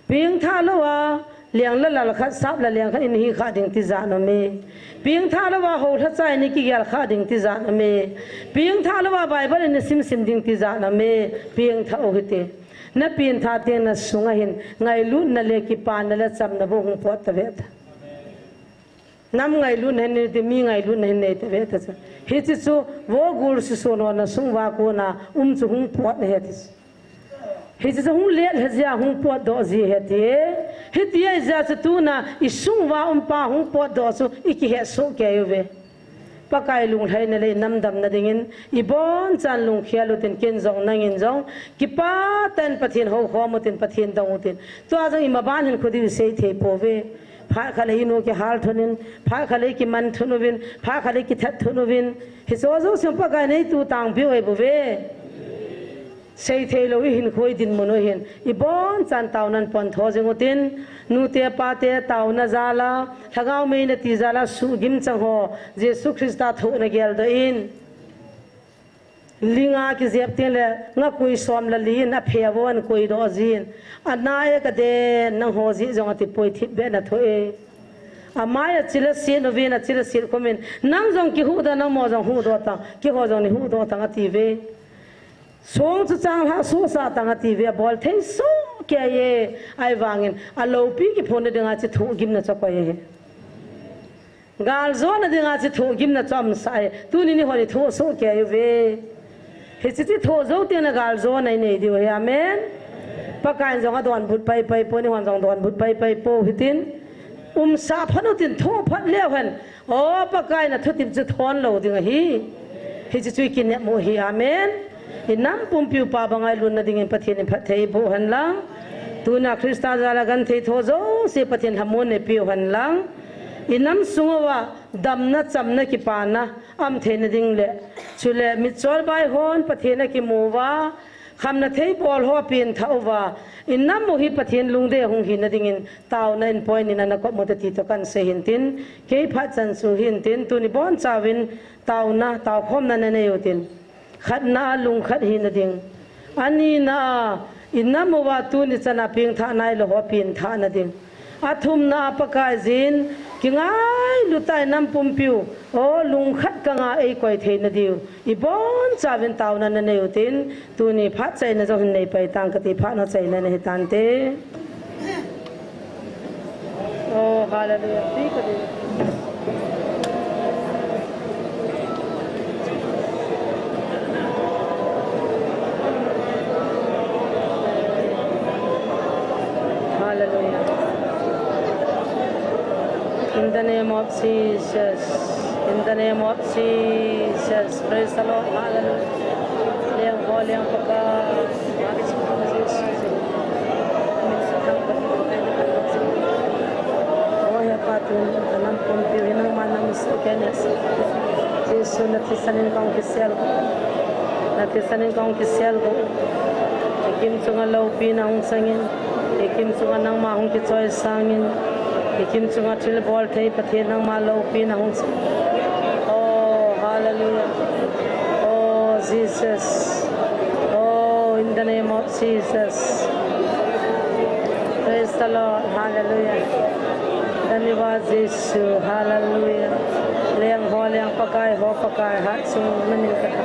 Pengthah lou a, leng la lal khat, sap la leng khat in hi kha ding ti jat na me. Pengthah lou a, hou lhacha in i kigel kha ding ti jat na me. Pengthah lou a, Bible in i sim sim ding ti jat na me. Pengthah u hite. Na pengthah teng na sunga hin, ngailutna le kipana le chamna bou hung pot ta ve ta. Nam ngailutna hin nei te, mi ngailutna hin nei te ve ta chu. Hiche chu, vo gul susun ho na sung uva kona, um chu hung pot na he ti chu. Hiche chu hung let lha jia, hung potdoh ji he ti. Hiti ahi jeh chu tuna, i sung uva um pa hung potdoh chu, i kihet soh kei uve. Pakai lunglhaina le i nam damna dingin, i bonchan lungkhel utin ken jong nangin jong, kipah tah in Pathen hou khom utin, Pathen dong utin. Tua jong i maban hin khudi u sei thei pouve. Phat khat le i nu kihal thun in, phat khat le i kiman thun uvin, phat khat le i kithat thun uvin. Hiche jouse Pakai in eitu tangpiu ahi bouve. Sei thei lou i hinkho i dinmun u hin, i bonchan taonan pon tho jing utin, nute pate taona jal a, lhagao mei na ti jal a, suhgim chang ho, Jesu Christa thohna geldoh in. Ling a kijep teng le, nga kui som le li in, aphe vo in kui doh jin. Ana e ka den, nangho jeh jong ati poi, thipbeh na thoh e. Amai a chil a sit uvin, achil a sit khum in, nang jong kihuhdoh, nangho jong huhdoh tang, keiho jong nei huhdoh tang ati ve. Song chu changlhah sohsah tang ati ve, abol thei soh kei e, ahivangin, aloupi kiphonna dinga chu thohgimna chu akoi e. Galjona dinga chu thohgimna chu aumsah e. Tunin eihon i thoh soh kei uve. Hiche chu thoh jou teng le galjona i nei diu ahi, amen. Pakai in jong adonbut paipai pou, eihon jong donbut paipai pou hitin. Umsah phat utin thoh phat leu hen. O, Pakai na thutep chu thon lou ding ahi. Hiche chu i kinep u ahi, amen. I nam pumpiu pa banga i lutna dingin Pathen in phatthei boh hen lang. Tuna Christa jal a genthei tho jouse Pathen lhamon neipeu hen lang. I nam sung uva damna, chamna, kipana aum theina ding le, chule mitchol vaihon Pathen akimu uva, khamna thei bol ho apenthah uva, inam u hi Pathen lungdei hung hina dingin taona in point in ana kop u te ti toh kahin sei hintin, kei phat chan chu hintin, tuni bonchauvin taona, taokhomna nanei utin. Khatna a lungkhat hina ding. Anina a, inam uva tuni chana pengthah nailou ho penthahna ding. Athumna a Pakaiyin, kingailu tah in nam pumpiu, o lungkhat kanga eikoi theina diu, ibonchauvin taona nanei utin, tuni phat chaina jong hin neipai tang kati, phat ho chaina nahi tante. Oh, hallelujah. Hallelujah. In the name of Jesus. In the name of Jesus. Praise the Lord. Hallelujah. Leng ho, leng Pakai. O Hepa, tun kanam pumpiu hi nangma namin soh kei nase. Jesu nathisan in kahung kisel. Nathisan in kahung kisel. Ikim chunga loupina hung sangin. Ikim chunga nangma hung kichoi sangin. Ikim chunga thilbol thei Pathen nangma loupina hung sangin. Oh, hallelujah. Oh, Jesus. Oh, in the name of Jesus. Praise the Lord. Hallelujah. Dhanyavad Jesu. Hallelujah. Leng ho, leng Pakai ho, Pakai hat sung manin kata.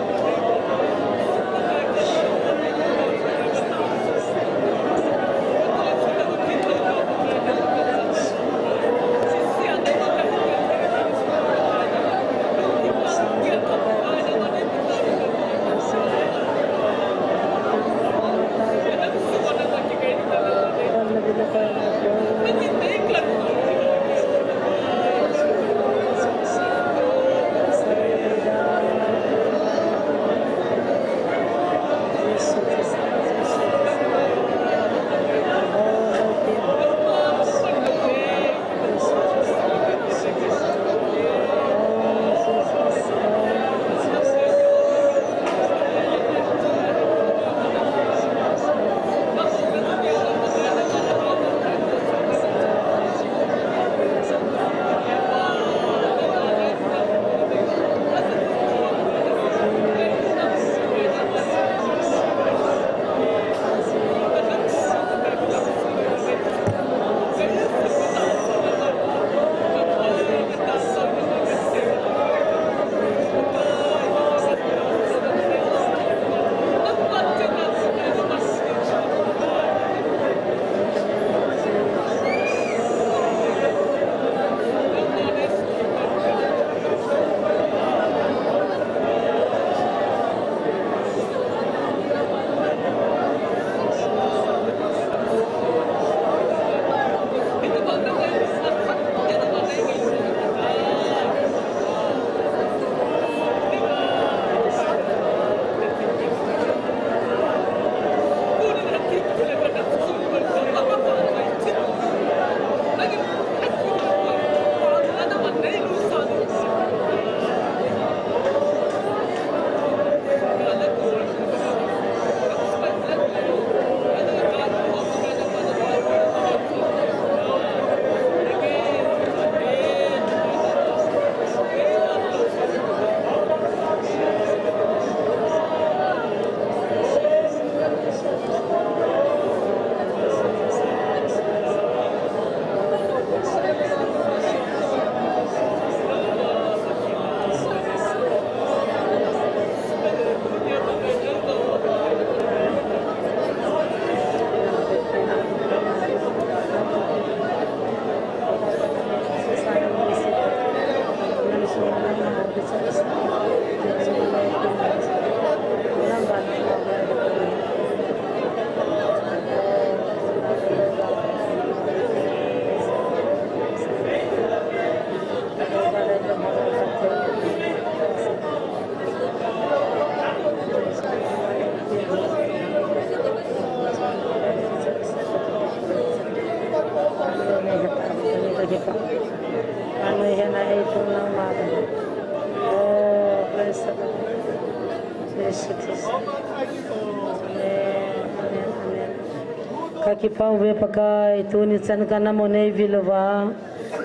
Ka kipah uve Pakai, tuni chan ka nam u nei vil uva,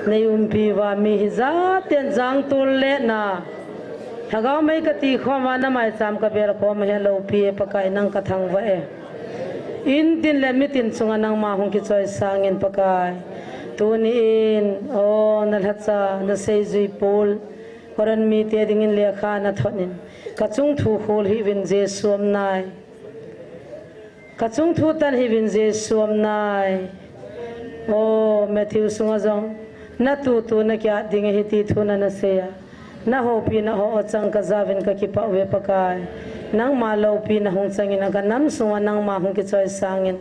nei umpi uva mi hijat ten jangtol le na. Lhagao mei ka ti khom uva na maicham ka bel khom u hi loupi e Pakai, nang ka thangvah e. In tin le mitin chunga nangma hung kichoi sangin Pakai. Tuni in, o na lhacha, na seijui pol. Korin mite dingin lekha na thot in. Ka chungthu khol hih uvin Jesu aum nai. Ka chungthu tan hih uvin Jesu aum nai. O, Matthew sunga jong, na tutu na kiat ding ahi ti thu na na sei a. Na houpina ho chang ka ja uvin ka kipah uve Pakai. Nangma loupina hung changin ka nam sunga nangma hung kichoi sangin.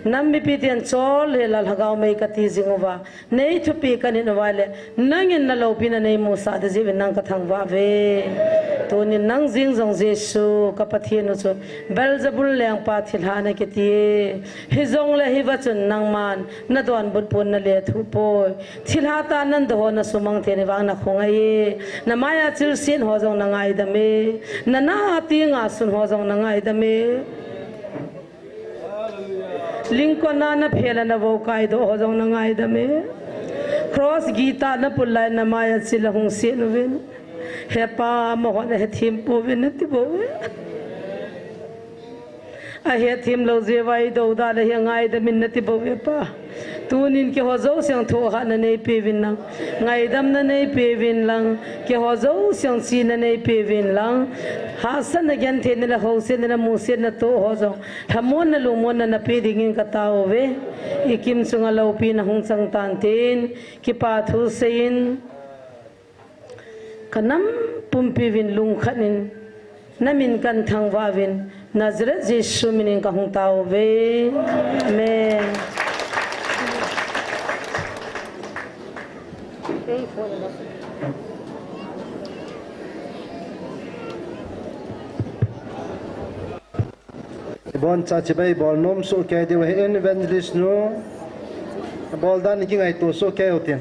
Nam mipi ten chol le la lhagao mei ka ti jing uva. Nei thupi ka nei uva le, nangin na loupina nei musah ding jeh uvin nang ka thangvah uve. Tunin nang jeng jong Jesu, ka Pathen u chu, Beelzebul lengpa thilha na kiti e. Hijongle hiva chun nangman, na donbut pon na lethuh poi. Thilha tah nan do ho na sumang thei in vang na khongai e. Na maiya chilsen ho jong na ngaidam e. Na na tinga sun ho jong na ngaidam e. Lingkona na phel a na vou kaidoh ho jong na ngaidam e. Cross gita na pul lai na maiya chil a hung sen uvin. He Pa, amahon ahethem pouvin na ti bou e. Ahethem lou jeh uva i dou da le hi ngaidam in na ti bou e Pa. Tunin keiho jouse a thohhatna nei peuvin lang, ngaidamna nei peuvin lang, keiho jouse a chihna nei peuvin lang, hahsatna gentheina le housetna le musetna toh ho jong, lhamonna lungmonna na pe dingin ka tao uve. I kim chunga loupina hung chang tan tin, kipa thu seiyin, ka nam pumpi uvin lungkhat in, na min kan thangvah uvin, Nazareth Jesu min in ka hung tao uve. Amen. Ibon cha chibai bol nom soh kei diu ahi, evangelist nu. Bol dan kingaito soh kei u tin.